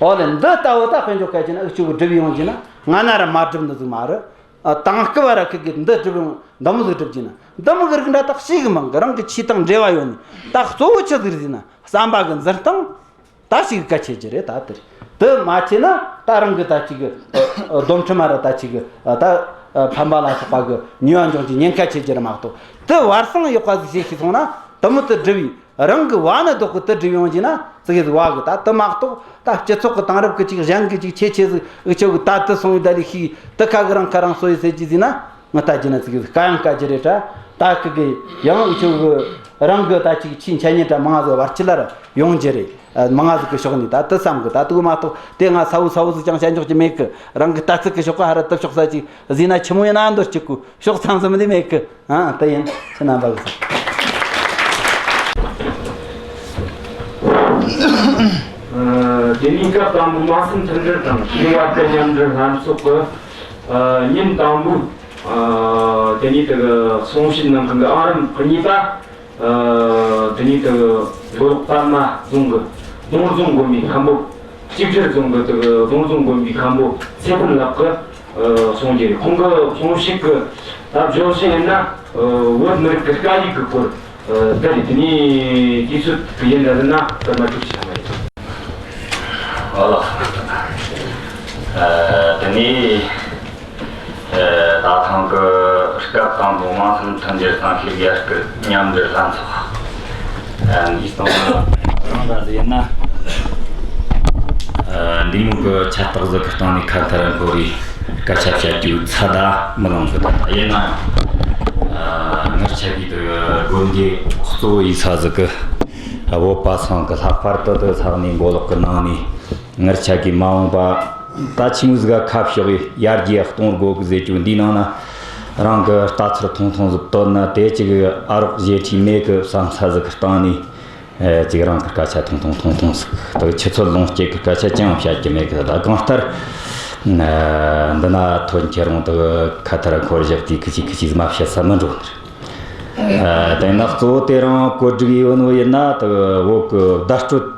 འོ་ལེ། འདི་ལྟ་བུ་ད་དཔེ་འཇོག་གལ་ཆེ་ན་འུ་ཆོ་གི་སྒྲུབ་ཡོང་རྒྱུ་ན་སྔ་ན་ར་མ་སྒྲུབ་ནི་ཟིག་མ་རེད། ཨ། དེང་སྐབས་བ་ར་ཁི་གི་འདི་སྒྲུབ་ཡོང་། འདི་མོ་ཟིག་སྒྲུབ་རྒྱུ་ན་འདི་མོ་གི་རིགས་འདྲ་དག་ཞིག་གི་མང་གི། རང་གི་ཆོས་དང་འབྲེལ་བ་ཡོད་ནི། ད་གཙོ་བོ་ཆི་ཟིག་རེད་ཟེར་ན་བསམ་པ་གི་འཛིན་སྟངས་ད་ཞིག་གལ་ཆེ་རྒྱུ་རེད། ད་དེ་རེད། དེ་མ་བྱས་ན་ད་རང་གི་ད་ཅིག་གི་སྡོམ་ཁྲིམས་མ་ར་ད་ཅིག་གི་ད་ཕན་པ་ལ་སོགས་པ་གི་ནུས་པ་འབྱུང་རྒྱུ་ཉེན་ཁ་ཆེ་རྒྱུ་རེད་མ་གཏོགས། དེ་བར་སང་ཡག་པ་ཟིག་བྱེད་ཤེས་སོང་ན་དེ་མོ་དེ་སྒྲུབ་བས། རང་གི་བ་ནི་བདོག་གི་དེ་སྒྲུབ་ཡོང་རྒྱུ་ན་ཙི་གེ་ཟིག་བ་གི། ད་དེ་མ་གཏོགས་ད་སྤྱི་ཚོགས་གི་དེང་རབས་གི་ཅིག་གཞན་གི་ཅིག་ཆེ་ཆེ་ཟིག་འུ་ཆོ་གི་ད་དེ་སོང་བའི་ད་ལི་ཤིག་དེ་ཁ་གི་རང་ཁ་རང་སོ་ཡི་ཟེར་རྒྱུ་ཟིག་ན། ང་ལྟ་རྒྱུ་ན་ཙི་གེ་ཟིག་དཀའ་ཡང་དཀའ་རྒྱུ་རེད་དྲ། ད་ཁི་གི་ཡང་འུ་ཆོ་གི་རང་གི་ད་ཅིག་ཆེས་འཆད་ཉན་དྲ་མང་ང་ཟིག་བར་ཆི་ལ་ར་ཡོང་རྒྱུ་རེད། ཨ། མང་ང་ཟིག་གི་ཕྱོགས་ནས་ད་དེ་བསམ་གི། ད་དེ་མ་གཏོགས་དེ་ང་ས་བོ་ས་བོ་ཟིག་ཅང་བཤད་འཇོག་རྒྱུ་མེད་གི། རང་གི་ལྟ་ཚུལ་གི་ཕྱོགས་ག་ཧ་ར་དེ་ཕྱོགས་ས་ཅིག་ཟིག་ན་ཆི་མོ་ཡིན་ན་འདོད་སྐྱིད་གི། ཕྱོགས་མཚམས་ཟིན་མི་འདི་མེད་གི། ཨ། དེ་ཡིན། ཁྱེད་རྣམ་པ་གི་ཨ། དེ་ནས་སྐབས་དང་པོ་མ་སུམ་མཐུན་སྒྲིལ་དང་ཤེས་བ་སྐད་མཉམ་འབྲེལ་ལྷན་ཚོགས་ཀྱི་ཨ་ཉིན་དང་པོའི་ཨ་དེ་ནས་དེ་གི་གསུང་བཤད་གནང་མཁན་གྱི་ཨང་རིམ་གཉིས་པ། ཨ། དེ་ནས་དེ་གི་མགོ་ལོག་པདྨ་རྫོང་གི་སྡོང་རྫོང་དགོན་པའི་མཁན་པོ། གཅིག་སྒྲིལ་རྫོང་གི་དེ་གི་སྡོང་རྫོང་དགོན་པའི་མཁན་པོ་ཚེ་ཕུན་ལགས་ཀྱིས་ཨ་གསུང་རྒྱུ་རེད། ཁོང་གི་གསུང་བཤད་ཀྱི་ད་བརྗོད་གཞི་ཡིན་ན་ཨ་བོད་མི་རིགས་ཀྱི་སྐད་ཡིག་གི་སྐོར། ཨ། དེ་རེད། དེ་ནས་དུས་ཚོད་ཀྱི་ཡིན་ད་ཟེར་ན་དེ་མ་གྲུབ་ཞིག་མ་ཡིན། ཨོ་ལགས། ཨ། དེ་ནས་ཨ་ད་ཐེངས་ཀྱི་སྐབས་དང་པོ་མ་སུམ་མཐུན་སྒྲིལ་དང་ཤེས་བྱ་སྐད་མཉམ་འབྲེལ་ལྷན་ཚོགས། ཨ། འདིའི་སྟེང་ན་རང་འདྲ་ཟིག་ཡིན་ན། ཨ། འདི་མོ་གི་ཆ་རྟགས་ཟིག་གི་སྟེང་ནས་ཁ་ཐར་འཁོར་རེ་སྐད་ཆ་བཤད་རྒྱུ་ཚ་ད་མི་ལང་གི། ད་ཡིན་ན་ཡང་། ཨ། ངར་ཆ་གི་དེ་དགོན་སྡེ་གཙོ་བོ་ཡིན་ས་ཟིག་གི། ཨ། བོད་པ་ཚང་གི་ལྷག་པར་དུ་དེ་ས་གནས་མགོ་ལོག་གི་ནང་ནས། ངར་ཆ་གི་མ་འོངས་པ་ད་ཆི་མོ་ཟིག་ག་ཁ་ཕྱོགས་ཡི་ཡར་རྒྱས་གཏོང་དགོ་གི་ཟེར་རྒྱུ་འདི་ནང་ན་རང་གི་ལྟ་ཚུལ་ཐུང་ཐུང་ཟིག་བཏོན་ན་དེ་ཅིག་ཨ་རོགས་བཞེས་ཁྲི་མེད་གི་བསམ་ས་ཟིག་གི་སྟེང་ནས། ཨེ། ཅིག་རང་གི་སྐད་ཆ་ཐུང་ཐུང་ཐུང་ཐུང་ཟིག་དག་ཆུ་ཚོད་ལོངས་སྤྱད་གི་སྐད་ཆ་ཅང་བཤད་རྒྱུ་མེད་གི། ད་གང་ལྟར་ཨ་འདི་ན་ཐོན་ཁྱེད་རང་དག་ཁ་ཐར་འཁོར་བཞག་དུས་ཁི་ཅིག་ཁི་ཅིག་མ་བཤད་ས་མི་འགྲོ་ནི་རེད། ཨ། དེ་ན་གཙོ་བོ་དེ་རང་བཀོད་སྒྲིག་ཡོད་ནོ་ཡིན་ན་དག་བོད་གི་བརྡ་སྤྲོད་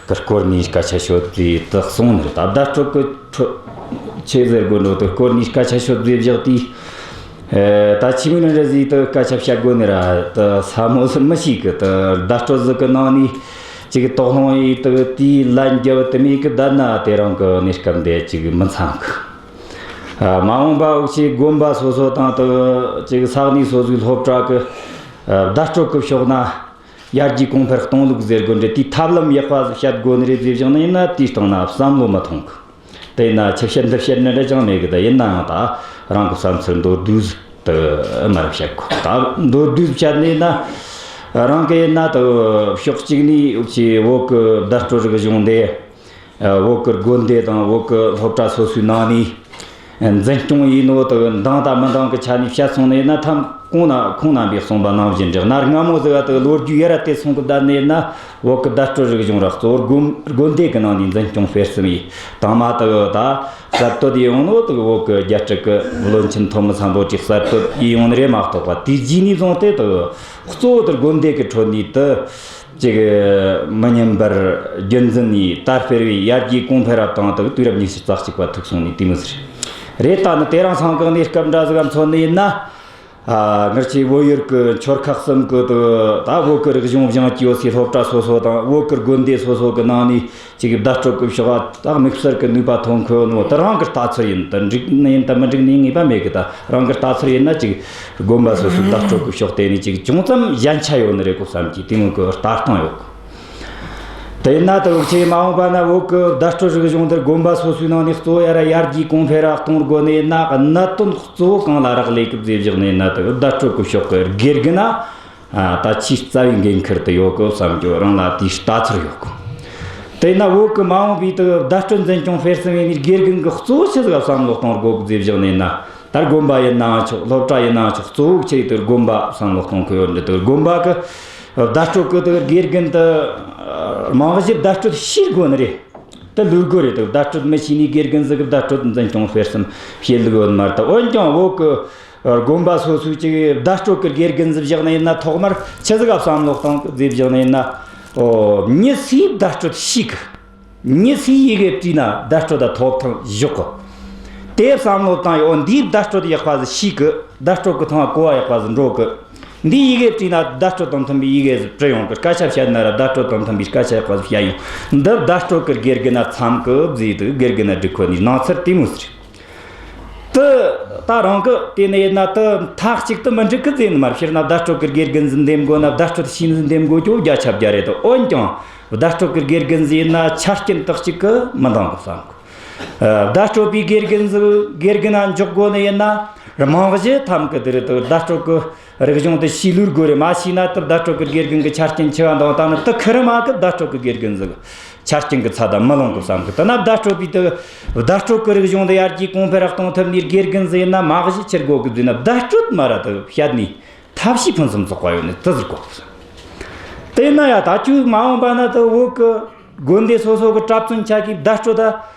གི་སྐོར་ནས་སྐད་ཆ་ཤོད་དུས་དག་གསུངས་ནི་རེད། ད་བརྡ་སྤྲོད་གི་ཁྲོད་ཆི་ཟེར་དགོས་འགྲོ་དེ་སྐོར་ནས་སྐད་ཆ་ཤོད་དུས་བཞག་དུས། ཨེ། ད་ཆི་མོ་ནི་རེད་ཟིག་དེ་སྐད་ཆ་བཤད་དགོས་ནི་ར་དེ་ས་མོ་ཟིག་མི་ཤེས་གི། དེ་བརྡ་སྤྲོད་ཟིག་གི་ནང་ནས་ཅིག་དོགས་སློང་ཡེད་དེ་དེའི་ལན་རྒྱབ་དེ་མེད་གི། བསྡད་ན་དེ་རིང་གི་གནས་སྐབས་འདི་ཅིག་མི་འཚམ་གི། ཨ། མ་འོངས་པ་འུ་ཆོའི་དགོན་པ་སོ་སོ་དང་དེ་ཅིག་ས་གནས་སོ་སོའི་སློབ་གྲྭ་གི་ཨ་བརྡ་སྤྲོད་གི་ཕྱོགས་ན་ཡར་རྒྱས་གོང་འཕེལ་གཏོང་ལུགས་ཟེར་དགོས་འདྲ། དེའི་ཐབས་ལམ་ཡག་པ་ཟིག་བཤད་དགོས་ནི་རེད་ཟེར་བཞག་ནི་ཡིན་ན་དེའི་སྟེང་ན་བསམ་བློ་མི་ཐོངས་གི། དེ་ཡིན་ན་ཆི་བཤད་འདི་བཤད་ནི་འདྲ་ཅང་མེད་གི། ད་ཡིན་ན་ཡང་ད་རང་གི་བསམ་ཚུལ་མདོར་བསྡུས་དེ་མར་བཤད་གོ། ད་མདོར་བསྡུས་བཤད་ནི་ཡིན་ན། རང་གི་ཡིན་ན་དེ་ཕྱོགས་གཅིག་ནས་འུ་ཆོའི་བོད་གི་བརྡ་སྤྲོད་རིག་གཞུང་འདི། ཨ། བོད་གི་དགོན་སྡེ་དང་བོད་གི་སློབ་གྲྭ་སོ་སོའི་ནང་ནས་འཛིན་སྐྱོང་ཡེད་ནོ་དེ་འདང་དང་མི་འདང་གི་ཆ་ནས་བཤད་སོང་ནི་ཡིན་ན། ཐམ་གོང་ན་ཁོང་རྣམ་པས་གསུངས་པ་ནང་བཞིན་རེད། གནའ་སྔ་མོ་ཟིག་ག་དེ་ལོ་རྒྱུས་ཡར་ར་དེད་སོང་གི་བསྡད་ནི་ཡིན་ན། བོད་གི་བརྡ་སྤྲོད་རིག་གཞུང་ར་གཙོ་བོ་དགོན་དགོན་སྡེ་གི་ནང་ནས་འཛིན་སྐྱོང་སྤེལ་གསུམ་ཡེད། དང་མ་དེ་ད་གསར་གཏོད་ཡོང་ནོ་དེ་བོད་གི་རྒྱལ་སྤྱི་གི་བློན་ཆེན་ཐོན་མི་ཚང་པོ་ཅིག་གསར་གཏོད་ཡེད་ཡོང་ནི་རེད་མ་གཏོགས་པ། དེའི་རྗེས་ནས་བཟུང་སྟེ་དེ་གཙོ་བོ་དེ་དགོན་སྡེ་གི་ཁྲོད་ནས་དེ་ཅིག་མི་ཉམས་པར་རྒྱུན་འཛིན་ནས་དར་སྤེལ་བའི་ཡར་རྒྱས་གོང་འཕེལ་ར་བཏང་། དེ་དུས་རབས་ཉི་ཤུ་རྩ་གཅིག་པ་ཐུག་སོང་ནས་དེ་མོ་ཟིག་རེད། ད་ནི་དེ་རིང་སང་གི་གནས་སྐབས་འདྲ་ཟིག་ག་མཚོན་ནི་ཡིན་ན། ཨ། ངར་ཆེ་བོད་ཡུལ་གི་ཆོལ་ཁ་གསུམ་གི་དུ་ད་བོད་གི་རིག་གཞུང་སྦྱང་གི་ཡོད་སའི་སློབ་གྲྭ་སོ་སོ་དང་བོད་གི་དགོན་སྡེ་སོ་སོ་གི་ནང་ནས་ཅིག་བརྡ་སྤྲོད་གི་ཕྱོགས་ད་དམིགས་བསལ་གི་ནུས་པ་ཐོན་ཁུལ་ནོ་དུ་རང་གི་ལྟ་ཚུལ་ཡིན། དུ་འགྲིག་ནི་ཡིན་དུ་མི་འགྲིག་ནི་ངེས་པ་མེད་གི། ད་རང་གི་ལྟ་ཚུལ་ཡིན་ན་ཅིག་དགོན་པ་སོ་སོའི་བརྡ་སྤྲོད་གི་ཕྱོགས་དེ་ནས་ཅིག་ཅུང་ཙམ་ཞན་ཆ་ཡོད་ནི་རེད་གོ་བསམ་གི། དེ་མོ་གི་ལྟ་སྟངས་ཡོད་གི། དེ་ཡིན་ན་དུ་འུ་ཆེ་མ་འོངས་པ་ན་བོད་གི་བརྡ་སྤྲོད་རིག་གཞུང་འདིར་དགོན་པ་སོ་སོའི་ནང་ནས་གཙོ་བོ་ཡར་ཡར་རྒྱས་གོང་འཕེལ་ར་གཏོང་དགོས་ནི་ཡིན་ན། གནད་དོན་གཙོ་བོ་གང་ལ་རག་ལས་གི་ཟེར་བཞག་ནི་ཡིན་ན། དུ་བརྡ་སྤྲོད་གི་ཕྱོགས་གི་དགེ་རྒན་ན་ད་ཆེས་རྩ་བའི་འགན་ཁུར་དུ་ཡོད་གི་བསམ་རྒྱུ་རང་ལ་དེའི་ལྟ་ཚུལ་ཡོད་གི། དེ་ཡིན་ན་བོད་གི་མ་འོངས་པའི་དུ་བརྡ་སྤྲོད་འཛིན་སྐྱོང་སྤེལ་གསུམ་ཡིན་ནི་དགེ་རྒན་གི་གཙོ་བོ་ཆི་ཟིག་བསམ་བློ་གཏོང་དགོས་གི་ཟེར་བཞག་ནི་ཡིན་ན། ད་དགོན་པ་ཡིན་ནའང་ཆོག་སློབ་གྲྭ་ཡིན་ནའང་ཆོག་གཙོ་བོ་ཆེ་དུ་དགོན་པ་བསམ་བློ་གཏོང་གི་ཡོད་འདི། དུ་དགོན་པ་གི་བརྡ་སྤྲོད་གི་དུ་དགེ་རྒན་དུ་རྨང་གཞི་བརྡ་སྤྲོད་ཤེས་དགོས་ནི་རེད། དུ་ལུགས་དགོས་རེད། དུ་བརྡ་སྤྲོད་མི་ཤེས་ནི་དགེ་རྒན་ཟིག་གི་བརྡ་སྤྲོད་འཛིན་སྐྱོང་སྤེལ་གསུམ་བྱེད་ལུགས་ཡོད་མ་རེད། དུ་འོན་ཀྱང་བོད་གི་དགོན་པ་སོ་སོའི་ཅིག་བརྡ་སྤྲོད་གི་དགེ་རྒན་ཟིག་བཞག་ནི་ཡིན་ན། ཐོག་མར་ཆི་ཟིག་བསམ་བློ་གཏོང་གི་ཟིག་བཞག་ནི་ཡིན་ན། ཨོ། མྱི་སུས་བརྡ་སྤྲོད་ཤེས་གི། མྱི་སུས་ཡི་གེ་བྲིས་ན་བརྡ་སྤྲོད་ད་ཐོབ་ཐང་ཡོད་གི། དེ་བསམ་བློ་བཏང་ཡོད། འདིས་བརྡ་སྤྲོད་ཡག་པ་ཟིག་ཤེས་གི། བརྡ་སྤྲོད་གི་ཐང་གོ་བ་ཡག་པ་ཟིག་འགྲོ་གི། འདིས་ཡི་གེ་བྲིས་ན་བརྡ་སྤྲོད་དང་མཐུན་པའི་ཡི་གེ་ཟིག་བྲི་ཡོང་གི། སྐད་ཆ་བཤད་ན་ར་བརྡ་སྤྲོད་དང་མཐུན་པའི་སྐད་ཆ་ཡག་པ་ཟིག་བཤད་ཡོང་། འདི་བརྡ་སྤྲོད་གི་དགེ་རྒན་ན་འཚམ་གི་ཟེར། དུ་དགེ་རྒན་ན་སྒྲིག་ཁོ་ནི་སྣང་ཚུལ་དེ་མོ་ཟིག་རེད། དུ་ད་རང་གི་དེ་ནས་ཡིན་ན་དུ་མཐའ་གཅིག་ཏུ་མི་འགྲིག་གི་ཟེར་ནི་མ་རེད། སྤྱིར་ན་བརྡ་སྤྲོད་གི་དགེ་རྒན་ཟིག་འདེམས་དགོས་ན་བརྡ་སྤྲོད་ཤེས་ནི་ཟིག་འདེམས་དགོས་རྒྱུ་བརྒྱ་ཆ་བརྒྱ་རེད། དུ་འོན་ཀྱང་བརྡ་སྤྲོད་གི་དགེ་རྒན་ཟིག་ཡིན་ན་ཆ་རྐྱེན་དག་གཅིག་གི་མི་འདང་གི་བསམ་གི། ཨ། བརྡ་སྤྲོད་པའི་དགེ་རྒན་ཟིག་དགེ་རྒན་ན་འཇོག་དགོས་ནི་ཡིན་ན་རྨང་གཞི་ཐམ་གི་དེ་རེད། དུ་བརྡ་སྤྲོད་གི་རིག་གཞུང་དེ་ཤེས་ལུགས་དགོས་རེད། མ་ཤེས་ན་དུ་བརྡ་སྤྲོད་གི་དགེ་རྒན་གི་ཆ་རྐྱེན་ཆེ་བ་འདང་བཏང་ནི་དུ་ཁུར་མ་གི། བརྡ་སྤྲོད་གི་དགེ་རྒན་ཟིག་ཆ་རྐྱེན་གི་ཚད་ད་མི་ལོངས་གི་བསམ་གི། དེ་ན་བརྡ་སྤྲོད་པའི་དུ་བརྡ་སྤྲོད་གི་རིག་གཞུང་དེ་ཡར་རྒྱས་གོང་འཕེལ་ར་གཏོང་ཐུབ་ནི་དགེ་རྒན་ཟིག་ཡིན་ན་མ་གཞི་ཆི་དགོས་གི་ཟེར་ན། བརྡ་སྤྲོད་མ་ར་དུ་བཤད་ནི་ཐབས་ཤེས་ཕུན་སུམ་ཚོགས་པ་ཡོད་ནི་དེ་ཟིག་དགོས་གི་བསམ། དེ་ན་ཡ་ད་ཁྱོད་མ་འོངས་པ་ན་དུ་བོད་གི་དགོན་སྡེ་སོ་སོ་གི་གྲྭ་བཙུན་ཆ་གིས་བརྡ་སྤྲོད་ད་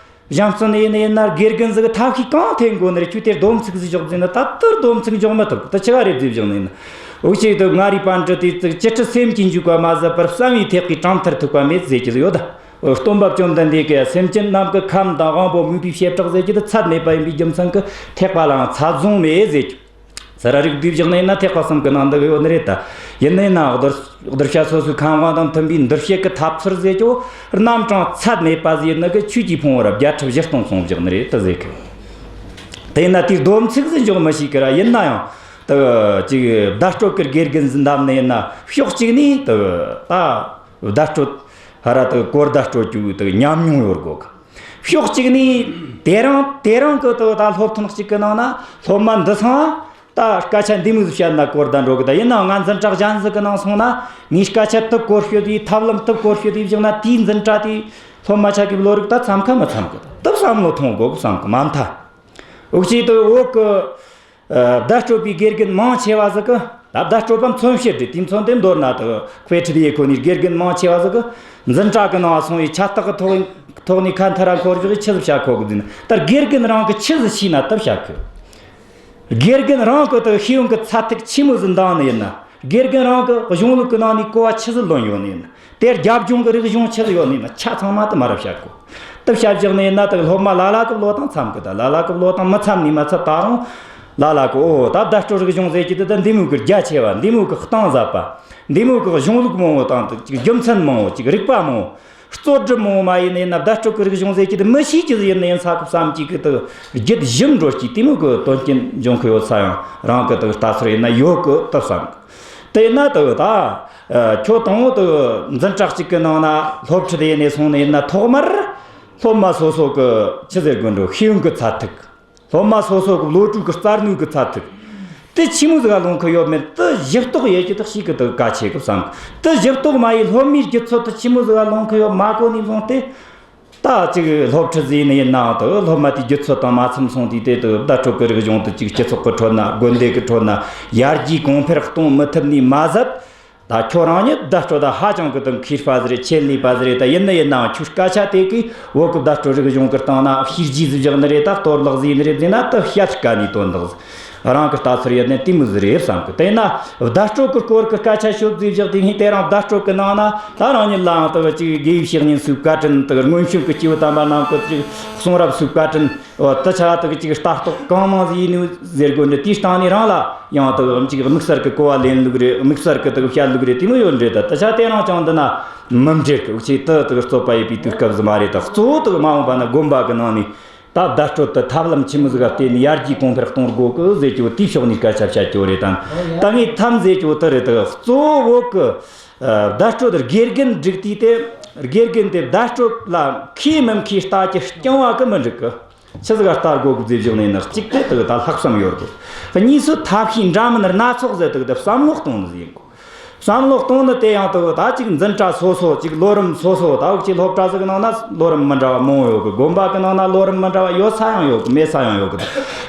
གཞུང་བཙུགས་ནས་ཡིན་ན་ཡིན་ན་དགེ་རྒན་ཟིག་གི་ཐབས་ཤེས་གང་ཐེབས་དགོས་ནི་རེད། ཁྱོད་དེར་སྡོམ་ཚིག་ཟིག་འཇོག་ཟིན་ན་ད་དེར་སྡོམ་ཚིག་འཇོག་མི་ཐུབ། དེ་ཆི་ག་རེད་ཟེར་བཞག་ནས་ཡིན་ན། འུ་ཆོས་དུ་མངའ་རིས་པཎ་གྲུབ་དེ་ཚིག་ཅི་སྲིད་སེམས་ཀྱིས་འཇུག་པ་མ་ཟད་པར་བསམ་ཡས་ཐེག་པའི་གྲངས་མཐར་ཐུག་པ་མེད་ཟེར་གྱི་ཡོད་ད། སྟོན་པ་བཅོམ་ལྡན་འདས་ཀྱིས་སེམས་ཅན་རྣམས་ཀྱི་ཁམས་དང་དབང་པོ་མོས་པའི་བྱེ་བྲག་ཟེར་གྱི་དེ་ཚད་མེད་པ་ཡིན་པའི་རྒྱུ་མཚན་གྱིས་ཐེག་པ་ལའང་ཚད་བཟུང་མེད་ཟེར་གྱི། ས་ར་རིགས་བསྡུས་བཞག་ནས་ཡིན་ན་ཐེག་པ་གསུམ་གི་ནང་འདུ་གི་ཡོད་ནི་རེད་ད། ཡིན་ནའི་ན་གདུལ་གདུལ་བྱ་སོ་སོའི་ཁམས་དབང་དང་མཐུན་པའི་འདུལ་བྱེད་ཀྱི་ཐབས་ཚུལ་ཟེར་གྱི་རྣམ་གྲངས་ཚད་མེད་པ་ཟིག་ཡིན་ནི་གི་ཆོས་ཀྱི་ཕུང་བོ་ར་བརྒྱད་ཁྲི་བཞི་སྟོང་གསུངས་བཞག་ནི་རེད་ད་ཟེར་གི། དེ་ཡིན་ན་དེའི་སྡོམ་ཚིག་ཟིག་འཇོག་མི་ཤེས་གི་ར། ཡིན་ན་ཡང་དུ་ཅིག་བརྡ་སྤྲོད་ཀྱི་དགེ་རྒན་ཟིག་འདམ་ནི་ཡིན་ན་ཕྱོགས་གཅིག་ནས་དུ་ད་བརྡ་སྤྲོད་ཧ་ར་དུ་གོ་བརྡ་སྤྲོད་རྒྱུ་དུ་ཉམས་མྱོང་ཡོད་དགོས་གི། ཕྱོགས་གཅིག་ནས་དེ་རིང་དེ་རིང་གི་དུ་ད་སློབ་ཐུན་གཅིག་གི་ནང་ན་སློབ་མ་འདི་ཚང་ད་སྐད་ཆ་འདི་མོ་ཟིག་བཤད་ན་གོ་བརྡ་འགྲོ་གི། ད་ཡིན་ནའང་ང་འཛིན་གྲྭ་གཞན་ཟིག་གི་ནང་སོང་ན་ངས་སྐད་ཆ་དུ་གོ་ཤོད་དེ་ཐབས་ལམ་དུ་གོ་ཤོད་དེ་བཞག་ན་དེའི་འཛིན་གྲྭ་དེའི་སློབ་མ་ཆ་གི་བློ་རིག་ད་འཚམ་ཁ་མི་འཚམ་གི། དུ་བསམ་བློ་ཐོངས་དགོས་གི་བསམ་གི་མ་མཐའ། འུ་ཆོས་དུ་བོད་གི་ཨ། བརྡ་སྤྲོད་པའི་དགེ་རྒན་མང་ཆེ་བ་ཟིག་གི་ད་བརྡ་སྤྲོད་པ་མཚོན་བྱེད་རེད། དེ་མཚོན་དེ་མདོར་ན་དུ་དཔེ་ཁྲིད་ཡེ་ཁོ་ནི་དགེ་རྒན་མང་ཆེ་བ་ཟིག་གི་འཛིན་གྲྭ་གི་ནང་སོང་བའི་ཆ་རྟགས་གི་ཐོག་ཐོག་ནས་ཁ་མཐའ་ར་འཁོར་བཞག་གི་ཆི་ཟིག་བྱ་ཁོ་གི་ཟིན། ད་དགེ་རྒན་རང་གི་ཆི་ཟིག་ཤེས་ན་དུ་བྱ་ཁོ། དགེ་རྒན་རང་གི་དུ་ཤེས་ཡོན་གི་ཚད་ཐིག་ཆི་མོ་ཟིག་འདང་ནི་ཡིན་ན། དགེ་རྒན་རང་གི་གཞུང་ལུགས་གི་ནང་ནས་གོ་བ་ཆི་ཟིག་ལོན་ཡོད་ནི་ཡིན་ན། དེ་རྒྱབ་ལྗོངས་གི་རིག་གཞུང་ཆི་ཟིག་ཡོད་ནི་ཡིན་ན། ཆ་ཚང་མ་དུ་མ་ར་བཤད་གོ། དུ་བཤད་བཞག་ནི་ཡིན་ན་དུ་སློབ་མ་ལ་ལ་གི་བློ་དང་འཚམ་གི། ད་ལ་ལ་གི་བློ་དང་མི་འཚམ་ནི་མ་ཚད་ད་རུང་ལ་ལ་གི་ཨོ་ད་བརྡ་སྤྲོད་རིག་གཞུང་ཟེར་གྱི་དུ་ད་འདི་མོ་གི་རྒྱ་ཆེ་བ། འདི་མོ་གི་གཏིང་ཟབ་པ། འདི་མོ་གི་གཞུང་ལུགས་མང་བོ་དང་དུ་ཅིག་རྒྱུ་མཚན་མང་བོ། ཅིག་རིག་པ་མང་བོ། རྩོད་སྒྲུབ་མང་བོ་མ་ཡིན་ནས་ན་བརྡ་སྤྲོད་ཀྱི་རིག་གཞུང་ཟེར་གྱི་དེ་མི་ཤེས་ཀྱི་ཡིན་ནས་ཡིན་ས་གི་བསམ་གྱི་གི་དུ་རྒྱུད་ཞུམ་འགྲོ་གྱི་དེ་མོ་གི་དོན་རྐྱེན་འབྱུང་གི་ཡོད་ས་ཡང་རང་གི་དུ་ལྟ་ཚུལ་ཡིན་ན་ཡོད་གི་དུ་བསམ་གི། དེ་ཡིན་ན་དུ་ད་ཁྱོད་དང་བོ་དུ་འཛིན་གྲྭ་གཅིག་གི་ནང་ན་སློབ་ཁྲིད་ཡིན་ནས་སོང་ནས་ཡིན་ན་ཐོག་མར་སློབ་མ་སོ་སོ་གི་ཆི་ཟེར་དགོས་འགྲོ་ཤེས་ཡོན་གི་ཚད་ཐིག་སློབ་མ་སོ་སོ་གི་བློ་གྲོས་ཀྱི་རྩལ་ནུས་ཀྱི་ཚད་ཐིག་དེ་ཆི་མོ་ཟིག་ག་ལོངས་ཀྱི་ཡོད་མེད་དེ་ཞིབ་རྟོག་ཡེད་རྒྱུ་དེ་ཞིག་གི་དེ་གལ་ཆེ་གི་བསམ་གི། དེ་ཞིབ་རྟོག་མ་ཡེད། སློབ་མའི་རྒྱུད་ཚོད་དེ་ཆི་མོ་ཟིག་ག་ལོངས་ཀྱི་ཡོད་མ་གོ་ནས་བཟུང་སྟེ། ད་ཅིག་སློབ་ཁྲིད་ཟིག་ཡིན་ནའང་དེ་སློབ་མ་དེའི་རྒྱུད་ཚོད་དང་མ་འཚམས་སོང་དུས་དེ་དེ་བརྡ་སྤྲོད་ཀྱི་རིག་གཞུང་དེ་ཅིག་སྤྱི་ཚོགས་ཀྱི་ཁྲོད་ན། དགོན་སྡེ་གི་ཁྲོད་ན་ཡར་རྒྱས་གོང་འཕེལ་གཏོང་མི་ཐུབ་ནས་མ་ཟད། ད་ཁྱོད་རང་ཉིད་བརྡ་སྤྲོད་ད་ཧ་ཅང་གི་དུ་མཁས་པ་ཟིག་རེད། ཆེད་ལས་པ་ཟིག་རེད། ད་ཡིན་ན་ཡིན་ནའང་ཁྱོད་སྐད་ཆ་དེ་གིས་བོད་ཀྱི་བརྡ་སྤྲོད་རིག་གཞུང་གི་སྟེང་ན་བཤད་རྒྱུ་ཟིག་བཞག་ནི་རེད། ད་གཏོར་བརླག་ཟིག་ཡིན་ནི་རེད་ཟེར་ན་དེ་བཤད་དཀའ་ནི་དོན་དག་ཟིག། རང་གི་ལྟ་ཚུལ་ཡོད་ནས་དེ་མོ་ཟིག་རེད་བསམ་གི། དེས་ན་བརྡ་སྤྲོད་ཀྱི་སྐོར་གྱི་སྐད་ཆ་ཤོད་རྫས་བཞག་དེ་ངས་དེ་རིང་བརྡ་སྤྲོད་ཀྱི་ནང་ན་ད་རང་ཉིད་ལའང་དག་ཅིག་དགེ་བའི་བཤེས་གཉེན་ཚོའི་བཀའ་དྲིན་དག་སྔོན་བྱོན་གྱི་སྐྱེས་བུ་དམ་པ་རྣམས་ཀྱི་ཅིག་གསུང་རབ་ཚོའི་བཀའ་དྲིན། འོ་དེ་ཆ་དག་ཅིག་ལྟ་རྟོག་གང་མང་ཟིག་ཡིན་ནོ་ཟེར་དགོས་འདྲ། དེའི་སྟེང་ནས་རང་ལ་ཡང་དག་ཅིག་དམིགས་བསལ་གྱི་གོ་བ་ལེན་ལུགས་རེད། དམིགས་བསལ་གྱི་དག་བཤད་ལུགས་རེད། དེ་མོ་ཡོད་འདྲ། ད་དེ་ཆ་དེ་རིང་ཅང་འདི་ན་མི་འབྲེལ་གི། འུ་ཆོས་དེ་དག་རྩོད་པ་ཡེད་པའི་དུས་སྐབས་ཟིག་མ་རེད། ད་གཙོ་བོ་དག་མ་འོངས་པ་ན་དགོན་པ་གི་ནང་ནས། ད་བརྡ་སྤྲོད་དེ་ཐབས་ལམ་ཆི་མོ་ཟིག་ག་བརྟེན་ནས་ཡར་རྒྱས་གོང་འཕེལ་གཏོང་དགོས་གི་ཟེར་རྒྱུ་དེའི་ཕྱོགས་ནས་སྐད་ཆ་བཤད་རྒྱུ་རེད། དང་ད་ངས་ཐམ་ཟེར་རྒྱུ་དེ་རེད། ད་གཙོ་བོ་གི་ཨ་བརྡ་སྤྲོད་དགེ་རྒན་སྒྲིག་དུས་དེ། དགེ་རྒན་དེ་བརྡ་སྤྲོད་ལ་མཁས་མི་མཁས་ལྟ་རྒྱུ་རྐྱང་བ་གི་མི་འགྲིག་གི། ཆི་ཟིག་ག་ལྟ་དགོས་གི་ཟེར་བཞག་ནས་ན། གཅིག་དེ་དག་ད་ལྷག་བསམ་ཡོད་དགོས། གཉིས་སུ་ཐབས་ཤེས་འདྲ་མིན་སྣ་ཚོགས་ཟེར་དག་དེ་བསམ་བློ་གཏོང་ནི་ཟིག་ཡིན་དགོས། བསམ་བློ་གཏོང་ནི་དེ་ཡང་དག་ད་ཅིག་འཛིན་གྲྭ་སོ་སོ། ཅིག་ལོ་རིམ་སོ་སོ། ད་འུ་ཅག་སློབ་གྲྭ་ཟིག་ནང་ན་ལོ་རིམ་མི་འདྲ་བ་མང་བོ་ཡོད་གི། དགོན་པ་གི་ནང་ན་ལོ་རིམ་མི་འདྲ་བ་ཡོད་ས་ཡང་ཡོད་གི། མེད་ས་ཡང་ཡོད་གི།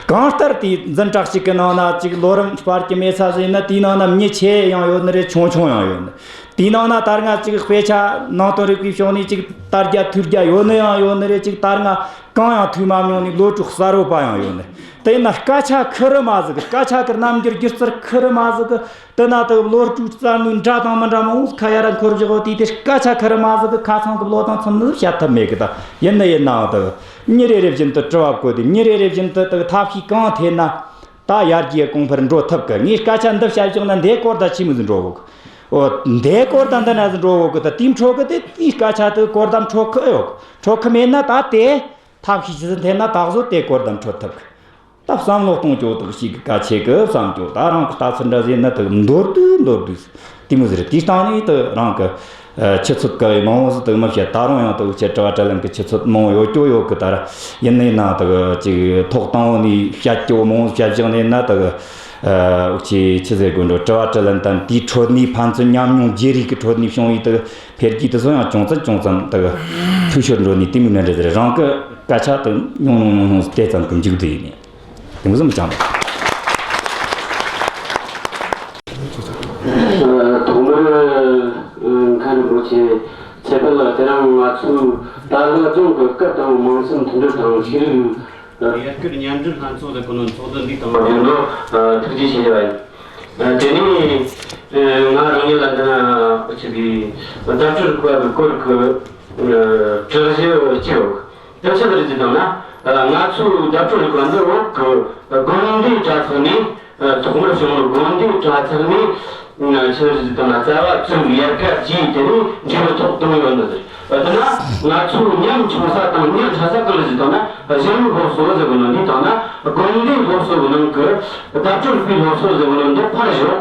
གང་ལྟར་དེ་འཛིན་གྲྭ་གཅིག་གི་ནང་ན་ཅིག་ལོ་རིམ་སྤར་གི་མེད་ས་ཟིག་ཡིན་ན། དེའི་ནང་ན་མྱི་ཆེ་ཡང་ཡོད་ནི་རེད། ཆུང་ཆུང་ཡང་ཡོད་ནི། དེའི་ནང་ན་ད་སྔ་ཅིག་དཔེ་ཆ་ནང་དོན་རིག་པའི་ཕྱོགས་ནས་ཅིག་དར་རྒྱས་ཐོས་རྒྱས་ཡོད་ནི་ཡང་ཡོད་ནི་རེད། ཅིག་ད་སྔ་གང་ཡང་ཐོས་མ་མྱོང་ནི་ལོ་དྲུག་གསར་བུ་པ་ཡང་ཡོད་ནི། དེ་ཡིན་ན་སྐད་ཆ་ཁེར་རུ་མ་ཟིག་གི། སྐད་ཆ་གི་རྣམ་འགྱུར་སྒྱུ་རྩལ་ཁེར་རུ་མ་ཟིག་གི། དེ་ན་དག་བློ་གྲོས་རྩལ་ནུས་འདྲ་དང་མི་འདྲ་མང་བོ་ཁ་ཡར་འཁོར་བཞག་ཡོད་དུས། དེ་སྐད་ཆ་ཁེར་རུ་མ་ཟིག་གི་ཁ་ཚང་གི་བློ་དང་མཚམས་ནི་བཤད་ཐབས་མེད་གི། ད་ཡིན་ནི་ཡིན་ནའང་དག་མྱི་རེ་རེ་བཞིན་དུ་དྲི་བ་བཀོད་དེ། མྱི་རེ་རེ་བཞིན་དུ་དག་ཐབས་ཤེས་གང་ཐེབས་ན། ད་ཡར་རྒྱས་གོང་འཕེལ་འགྲོ་ཐུབ་གི། ངས་སྐད་ཆ་འདི་བཤད་བཞག་ན་འདི་སྐོར་ད་ཆི་མོ་ཟིག་འགྲོ་གོ་གི། འོ་འདི་སྐོར་ད་འདི་ན་ཟིག་འགྲོ་གོ་གི། ད་དེའི་འཕྲོ་གི་དེ་དེའི་སྐད་ཆ་དེ་སྐོར་ད་འཕྲོ་གི་ཡོད་གི། འཕྲོ་གི་མེད་ན་ད་དེ་ཐབས་ཤེས་ཆི་ཟིག་འཐེན་ན་ད་གཟོད་དེ་སྐོར་ད་འཕྲོད་ཐུབ་གི། ད་བསམ་བློ་གཏོང་རྒྱུ་དག་ཞིག་གི་གལ་ཆེ་གི་བསམ་རྒྱུ། ད་རང་གི་ལྟ་ཚུལ་འདྲ་ཟིག་ཡིན་ན་དག་མདོར་བསྡུས་མདོར་བསྡུས་དེ་མོ་ཟིག་རེད། དེའི་སྟེང་ནས་དག་རང་གི་ཨ་ཆུ་ཚོད་ག་ཡི་མང་བོ་ཟིག་དག་མི་བཤད། ད་རུང་ཡང་དག་འུ་ཆོ་དྲི་བ་དྲིས་ལན་གི་ཆུ་ཚོད་མང་བོ་ཡོད་རྒྱུ་ཡོད་གི། ད་ར་ཡིན་ནའི་ན་དག་ཅིག་ཐོག་དང་བོ་ནས་བཤད་རྒྱུ་མང་བོ་བཤད་བཞག་ནས་ན། དག་ཨ་འུ་ཆོས་ཆི་ཟེར་དགོས་འགྲོ། དྲི་བ་དྲིས་ལན་དང་དེའི་ཁྲོད་ནས་ཕན་ཚུན་ཉམས་མྱོང་བརྗེ་རེས་ཀྱི་ཁྲོད་ནས་བྱུང་བའི་དག་འཕེལ་རྒྱས་དེ་ཚོ་ཡང་ཅུང་ཙམ་ཅུང་ཙམ་དག་འཕྲོས་ཤོར་འགྲོ་ནས་དེ་མོ་འདྲ་འདྲ་རེད། རང་གི་སྐད་ཆ་དག་ཉུང་ཉུང་ཉུང་ཉུང་དེ་ཙམ་གི་མཇུག་བསྡུ་ཡིན་ནས། དེ་མོ་ཟིག་མི་ཅང་། ཐོག་མར་མཁན་རིན་པོ་ཆེ་ཚེ་དཔལ་ལགས། དེ་རིང་ང་ཚོའི་དར་ལག་རྫོང་གི་སྐད་དང་མིང་སྲིང་མཐུན་སྒྲིལ་དང་ཤེས་རིག་ཡར་སྐུལ་མཉམ་འབྲེལ་ལྷན་ཚོགས་ཟེར་གོ་ནོ་ཚོགས་འདུ་འདིའི་སྟེང་བཞུགས་རོགས་ཐུགས་རྗེ་ཆེ་ཞུ་བ་ཡིན། དེ་ནས་ང་རང་ཉིད་ལ་འདི་ན་ཆི་གི་བརྡ་སྤྲོད་རིག་པ་གི་སྐོར་གྱི་དྲི་གཞི་གཅིག་ཡོད། དེ་ཆི་ཟིག་རེད་ཟེར་བཏང་ན། ང་ཚོའི་བརྡ་སྤྲོད་རིག་པ་འདི་བོད་ཀྱི་དགོན་སྡེའི་དྲ་ཚིགས་ནས། ཐོག་མར་བྱུང་བའི་དགོན་སྡེའི་དྲ་ཚིགས་ནས་ཆི་ཟིག་རེད་ཟེར་བཏང་ན། རྩ་བ་བཙུགས། ཡལ་ག་བརྗེས། དེ་ནས་འབྲས་བུ་ཐོགས་བཏང་ཡོད་ནི་ཟེར། དེ་ན་ང་ཚོའི་ཉམ་ཆུང་ས་དང་ཉམ་ཕྲ་ས་གང་རེད་ཟེར་བཏང་ན། གཞི་རིམ་སློབ་གསོ་ཟེར་གོ་ནོ་འདིའི་སྟེང་ན། དགོན་སྡེའི་སློབ་གསོ་གི་ནང་གི་བརྡ་སྤྲོད་རིག་པའི་སློབ་གསོ་ཟེར་གོ་ནོ་འདི་ཕར་ཞོག།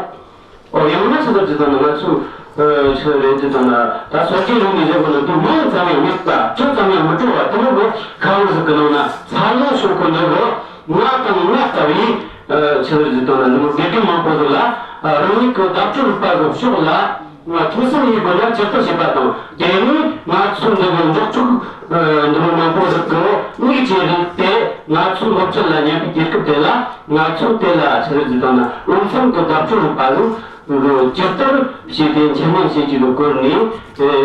ཨོ། ཡང་ན་ཆི་ཟིག་རེད་ཟེར་བཏང་ན། ང་ཚོས་ཨ་ཆི་རེད་ཟེར་བཏང་ན། ད་སྲོལ་རྒྱུན་རིག་གནས་ཟེར་གོ་ནོ་དེ་མིང་ཙམ་ཡང་མེད་པ། ཁྱོན་ཙམ་ཡང་མི་སྤྲོ་བ་དེ་མོ་གི་ཁང་བུ་ཟིག་གི་ནང་ན་འཚར་ལོངས་བྱུང་གོ་ནོ་གི། ང་དང་ང་ལྟ་བུའི་ཨ་ཆི་ཟིག་རེད་ཟེར་བཏང་ན། འདི་མོ་དགེ་རྒན་མང་པོ་ཟིག་ལ། ཨ་རང་ཉིད་ཀྱི་བརྡ་སྤྲོད་རིག་པ་གི་ཕྱོགས་ལ་ང་ཐུགས་སེམས་ཡོད་དགོས་ན་ཇི་ལྟར་བྱེད་པ་དང་། དེ་ནས་ང་ཚོའི་འདི་གི་འབྲོག་ཕྲུག་ཨ་འདི་མོ་མང་པོ་ཟིག་གི་མིག་ཅིག་རིག་སྟེ། ང་ཚོའི་སློབ་ཁྲིད་ལ་ཉན་པའི་དུས་སྐབས་དེ་ལ། ང་ཚོས་དེ་ལ་ཆི་རེད་ཟེར་བཏང་ན། འོས་འཚམ་གྱི་བརྡ་སྤྲོད་རིག་པ་ལ་ཇི་ལྟར་བྱས་ཏེ་འཆད་ཉན་བྱེད་རྒྱུ་གི་སྐོར་ནས། ཨེ་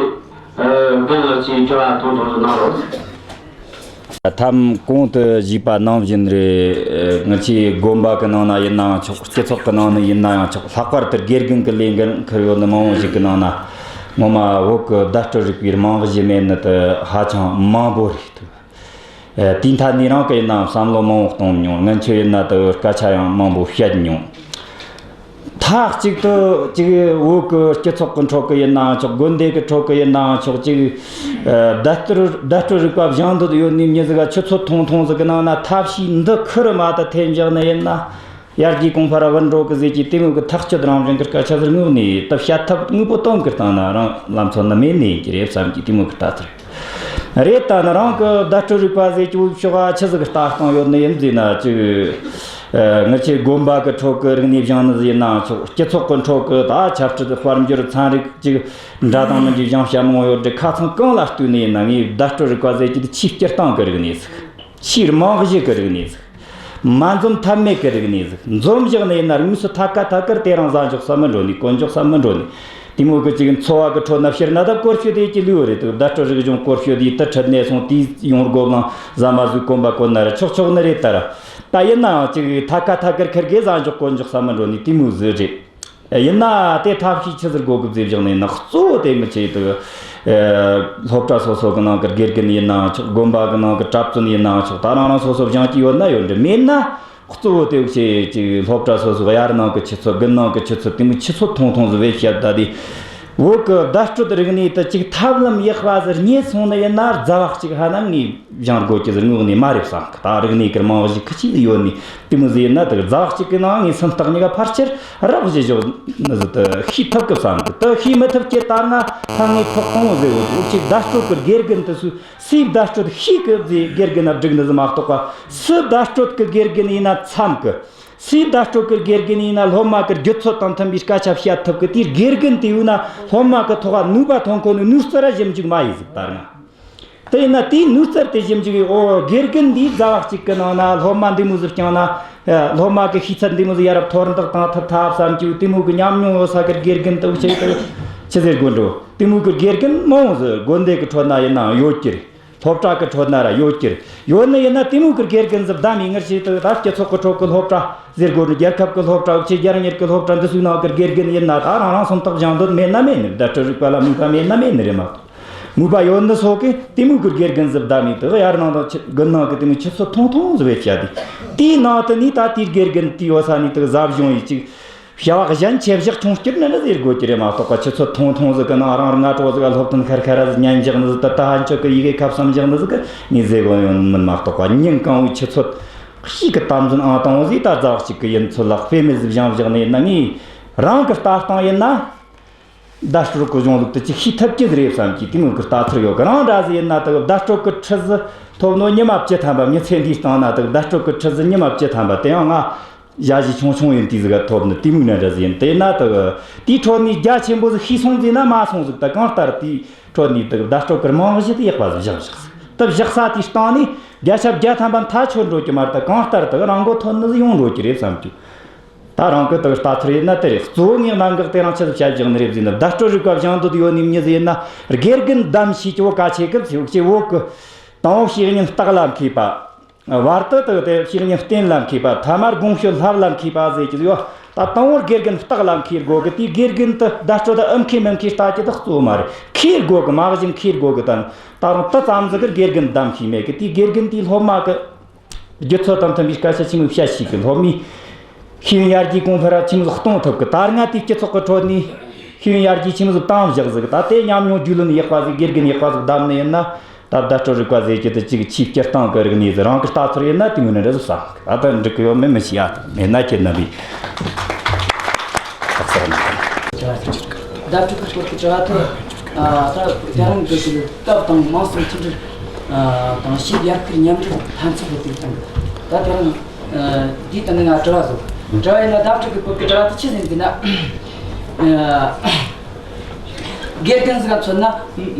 ཨེ་རྒན་ལགས་ཀྱིས་དྲི་བ་ཐུང་ཐུང་ཞིག་གནང་རོགས། ཐམ་གོང་དུ་ཞུས་པ་ནང་བཞིན་རེད། ཨེ་ང་ཚོའི་དགོན་པ་གི་ནང་ན་ཡིན་ནའང་ཆོག། སྤྱི་ཚོགས་གི་ནང་ན་ཡིན་ནའང་ཆོག། ལྷག་པར་དུ་དགེ་རྒན་གྱི་ལས་འགན་འཁུར་ཡོད་ནི་མང་བོ་ཞིག་གི་ནང་ན། ངོ་མ་བོད་ཀྱི་བརྡ་སྤྲོད་རིག་པའི་རྨང་གཞི་མེད་ནི་དེ་ཧ་ཅང་མང་པོ་རེད། ཨ་དེའི་ཐད་ནས་རང་གིས་ཡིན་ནའང་བསམ་བློ་མང་བོ་གཏོང་མྱོང་། སྔོན་ཆད་ཡིན་ན་དེ་སྐད་ཆ་ཡང་མང་བོ་བཤད་མྱོང་། མཐའ་གཅིག་ཏུ་ཅིག་བོད་ཀྱི་སྤྱི་ཚོགས་ཀྱི་ཁྲོད་ཀྱི་ཡིན་ནའང་ཆོག། དགོན་སྡེ་གི་ཁྲོད་ཀྱི་ཡིན་ནའང་ཆོག། ཅིག་ཨ་བརྡ་སྤྲོད་བརྡ་སྤྲོད་རིག་པ་སྦྱང་འདོད་ཡོད་ནི་མྱི་ཟིག་ག་ཆུ་ཚོད་ཐུང་ཐུང་ཟིག་གི་ནང་ན་ཐབས་ཤེས་འདི་ཁུར་མ་ད་འཐེན་བཞག་ནི་ཡིན་ན། ཡར་རྒྱས་གོང་འཕེལ་ར་བུད་འགྲོ་གི་ཟེར་གྱི་དེ་མོ་གི་ཐག་གཅོད་རང་བཞིན་གི་སྐད་ཆ་ཟིག་དངོས་ནས་ད་བཤད་ཐབས་དངོས་པོ་སྟོན་གི་སྟེང་ན་རང་ལམ་ཚོ་ནི་མེད་ནི་ཡིན་གྱི་རེད་བསམ་གྱི་དེ་མོ་གི་ལྟ་ཚུལ་རེད། ད་ནི་རང་གི་བརྡ་སྤྲོད་རིག་པ་ཟེར་གྱི་ཕྱོགས་ཨ་ཆི་ཟིག་གི་ལྟ་སྟངས་ཡོད་ནི་ཡིན་ཟེར་ན། ཅིག་ཨ་ང་ཚོའི་དགོན་པ་གི་ཁྲོད་གི་རིག་གནས་སྦྱང་ནི་ཟེར་ནའང་ཆོག། སྤྱི་ཚོགས་གི་ཁྲོད་གི་ད་ཆབ་སྲིད་དཔལ་འབྱོར་ཚན་རིག་ཅིག་འདྲ་དང་མི་འདྲའི་སྦྱང་བྱ་མང་བོ་ཡོད་རེད། ཁ་ཚང་གང་ལ་ལྟོས་ནས་ཡིན་ན་ངས་བརྡ་སྤྲོད་རིག་པ་ཟེར་གྱི་དེ་ཆེས་སྤྱིར་བཏང་གི་རིག་གནས་ཟིག། ཆེས་རྨང་གཞི་གི་རིག་གནས་ཟིག། མ་འཛོམས་ཐབས་མེད་གི་རིག་གནས་ཟིག། འཛོམས་བཞག་ནས་ཡིན་ན་དངོས་སུ་ཐད་ཀ་ཐད་ཀར་དེ་རང་ཟ་འཇོག་ས་མི་འགྲོ་ནི། གོན་འཇོག་ས་མི་འགྲོ་ནི། དེ་མོ་གི་ཅིག་འཚོ་བ་གི་ཁྲོད་ན་ཕྱིར་ན་ད་སྐོར་ཞིག་དེ་ཅི་ལུས་རེད། དུ་བརྡ་སྤྲོད་རིག་གཞུང་སྐོར་ཞིག་དེ་དུ་ཁྲིད་ནས་སོང་དེ་ཡོང་སྒོ་བླངས་ཟ་མ་ཟོས་གོམ་པ་གོན་ན་ར་ཆོག་ཆོག་ནི་རེད་ད་ར། ད་ཡིན་ནའང་ཅིག་ཐད་ཀ་ཐད་ཀར་ཁིར་གེ་ཟ་འཇོག་གོན་འཇོག་ས་མི་འགྲོ་ནི་དེ་མོ་ཟིག་རེད། ཡིན་ན་དེ་ཐབས་ཤེས་ཆི་ཟིག་དགོ་གི་ཟེར་བཞག་ནས་ན། གཙོ་བོ་དེ་མི་ཆེ་དུ་སློབ་གྲྭ་སོ་སོ་གི་ནང་གི་དགེ་རྒན་ཡིན་ནའང་ཆོག་དགོན་པ་གི་ནང་གི་གྲྭ་བཙུན་ཡིན་ནའང་ཆོག་ད་རང་རང་སོ་སོ་སྦྱང་གི་ཡོད་ན་ཡོད་འདྲ། མེད་ན། གཙོ་བོ་དེ་བྱས་ཅིག་སློབ་གྲྭ་སོ་སོ་དབྱར་ནང་གི་ཆུ་ཚོད་དགུན་ནང་གི་ཆུ་ཚོད་དེ་མོ་ཆུ་ཚོད་ཐུང་ཐུང་ཟིག་བེད་སྤྱད་ད་དེ། བོད་གི་བརྡ་སྤྲོད་རིག་གནས་དེ་ཅིག་ཐབས་ལམ་ཡག་པ་ཟིག་རྙེད་སོང་ནི་ཡིན་ན་རྫ་བ་གཅིག་ཧ་ན་ངས་སྦྱང་དགོས་ཀྱི་ཟིག་ངོས་ནས་མ་རེད་བསམ་གི། ད་རིག་གནས་ཀྱི་རྨང་གཞི་ཁི་ཆི་ཟིག་ཡོད་ནི་དེ་མོ་ཟིག་ཡིན་ན། དེ་རྫ་བ་གཅིག་གི་ནང་ངས་སུམ་རྟགས་གཉིས་ཀ་ཕལ་ཆེར་རག་བཞིན་བཞག་ནི་ཟིག་དེ་ཤེས་ཐུབ་གི་བསམ་གི། དེ་ཤེས་མི་ཐུབ་ཀྱི་ད་ང་ད་ངས་ཐོག་དང་བོ་ཟིག་ཡོད་འུ་ཅིག་བརྡ་སྤྲོད་ཀྱི་དགེ་རྒན་དེ་སུ། སུས་བརྡ་སྤྲོད་ཤེས་གི་ཟེར་དགེ་རྒན་ན་བསྒྲིགས་ནི་ཟིག་མ་གཏོགས་པ། སུ་བརྡ་སྤྲོད་གི་དགེ་རྒན་ཡིན་ན་འཚམ་གི། སུས་བརྡ་སྤྲོད་གི་དགེ་རྒན་ཡིན་ན་སློབ་མ་གི་རྒྱུད་ཚོད་དང་མཐུན་པའི་སྐད་ཆ་བཤད་ཐུབ་གི། དེའི་དགེ་རྒན་དེ་ཡོད་ན་སློབ་མ་གི་ཐོག་ནུས་པ་ཐོན་གོ་ནི་ནུས་རྩལ་ར་ཞིབ་འཇུག་མ་ཡེ་ཟིག་ད་རུང་། དེ་ཡིན་ན་དེའི་ནུས་རྩལ་དེ་ཞིབ་འཇུག་ཡེ། ཨོ་དགེ་རྒན་འདིས་རྫ་བ་གཅིག་གི་ནང་ན་སློབ་མ་འདི་མོ་ཟིག་བསྐྱངས་ན། ཨ། སློབ་མ་གི་ཤེས་ཚད་འདི་མོ་ཟིག་ཡ་རབས་མཐོར་འདེགས་བཏང་ཐུབ་ཐབས་བསམ་གྱི་དེ་མོ་གི་ཉམས་མྱོང་ཡོད་ས་གི་དགེ་རྒན་དེ་ཆེ་དེ་ཆི་ཟེར་དགོས་འགྲོ། དེ་མོ་གི་དགེ་རྒན་མང་བོ་ཟིག་དགོན་སྡེ་གི་ཁྲོད་ན་ཡིན་ནའང་ཡོད་ཀྱི་རེད། སློབ་གྲྭ་གི་ཁྲོད་ན་ར་ཡོད་ཀྱི་རེད། ཡོད་ནི་ཡིན་ན་དེ་མོ་གི་དགེ་རྒན་ཟིག་བདམས་ཡེ། ངར་ཞིག་དེ་ད་སྤྱི་ཚོགས་གི་ཁྲོད་གི་སློབ་གྲྭ་ཟེར་དགོས་ནི། རྒྱལ་ཁབ་གི་སློབ་གྲྭ་འུ་ཆོ་རྒྱལ་གཉེར་གི་སློབ་གྲྭ་འདི་ཚོའི་ནང་གི་དགེ་རྒན་ཡིན་ན་ད་རང་རང་སུམ་རྟགས་སྦྱང་འདོད་མེད་ན་མེད་ནི། བརྡ་སྤྲོད་རིག་པ་ལ་མོས་པ་མེད་ན་མེད་ནི་རེད་མ་གཏོགས། མོས་པ་ཡོད་ནི་སོགས་ཀྱིས་དེ་མོ་གི་དགེ་རྒན་ཟིག་བདམས་ཡེ། དེ་དབྱར་ནང་དང་ཆུ་དགུན་ནང་གི་དེ་མོ་ཆུ་ཚོད་ཐུང་ཐུང་ཟིག་བེད་སྤྱད་དེ། དེའི་ནང་དུ་ནས་ད་དེའི་དགེ་རྒན་དེའི་ཡོད་ས་ནས་དེ་གཟབ་སྦྱོང་ཡེ་ཅིག་བྱ་བ་གཞན་ཆེ་བཞག་ཆུང་བསྐྱུར་ནི་ནི་ཟེར་དགོས་ཀྱི་རེད་མ་གཏོགས་པ། ཆུ་ཚོད་ཐུང་ཐུང་ཟིག་གི་ནང་རང་རང་སྔ་དྲོ་ཟིག་ག་སློབ་ཐུན་ཁར་ཁ་ར་ཟིག་ཉན་བཞག་ནི་ཟིག་དེ་ད་ཕན་ཆོད་གི་ཡི་གེ་ཁ་བསམ་བཞག་ནི་ཟིག་གི་ངས་ཟེར་དགོས་ཡོད་མིན་མ་གཏོགས་པ། ཉིན་གང་བོའི་ཆུ་ཚོད་གཅིག་གི་དམ་འཛིན་ཨང་དང་བོ་ཟིག་ད་རྫ་བ་གཅིག་གི་ཡུན་ཚོད་ལ་དཔེ་མེད་ཟིག་སྦྱངས་བཞག་ནི་ཡིན་ན། ངས་རང་གི་ལྟ་སྟངས་ཡིན་ན། བརྡ་སྤྲོད་གི་གཞུང་ལུགས་དེ་ཅིག་ཤེས་ཐུབ་ཀྱི་རེད་བསམ་གྱི་དེ་མོ་གི་ལྟ་ཚུལ་ཡོད་གི། རང་འདྲ་ཟིག་ཡིན་ན་དེ་བརྡ་སྤྲོད་གི་ཁྲིད་ཟིག་ཐོབ་ནོ་ཉི་མ་བཅུ་ཐམ་པ། མྱི་ཚེ་འདིའི་སྟེང་ན་དེ་བརྡ་སྤྲོད་གི་ཁྲིད་ཟིག་ཉི་མ་བཅུ་ཐམ་པ། དེ་ཡང་ང་ཞ་ཞི་ཆུང་ཆུང་ཡིན་དུས་ཟིག་ག་ཐོབ་ནི་དེ་མོ་ན་འདྲ་ཟིག་ཡིན། དེ་ན་དེ་དེའི་ཁྲོད་ནས་རྒྱ་ཆེན་པོ་ཟིག་ཤེས་སོང་ཟིག་ན་མ་སོང་ཟིག་ད་གང་ལྟར་དེའི་ཁྲོད་ནས་དེ་བརྡ་སྤྲོད་གི་རྨང་གཞི་དེ་ཡག་པ་ཟིག་བཞག་བཞག་ཟིག་དེ་བཞག་ས་དེའི་སྟེང་ནས་བརྒྱ་ཆ་བརྒྱ་ཐམ་པ་མཐའ་ཆོད་འགྲོ་གི་མ་རེད། ད་གང་ལྟར་དེ་རང་མགོ་ཐོན་ནི་ཟིག་ཡོང་འགྲོ་གི་རེད་བསམ་གྱི། ད་རང་གི་དག་ལྟ་ཚུལ་ཡིན་ན་དེ་རེད། གཙོ་བོ་ངས་གནད་འགག་དེ་རང་ཆི་ཟིག་བཤད་བཞག་ནི་རེད་ཟེར་ན། བརྡ་སྤྲོད་རིག་པ་སྦྱང་འདོད་ཡོད་ནི་མྱི་ཟིག་ཡིན་ན་དགེ་རྒན་བདམས་ཤེས་ཀྱི་བོ་གལ་ཆེ་གི་ཟེར། ཅེས་བོད་གི་དང་བོ་བཤེས་གཉེན་བརྟག་ལ་མཁས་པ། བར་དུ་དག་དེ་བཤེས་གཉེན་བསྟེན་ལ་མཁས་པ། ཐ་མར་དགོངས་ཞུ་བསླབ་ལ་མཁས་པ་ཟེར་གྱི་ཡོད། ད་དང་བོར་དགེ་རྒན་བརྟག་ལ་མཁས་དགོས་གི། དེའི་དགེ་རྒན་དེ་བརྡ་སྤྲོད་ད་ཨེ་མཁས་མི་མཁས་ལྟ་རྒྱུ་དེ་གཙོ་བོ་མ་རེད། མཁས་དགོས་གི། མ་གཞི་མཁས་དགོས་གི། ད་ད་རུང་དེ་ཙམ་ཟིག་གི་དགེ་རྒན་བདམས་ཤེས་མེད་གི། དེའི་དགེ་རྒན་དེའི་སློབ་མ་གི་རྒྱུ་ཚོད་དང་མཐུན་པའི་སྐད་ཆ་ཆི་མོ་བཤད་ཤེས་གི། སློབ་མའི་ཤེས་ཡོན་ཡར་རྒྱས་གོང་འཕེལ་ར་ཆི་མོ་ཟིག་གཏོང་ཐུབ་གི། ད་སྔ་དེའི་སྤྱི་ཚོགས་ཀྱི་ཁྲོད་ནས་ཤེས་ཡོན་ཡར་རྒྱས་ཆི་མོ་ཟིག་བཏང་བཞག་ཟིག་ད་དེ་ཉམས་མྱོང་རྒྱུས་ལོན་ཡག་པ་ཟིག་དགེ་རྒན་ཡག་པ་ཟིག་བདམས་ནི་ཡིན་ན། ད་བརྡ་སྤྲོད་རིག་པ་ཟེར་གྱི་དེ་ཅིག་ཆེས་སྤྱིར་བཏང་གི་རིག་གནས་ཟིག་རང་གི་ལྟ་ཚུལ་ཡིན་ན་དེ་མོ་ནི་རེད་བསམ་གི། ད་ལྟ་འགྲིག་གི་ཡོད་མེད་མི་ཤེས་ཡ། མེད་ན་ཁྱེད་རྣམ་པས་ཐག་ཚག་ནས། བརྡ་སྤྲོད་ཀྱི་སྐོར་གྱི་དྲི་བ་དེ། ཨ། ད་དེ་རིང་གི་དེ་སྐབས་དང་མང་སུམ་མཐུན་སྒྲིལ། ཨ། དང་ཕྱིའི་ཡར་སྐུལ་མཉམ་འབྲེལ་ཕན་ཚུན་གྱི་དེ་དང་། ད་དེ་རིང་། ཨ། འདིའི་སྟེང་ནས་ང་དྲི་བ་བཟོ། དྲི་བ་ཡིན་ན་བརྡ་སྤྲོད་ཀྱི་སྐོར་གྱི་དྲི་བ་དེ་ཆི་ཟིག་ཡིན་ཟེར་ན། ཨ། དགེ་རྒན་ཟིག་ག་མཚོན་ན། ཨ།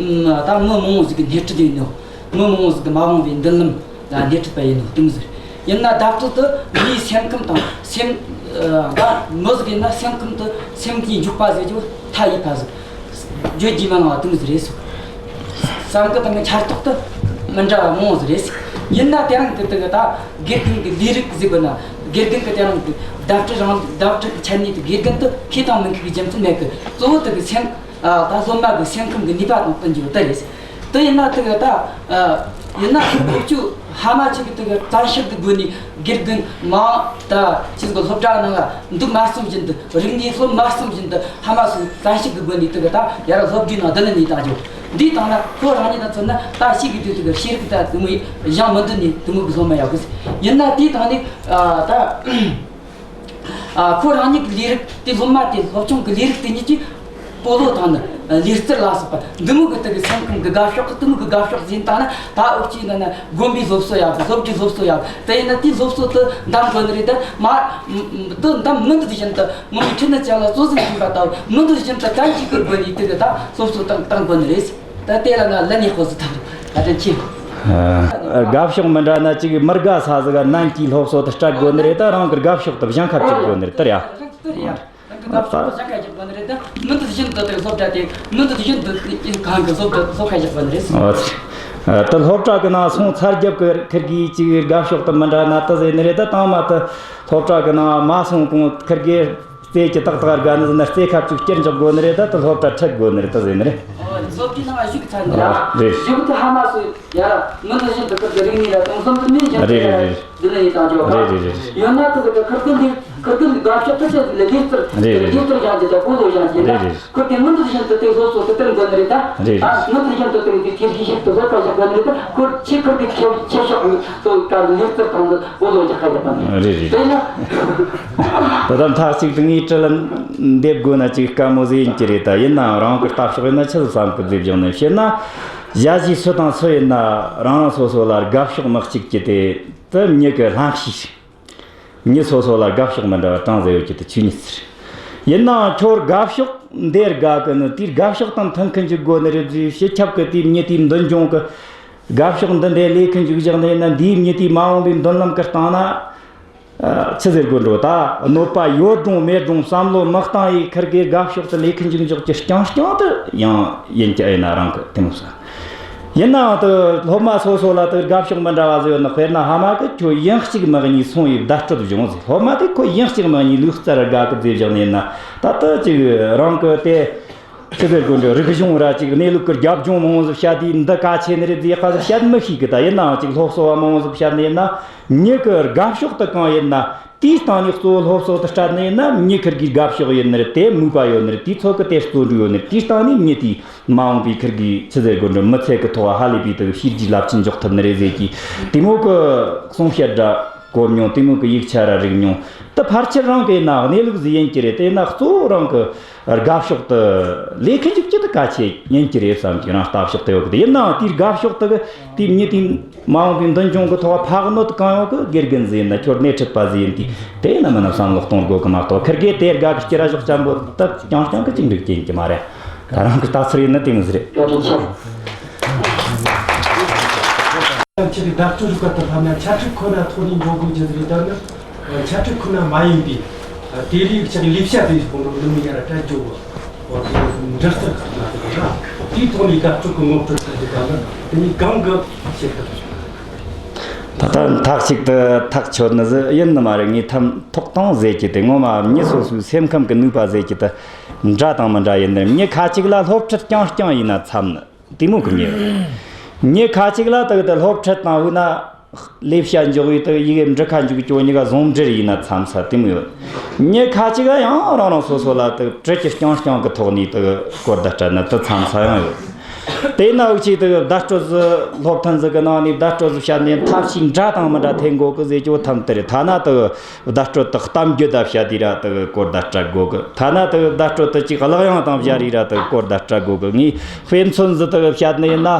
ད་མི་མང་བོ་ཟིག་གི་སྣེ་ཁྲིད་ཡིན་ནོ། མི་མང་བོ་ཟིག་གི་མ་འོངས་པའི་མདུན་ལམ་ལ་སྣེ་ཁྲིད་པ་ཡིན་ནོ་དེ་མོ་ཟིག་རེད། ཡིན་ན་བརྡ་སྤྲོད་དེ་མིའི་སེམས་ཁམས་དང་སེམས། ཨ། མི་ཟིག་ཡིན་ན་སེམས་ཁམས་དེ་སེམས་ཀྱི་འཇུག་པ་ཟེར་རྒྱུ་མཐའ་ཡས་པ་ཟིག་བརྗོད་རྒྱུ་མ་ནང་བ་དེ་མོ་ཟིག་རེད་ཟེར། བསམ་གི་དང་གི་འཆར་ཐོག་དེ་མི་འདྲ་བ་མང་བོ་ཟིག་རེད་ཟེར། ཡིན་ན་དེ་རིང་གི་དེ་གི་ད་དགེ་རྒན་གི་ལས་རིགས་ཟེར་དགོས་ན། དགེ་རྒན་གི་དེ་རིང་གི་བརྡ་སྤྲོད་རང་བརྡ་སྤྲོད་གི་ཆ་ནས་དེ་དགེ་རྒན་དེ་མཁས་དང་མི་མཁས་གི་རྒྱུ་མཚན་མེད་གི། གཙོ་བོ་དེ་གི་སེམས། ཨ། ད་སློབ་མ་གི་སེམས་ཁམས་གི་ནུས་པ་དང་བསྟུན་རྒྱུ་དེ་རེད་ཟེར། དེ་ཡིན་ན་དེ་གི་ད། ཨ། ཡིན་ན་ཁོ་ཚོ་ཧ་མ་ཆི་གི་དེ་གི་བཙན་ཤུགས་གི་སྒོ་ནས་དགེ་རྒན་མང་ད་ཆི་གི་སློབ་གྲྭ་ནང་ལ་འདུག་མ་བསམ་བཞིན་དུ། རིག་གནས་སློབ་མ་བསམ་བཞིན་དུ། ཧ་མ་སོང་བཙན་ཤུགས་གི་སྒོ་ནས་དེ་གི་ད་ཡར་སློབ་གྲྭའི་ནང་བསྡུ་ལེན་ནས་བཏང་རྒྱུ། འདིའི་སྟེང་ན་ཁོ་རང་ཉིད་དང་མཚོན་ན་ད་ཤེས་གི་དུས་དེ་གི་ཤེས་རིག་ད་དེ་མོ་སྦྱང་མི་འདོད་ནས་དེ་མོ་གི་སློབ་མ་ཡོད་གི་ཟེར། ཡིན་ན་དེའི་སྟེང་ནས། ཨ། ད། ཨ། ཁོ་རང་ཉིད་ཀྱི་ལས་རིགས་དེ། སློབ་མ་དེ་སློབ་སྦྱོང་གི་ལས་རིགས་དེ་ཉིད་ཀྱི་སྤོ་ལོ་དང་ནི་ལུས་རྩལ་ལ་སོགས་པ་འདི་མོ་གི་དེ་གི་སེམས་ཁམས་གི་དགའ་ཕྱོགས་གི་དེ་མོ་གི་དགའ་ཕྱོགས་ཟིན་བཏང་ན། ད་འུ་ཅག་ནི་ནི་དགོན་པའི་སློབ་གསོ་ཡག་གི། སློབ་གྲྭའི་སློབ་གསོ་ཡག་གི། དེ་ཡིན་ན་དེའི་སློབ་གསོ་དེ་འདང་དགོས་ནི་རེད། དེ་མ་དེ་འདང་མི་འདོད་བཞིན་དུ་ངོ་མའི་ཁྲིད་ནི་ཅན་ལ་ཙོག་ཟིག་ཡིན་པ་ལྟ་བུ། མི་འདོད་བཞིན་དུ་གན་གཅིག་གི་སྒོ་ནས་དེ་གི་ད་སློབ་གསོ་བཏང་བཏང་དགོས་ནི་རེད། ད་དེ་ལ་ང་ལན་ཡག་པོ་ཟིག་ཐོབ་རེད། བཀའ་དྲིན་ཆེ། ཨ། དགའ་ཕྱོགས་མི་འདྲ་ན་ཅིག་མི་དགའ་ས་ཟིག་ག་ནན་གྱིས་སློབ་གསོ་དེ་སྤྲད་དགོས་ནི་རེད། ད་རང་གི་དགའ་ཕྱོགས་དེ་སྦྱང་ཁ་བཅུག་དགོས་ནི་རེད། དེ་རེད་ཡ། དགའ་ཕྱོགས་དུ་བཞག་ཁ་རྒྱག་པ་ནི་རེད། ད་མུ་མཐུད་བཞིན་དུ་དེ་སློབ་གྲྭ་དེ་མུ་མཐུད་བཞིན་དུ་གང་གི་སློབ་གྲྭ་སློབ་ཁ་རྒྱག་པ་ནི་རེད། ཨོ་ཙི། ཨ། ད་སློབ་གྲྭ་གི་ནང་སོང་ཚར་རྒྱབ་གི་ཁིར་གིས་ཅིག་དགའ་ཕྱོགས་དུ་མི་འདྲ་ན་ད་ཟེར་ནི་རེད། ད་དང་མ་ད་སློབ་གྲྭ་གི་ནང་མ་སོང་གོང་ཁིར་གིས་རྩེ་གི་ཏག་ཏག་དགའ་ནི་ཟེར་ན་རྩེ་ཁ་བཅུག་སྐྱེར་འཇོག་དགོ་ནི་རེད། ད་ད་སློབ་གྲྭ་ཁྲིད་དགོ་ནི་རེད་ད་ཟེར་ནི་རེད། ཨོ། སློབ་གྲྭའི་ནང་ང་ཞུགས་ཚར་ནི་ར། ཨོ། རེད། ཞུགས་དུ་ཧ་མ་སོང་ཡ་ར། མུ་མཐུད་བཞིན་དུ་ཁིར་གི་རིག་གནས་ལ་དུང་སོང་དུ་མིན་ཞིང་། རེད་རེད་རེད། འདི་ནི་ཡིན་དང་ཇོ་རེད་རེད་རེད། ཡང་ན་ཁིར་གི་ཁིར་གི་ལས་ཁིར་གི་དགའ་ཕྱོགས་ཕལ་ཆེར་ལས་ལས་རྩལ། རེད་རེད། ལས་རྩལ་སྦྱང་རྒྱུ་དང་སྤོ་ལོ་སྦྱང་རྒྱུ་ན། རེད་རེད། ཁིར་གི་མུ་མཐུད་བཞིན་དུ་དེ་སློབ་གསོ་དེ་སྟེར་དགོས་ནི་རེད་ད། རེད་རེད། ཨ། མུ་མཐུད་བཞིན་དུ་དེ་དེ་ཁྱེར་ཤེས་ཤིག་ཏུ་སློབ་གསོ་བྱེད་དགོས་ནི་རེད་ད། ཁོ་ཆེ་ཁིར་གི་ཆེ་ཆེ་ཤོག་ཏུ་གར་ལས་རྩལ་དང་སྤོ་ལོ་རྒྱག་ཁ་ཡོད་པ་ནི། རེད་རེད། དེ་ན། ད་ལྟ་མཐའ་གཅིག་ཏུ་ངས་དྲི་ལན་འདེབས་དགོས་ན་ཅིག་དཀའ་མོ་ཟིག་ཡིན་གྱི་རེད་ད། ཡིན་ནའང་རང་གི་ལྟ་ཕྱོགས་ཡིན་ན་ཆི་ཟིག་བསམ་གི་ཟེར་བཞག་ནས་བཤད་ན། ཞ་ཞི་སུ་དང་སུ་ཡིན་ན་རང་རང་སོ་སོ་ལ་དགའ་ཕྱོགས་མི་གཅིག་གི་དེ་དེ་མྱི་གི་ལྷན་སྐྱེས་རེད། མྱི་སོ་སོ་ལ་དགའ་ཕྱོགས་མི་འདྲ་བ་གྲངས་ཟེར་ཡོད་ཀྱི་དེ་ཆོས་ཉིད་ཟེར། ཡིན་ནའང་ཁྱོད་དགའ་ཕྱོགས་འདིར་དགའ་གི་ནི་དེའི་དགའ་ཕྱོགས་དང་མཐུན་ཁི་འཇུག་དགོས་ནི་རེད་ཟེར། སྤྱི་ཁྱབ་གི་དེའི་མྱི་དེའི་མདུན་ལྗོངས་གི་དགའ་ཕྱོགས་འདི་འདྲའི་ལས་ཁི་འཇུག་བཞག་ནི་ཡིན་ན། འདིའི་མྱི་དེའི་མ་འོངས་པའི་མདུན་ལམ་གི་སྟེང་ན། ཨ། ཆི་ཟེར་དགོས་འགྲོ། ད་གནོད་པ་ཡོད་རུང་མེད་རུང་བསམ་བློ་མི་བཏང་ཡི་ཁིར་གི་དགའ་ཕྱོགས་དེ་ལས་ཁི་འཇུག་འཇོག་གི་རྐྱང་རྐྱང་དེ་ཡང་ཡིན་གྱི་ཨེ་ན་རང་གི་དེ་མོ་ས། ཡིན་ནའང་དེ་སློབ་མ་སོ་སོ་ལ་དེ་དགའ་ཕྱོགས་མི་འདྲ་བ་ཟིག་ཡོད་ན། དཔེར་ན་ཕ་མ་གིས་ཁྱོད་ཡང་གཅིག་མ་གཉིས་སོང་ཡི་བརྡ་སྤྲོད་བྱུང་ཟིག་སློབ་མ་དེ་ཁོ་ཡང་གཅིག་མ་གཉིས་ལུག་རྩལ་དགའ་གི་ཟེར་བཞག་ནི་ཡིན་ན། ད་ལྟ་ཅིག་རང་གི་དེ་ཆི་ཟེར་དགོས་འདྲ། རིག་གཞུང་ར་ཅིག་གནས་ལུགས་ཀྱི་རྒྱབ་ལྗོངས་མང་བོ་ཟིག་བཤད་དུས་འདི་གལ་ཆེ་ནི་རེད་ཟེར་ཁ་ཟིག་བཤད་མི་ཤེས་གི། ད་ཡིན་ནའང་ཅིག་སློབ་གསོ་བ་མང་བོ་ཟིག་བཤད་ནི་ཡིན་ན། མྱི་གི་དགའ་ཕྱོགས་དེ་གང་ཡིན་ན། དེའི་སྟེང་ནས་གཙོ་བོ་སློབ་གསོ་དེ་སྤྲད་ནི་ཡིན་ན། མྱི་ཁིར་གི་དགའ་ཕྱོགས་ཡིན་ནི་རེད། དེ་མོས་པ་ཡོད་ནི་རེད། དེའི་ཚོད་གི་དེ་བརྩོན་འགྲུས་ཡོད་ནི་རེད། དེའི་སྟེང་ནས་མྱི་དེའི་མ་འོངས་པའི་ཁིར་གི་ཆི་ཟེར་དགོས་འདྲ། མི་ཚེ་གི་ཐོག་ཧ་ལས་པའི་དེ་བྱས་རྗེས་རླབས་ཆེན་འཇོག་ཐུབ་ནི་རེད་ཟེར་གི། དེ་མོ་གི་གསུང་བཤད་འདྲ་གོ་མྱོང་། དེ་མོ་གི་ཡིག་ཆ་ར་རིག་མྱོང་། དེ་ཕལ་ཆེར་རང་གི་ཡིན་ན་གནས་ལུགས་ཟིག་ཡིན་གྱི་རེད། དེ་ན་གཙོ་བོ་རང་གི་དགའ་ཕྱོགས་དེ་ལས་ཁི་འཇུག་རྒྱུ་དེ་གལ་ཆེ་ཡིན་གྱི་རེད་བསམ་གྱི། རང་ལྟ་ཕྱོགས་དེ་ཡོད་གི། དེ་ཡིན་ནའང་དེའི་དགའ་ཕྱོགས་དེ་གི་དེའི་མྱི་དེའི་མ་འོངས་པའི་མདུན་ལྗོངས་གི་ཐོག་ཕན་གནོད་གང་ཡོང་གི། དགེ་རྒན་ཟིག་ཡིན་ན་ཁྱོད་སྣེ་ཁྲིད་པ་ཟིག་ཡིན་དུས། དེ་ཡིན་ན་མིན་ན་བསམ་བློ་གཏོང་དགོས་གི་མ་གཏོགས། ཁིར་གེ་དེ་དགའ་གི་སྐྱིད་ར་ཞོག་ཅམ་པོ་ད་རྐྱང་རྐྱང་གི་ཅིག་འགྲིག་རྒྱུ་ཡིན་གྱི་མ་རེད། ད་རང་གི་ལྟ་ཚུལ་ཡིན་ན་དེ་མོ་ཟིག་རེད། ཁྱེད་ཀྱི་བརྡ་སྤྲོད་རིག་པ་དང་ལྷན་ན་འཆད་ཁྲིད་ཁོ་ན་ཐོག་ནས་འགྲོ་དགོས་རྒྱུ་ཟིག་རེད། ད་ནི་འཆད་ཁྲིད་ཁོ་ན་མ་ཡིན་པའི་དེ་ལས་ཀྱང་ལས་བྱ་དེ་ཞིག་གོང་རོལ་ནུ་མི་ཡར་སྤྲད་རྒྱུ་བོ། འདྲི་རྩད་ཁག་ན་དེ་ག་དེའི་ཐོག་ནས་བརྡ་སྤྲོད་ཀྱི་ངོ་སྤྲོད་ཐུབ་རྒྱུ་ག་ནི་དེ་ནི་གང་གི་བྱེད་ཐུབ། ད་ལྟ་མཐའ་གཅིག་ཏུ་ཐག་ཆོད་ནི་ཟིག་ཡིན་ནི་མ་རེད། ངས་ཐམ་ཐོག་དང་ཟེར་གྱི་དེ་ངོ་མ་མྱི་སོ་སོའི་སེམས་ཁམས་ཀྱི་ནུས་པ་ཟེར་གྱི་དེ་འདྲ་དང་མི་འདྲ་ཡིན་ནི། མྱི་ཁ་ཅིག་ལ་སློབ་ཁྲིད་རྐྱང་རྐྱང་ཡིན་ན་འཚམ་ནི། དེ་མོ་གི་མྱི་ཡོད། མྱི་ཁ་ཅིག་ལ་དག་དེ་སློབ་ཁྲིད་དང་འུ་ན་ལས་བྱ་འཇོག་པའི་དག་ཡི་གེ་འབྲི་ཁ་འཇུག་ཅོ་གཉིས་ཀ་ཟུང་འབྲེལ་ཡིན་ན་འཚམ་ས་དེ་མོ་ཡོད། མྱི་ཁ་ཅིག་ལ་ཡང་རང་རང་སོ་སོ་ལ་དག་དྲི་ཆུ་རྐྱང་རྐྱང་གི་ཐོག་ནས་དག་གོ་བརྡ་སྤྲད་ན་དེ་འཚམ་ས་ཡང་ཡོད། དེ་ན་འུ་ཆེ་དག་བརྡ་སྤྲོད་ཟིག་སློབ་ཐུན་ཟིག་གི་ནང་ནས་བརྡ་སྤྲོད་ཟིག་བཤད་ནས་ཐབས་ཤེས་འདྲ་དང་མི་འདྲ་འཐེན་དགོས་གི་ཟེར་ཅོ་ཐམ་དེ་རེད། ཐ་ན་དག་བརྡ་སྤྲོད་དག་གཏམ་རྒྱུད་ད་བཤད་དུས་ར་དག་གོ་བརྡ་སྤྲད་དགོས་གི། ཐ་ན་དག་བརྡ་སྤྲོད་དག་ཅིག་གླུ་དབྱངས་དང་སྦྱར་རེ་ར་དག་གོ་བརྡ་སྤྲད་དགོས་གི། ངས་དཔེ་མཚོན་ཟིག་དག་བཤད་ནི་ཡིན་ན།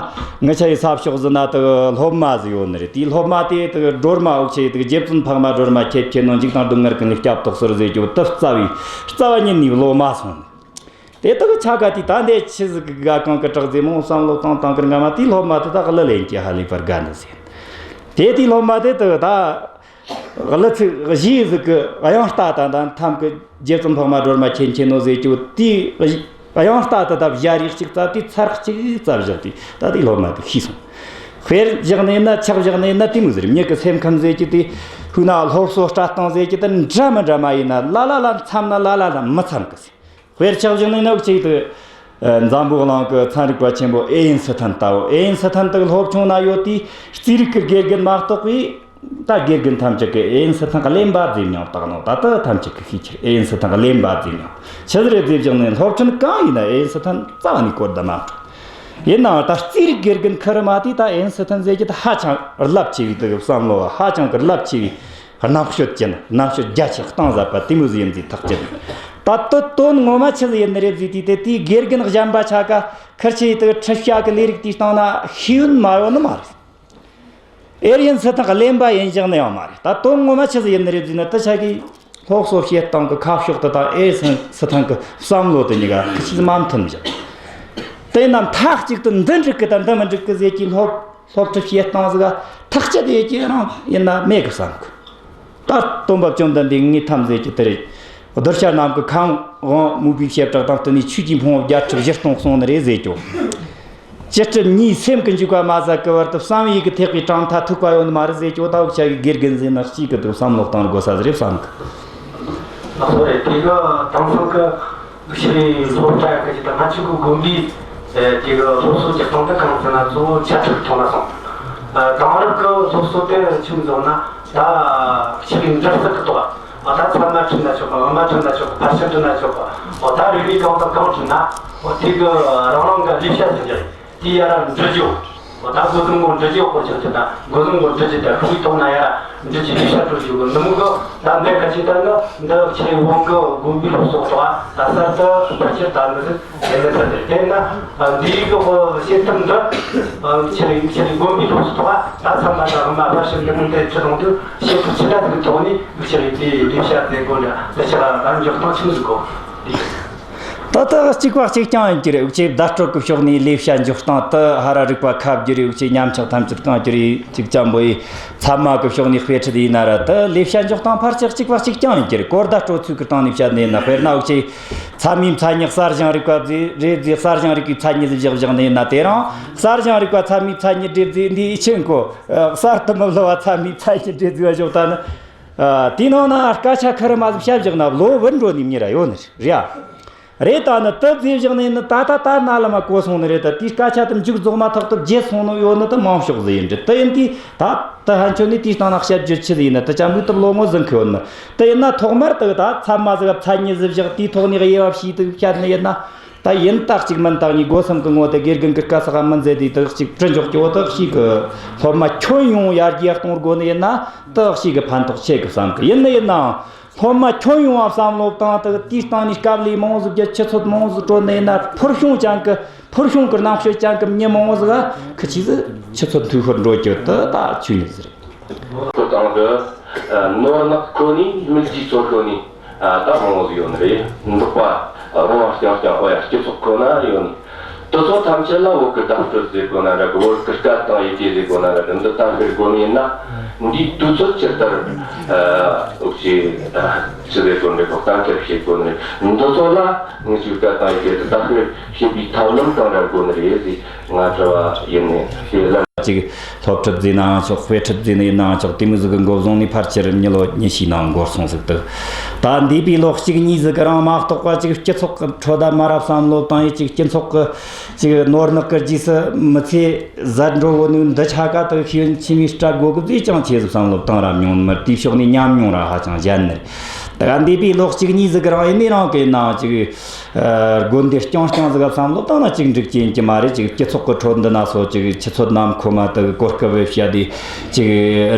ངི་ཆ་ཡི་ས་ཕྱོགས་ཟིག་ན་དག་སློབ་མ་ཟིག་ཡོད་ནི་རེད། དེའི་སློབ་མ་དེ་དག་སྒྲོལ་མ་འུ་ཆེ་དག་རྗེ་བཙུན་འཕགས་མ་སྒྲོལ་མ་ཁྱེད་ཁྱེད་ནོ་འཇིག་དང་སྡུག་བསྔལ་ཀུན་ལས་སྐྱབས་ཐོབ་ཟེར་ཟེར་ཅོ་དེ་རྩ་བའི་རྩ་བ་ཉིད་ནས་བློ་མ་སོང་ནི། དེ་དག་ཆ་ག་དེ་ད་འདི་ཆི་ཟིག་གི་ག་གང་གི་དྲག་ཟེ་མོ་བསམ་བློ་བཏང་བཏང་གི་ར་ང་མ་དེའི་སློབ་མ་དེ་དག་གླུ་ལེན་གྱི་ཧ་ལས་པར་དགའ་ནི་ཟེར། དེ་དེའི་སློབ་མ་དེ་དག་ད་གླུ་ཚིག་གཞས་ཟིག་གི་དབྱངས་རྟ་ད་ད་ཐམ་གི་རྗེ་བཙུན་འཕགས་མ་སྒྲོལ་མ་མཁྱེན་མཁྱེན་ནོ་ཟེར་གྱི་དེའི་དབྱངས་རྟ་དེ་ད་བཞག་རིགས་གཅིག་བཙལ་དེ་ཚར་གཅིག་བཙལ་བཞག་དེ་ད་དེའི་སློབ་མ་དེ་ཤེས་སོང་། དཔེར་བཞག་ནས་ན་ཆག་བཞག་ནས་ན་དེ་མོ་ཟེར། མྱི་གི་སེམས་ཁམས་ཟེར་གྱི་དེ་ཧུ་ན་སློབ་གསོ་སྤྲད་སྟངས་ཟེར་གྱི་དེ་འདྲ་མི་འདྲ་མ་ཡིན་ན་ལ་ལ་ལ་འཚམ་ན་ལ་ལ་ལ་མི་འཚམ་གི་ཟེར། དཔེར་ཆ་བཞག་ནས་ནོ་གཅིག་ཏུ། ཨ། འཛམ་བུ་གླིང་གི་ཚན་རིག་པ་ཆེན་པོ་ཨེ་ཡན་སི་ཐན་ལྟ་བུ། ཨེ་ཡན་སི་ཐན་དག་སློབ་ཆུང་ན་ཡོད་དུས་རྩིས་རིག་གི་དགེ་རྒན་མ་གཏོགས་པའི་ད་དགེ་རྒན་ཐམས་ཅད་ཀྱིས་ཨེ་ཡན་སི་ཐན་གླེན་པ་ཟེར་མྱོང་། དག་ནོ་ད་ལྟ་ཐམས་ཅད་ཀྱིས་ཤེས་ཁྱེར། ཨེ་ཡན་སི་ཐན་གླེན་པ་ཟེར་མྱོང་། ཆི་ཟིག་རེད་ཟེར་བཞག་ནས་སློབ་ཆུང་གང་ཡིན་ན་ཨེ་ཡན་སི་ཐན་རྩ་བ་ནས་གོ་བརྡ་མ་འཕྲོད། ཡིན་ནའང་ད་རྩིས་རིག་དགེ་རྒན་ཁི་རི་མ་དེ་ད་ཨེ་ཡན་སི་ཐན་ཟེར་གྱི་ད་ཧ་ཅང་རླབས་ཆེ་བའི་དག་བསམ་བློ་ཧ་ཅང་གི་རླབས་ཆེ་བའི། རྣམ་དཔྱོད་ཅན། རྣམ་དཔྱོད་རྒྱ་ཆེ་གཏིང་ཟབ་པ་དེ་མོ་ཟིག་ཡིན་ཟིག་ཐག་བཅད། ད་དོན་དོན་ངོ་མ་ཆི་ཟིག་ཡིན་ནི་རེད་ཟེར་དུས་དེ་དེའི་དགེ་རྒན་གཞན་པ་ཆ་ག་ཁིར་ཆེ་དེ་ཁྲིད་བྱ་གི་ལས་རིགས་དེའི་སྟེང་ན་ཤེས་ཡོན་མ་ཡོད་ནི་མ་རེད། ཨེ་ཡན་སི་ཐན་གླེན་པ་ཡིན་བཞག་ནི་ཡང་མ་རེད། ད་དོན་ངོ་མ་ཆི་ཟིག་ཡིན་ནི་རེད་ཟེར་ན་དེ་ཆ་གི་སློབ་གསོ་བྱེད་སྟངས་གི་ཁ་ཕྱོགས་དེ་དང་ཨེ་ཡན་སི་ཐན་གི་བསམ་བློ་དེ་གཉིས་ཀ་ཁི་ཆི་ཟིག་མ་མཐུན་བཞག། དེ་ན་མཐའ་གཅིག་ཏུ་འདི་འགྲིག་གི་དང་འདི་མི་འགྲིག་གི་ཟེར་གྱི་སློབ་སློབ་ཁྲིད་བྱེད་སྟངས་ཟིག་ཐག་བཅད་དེ་ཡོད་ཀྱི་རང་ཡིན་ན་མེད་གི་བསམ་གི། ད་སྟོན་པ་བཅོམ་ལྡན་འདས་ངས་ཐམས་ཅད་ཀྱི་དེ་རེད། གདུལ་བྱ་རྣམས་ཀྱི་ཁམས་དབང་མོས་པའི་བྱེ་བྲག་དང་བསྟུན་ནས་ཆོས་ཀྱི་ཕུང་པོ་བརྒྱད་ཁྲི་བཞི་སྟོང་གསུངས་ནི་རེད་ཟེར་ཀྱོ། བཅུ་ཁྲི་གཉིས་སེམས་ཀྱི་འཇུག་པ་མ་ཟད་ཀྱི་བར་དུ་བསམ་ཡས་ཀྱི་ཐེག་པའི་གྲངས་མཐའ་ཐུག་པ་ཡོད་ནི་མ་རེད་ཟེར་ཀྱོ། ད་འུ་ཅག་གི་དགེ་རྒན་ཟེར་ན་གཅིག་གི་འདུག་བསམ་བློ་གཏོང་དགོས་ས་ཟིག་རེད་བསམ་གི། ལགས་སོ་རེད། དེ་གི་དེང་སང་གི་ཤེས་རིག་སློབ་གྲྭ་གི་ཅིག་ད་ང་ཆོ་གི་དགོན་པའི་ཨེ་དེ་གི་སློབ་གསོ་རྒྱག་སྟངས་དེ་གང་ཟེར་ན་གཙོ་བོ་ཆ་ཁྲིག་ཐོག་ན་སོང་། ཨ་དེང་རབས་གི་སློབ་གསོ་དེ་ཆི་མོ་ཟིག་ན་ད་ཆི་གི་འདྲི་རྩད་གི་ཐོག་ཨ་ད་ཚད་མ་ཁྲིད་ན་ཆོག་གི། དབུ་མ་ཁྲིད་ན་ཆོག་གི། ཕར་ཕྱིན་ཁྲིད་ན་ཆོག་གི། འོ་ད་རིག་གནས་གང་དང་གང་ཁྲིད་ན་འོ་དེ་གི་རང་རང་གི་ལས་བྱ་ཟིན་རྒྱུ་རེད། དེ་ཡར་ར་འབྲི་རྒྱུ། འོ་ད་སྒོ་གསུམ་གོ་འབྲི་རྒྱུ་སྐོར་ཆགས་ཆེ་ད་སྒོ་གསུམ་གོ་འབྲི་རྒྱུ་དེ་ཤུགས་ཐོག་ན་ཡར་ར་འབྲི་རྒྱུ་ལས་བྱ་སྤྲོད་རྒྱུ་གི་ནི་མོ་གི། ད་འདི་ཁ་ཆེ་ད་ནི་འདི་ཆེ་བོ་གི་དགོན་པའི་སློབ་གསོ་སོགས་ད་གསར་དུ་ཕལ་ཆེར་ད་འདི་ཟིག་ཡིན་ནི་ཚར་ཏེ། དེ་ན་འདིའི་གི་དཔེ་བྱེད་ཐབས་འདི་ཆེ་ཆེ་དགོན་པའི་སློབ་གསོ་ཐོག་ད་ཚད་མ་དང་དབུ་མ་ཕར་ཕྱིན་གི་ནི་འདི་ཆེ་རུང་དུ་བྱེད་ཐབས་ཆེ་ད་ཟིག་ཐོག་ནས་ཆེ་དེ་ལས་བྱ་ཟེར་དགོས་འདྲ། འདི་ཆེ་ད་འཇོག་སྟངས་ཆི་མོ་ཟིག་གོ། ད་ལྟ་གཅིག་པ་གཅིག་རྐྱང་ཡིན་གྱི་རེད། འུ་ཆོས་བརྡ་སྤྲོད་ཀྱི་ཕྱོགས་ནས་ལས་བྱ་འཇོག་སྟངས་དེ་ཧ་ར་རིག་པ་ཁ་བསྒྱུར་རེད། འུ་ཆོས་ཉམས་ཆག་ཐམས་ཅད་གང་བསྒྱུར་རེད། གཅིག་ཅམ་པོ་ཡིས་ཚད་མ་གི་ཕྱོགས་ནས་དཔེ་ཁྲིད་ཡིན་ན་ར། དེ་ལས་བྱ་འཇོག་སྟངས་ཕལ་ཆེར་གཅིག་པ་གཅིག་རྐྱང་ཡིན་གྱི་རེད། གོ་བརྡ་སྤྲོད་ཚུལ་གྱི་སྟེང་ནས་བཤད་ནས་ན། དཔེར་ན་འུ་ཆོས་ཚད་མའི་མཚན་ཉིད་གསར་བཞེངས་རིག་པ་ཟེར་རེད་ཟེར། གསར་བཞེངས་རིག་པའི་མཚན་ཉིད་ཟིག་བཞག་བཞག་ནས་ན། དེ་རིང་གསར་བཞེངས་རིག་པ་ཚད་མའི་མཚན་ཉིད་རེད་ཟེར་འདི་ཡིད་ཆེས་གོ། གསར་དུ་མི་བསླུ་བ་ཚད་མའི་མཚན་ཉིད་རེད་ཟེར་བ་བཞག་ད་ནི། ཨ། དེའི་ནང་ན་སྐད་ཆ་ཁེར་མ་ཟིག་བཤད་བཞག་ན་བློ་བུད་འགྲོ་ནི་མྱི་ར་ཡོད་ནི་རེད་ཡ། རེད། ད་ནི་དེ་ཟེར་བཞག་ནས་ནི་ད་ད་ད་ན་ལ་མ་གོ་སོང་ནི་རེད། ད་དེའི་སྐད་ཆ་དེ་མཇུག་རྫོགས་མ་ཐག་ཏུ་བརྗེད་སོང་ནི་ཡོད་ནི་དེ་མང་ཤོས་ཟིག་ཡིན་རེད། དེ་ཡིན་དུས་ད་དེ་ཕན་ཆོད་ནི་དེའི་སྟེང་ན་བཤད་རྒྱུ་ཆི་ཟིག་ཡིན་ན། དེ་ཅམ་བུ་དེ་བློ་ངོ་ཟིན་གི་ཡོད་ནི། དེ་ཡིན་ན་ཐོག་མར་དེ་ད་ཚད་མ་ཟིག་མཚན་ཉིད་ཟིག་བཞག་དེའི་ཐོག་ནས་དབྱེ་བ་ཕྱེས་དེ་བཤད་ནི་ཡིན་ན། ད་ཡིན་ད་གཅིག་མིན་ད་གཉིས་སྒོ་གསུམ་གི་ངོ་དེ་དགེ་རྒན་གི་སྐད་ས་ག་མིན་ཟེར་དེ་དག་གཅིག་དྲི་འཇོག་རྒྱུ་བོ་དག་གཅིག་གི་སློབ་མ་ཁྱོན་ཡོངས་ཡར་རྒྱས་གཏོང་དགོས་ནི་ཡིན་ན་དག་གཅིག་གི་ཕན་ཐོགས་ཆེ་གི་བསམ་གི། ཡིན་ནི་ཡིན་ནའང་སློབ་མ་ཁྱོན་ཡོངས་བསམ་བློ་བཏང་དག་དེའི་སྟེང་ནས་དཀའ་ལས་མང་བོ་ཟིག་རྒྱུ་ཆུ་ཚོད་མང་བོ་ཟིག་བྲོ་ནི་ཡིན་ན། ཕུལ་བྱུང་ཅན་གི་ཕུལ་བྱུང་གི་རྣམ་དཔྱོད་ཅན་གི་མྱི་མང་བོ་ཟིག་ག་ཁི་ཆི་ཟིག་ཆུ་ཚོད་འཐུས་ཤོར་འགྲོ་རྒྱུ་དེ་ད་ཆོས་ཉིད་ཟིག་རེད། ཁོ་ཚང་གི་ནོར་ནག་ཁོ་ནི་མིག་རྒྱུ་ཚོ་ཁོ་ནི། ཨ། ད་མང་བོ་ཟིག་ཡོད་ནི་རེད། འབྲོག་པ་རོང་བ་རྐྱང་རྐྱང་། ཨོ་ཡ། སྤྱི་ཚོགས་ཁོ་ན་ཡོད་ནི། དེ་ཚོ་ཐམས་ཅད་ལ་བོད་ཀྱི་བརྡ་སྤྲོད་ཟེར་དགོས་ན་འདྲ་གི། བོད་ཀྱི་སྐད་དང་ཡི་གེ་ཟེར་དགོས་ན་འདྲ་གི། འདི་ལྟར་ཟེར་དགོས་ནི་ཡིན་ན། འདིའི་དུས་ཚོད་ཇི་ལྟར། ཨ། འུ་ཅག་ཆི་ཟེར་དགོས་འདྲ་གི། གཏན་འཁེལ་བྱེད་དགོས་ནི་རེད། འདི་ཚོ་ལ་ངེད་ཚོའི་སྐད་དང་ཡི་གེ་དེ་བརྡ་སྤྲོད་བྱེད་པའི་ཐབས་ལམ་གང་འདྲ་དགོས་ནི་རེད་ཟེར། ང་དྲི་བ་ཡིན་ནི་དེ་ལ། ཅིག་སློབ་ཁྲིད་ཟེར་ནའང་ཆོག། དཔེ་ཁྲིད་ཟེར་ནི་ཡིན་ནའང་ཆོག། དེ་མོ་ཟིག་གི་འགོ་བཟུང་ནས་ཕལ་ཆེར་མྱི་ལོ་ཉི་ཤུའི་ནང་འགོར་སོང་ཟིག་འདུག། ད་འདས་པའི་ལོ་གཅིག་གཉིས་ཟིག་གི་རིང་མ་གཏོགས་པ་ཅིག་སྤྱི་ཚོགས་ཀྱི་ཁྲོད་ད་མ་ར་བསམ་བློ་བཏང་ཡས། ཅིག་སྤྱི་ཚོགས་ཀྱི་ཅིག་ནོར་ནག་གི་རྗེས་སུ་མི་ཚེ་ཟད་འགྲོ་བོ་ནི་འདི་ཆ་ག་དག་ཤེས་ཡོན་ཆི་མོ་སྤྲད་དགོས་གི་ཟེར་ཅང་ཆེ་ཟིག་བསམ་བློ་བཏང་ར་མྱོང་ནི་མ་རེད། དེའི་ཕྱོགས་ནས་ཉམས་མྱོང་ར་ཧ་ཅང་ཞན་ནི་རེད། ད་འདས་པའི་ལོ་གཅིག་གཉིས་ཟིག་གི་རིང་ཡིན་ནི་རང་གི་ནང་ཅིག་ཨ། དགོན་སྡེ་རྐྱང་རྐྱང་ཟིག་ག་བསམ་བློ་བཏང་ན་ཅིག་འགྲིག་རྒྱུ་ཡིན་གྱི་མ་རེད། ཅིག་སྤྱི་ཚོགས་ཀྱི་ཁྲོད་འདི་ན་སོ་ཅིག་ཆུ་ཚོད་ནམ་ཁོ་མ་དག་གོ་སྐབས་བེད་སྤྱད་དེ་ཅིག་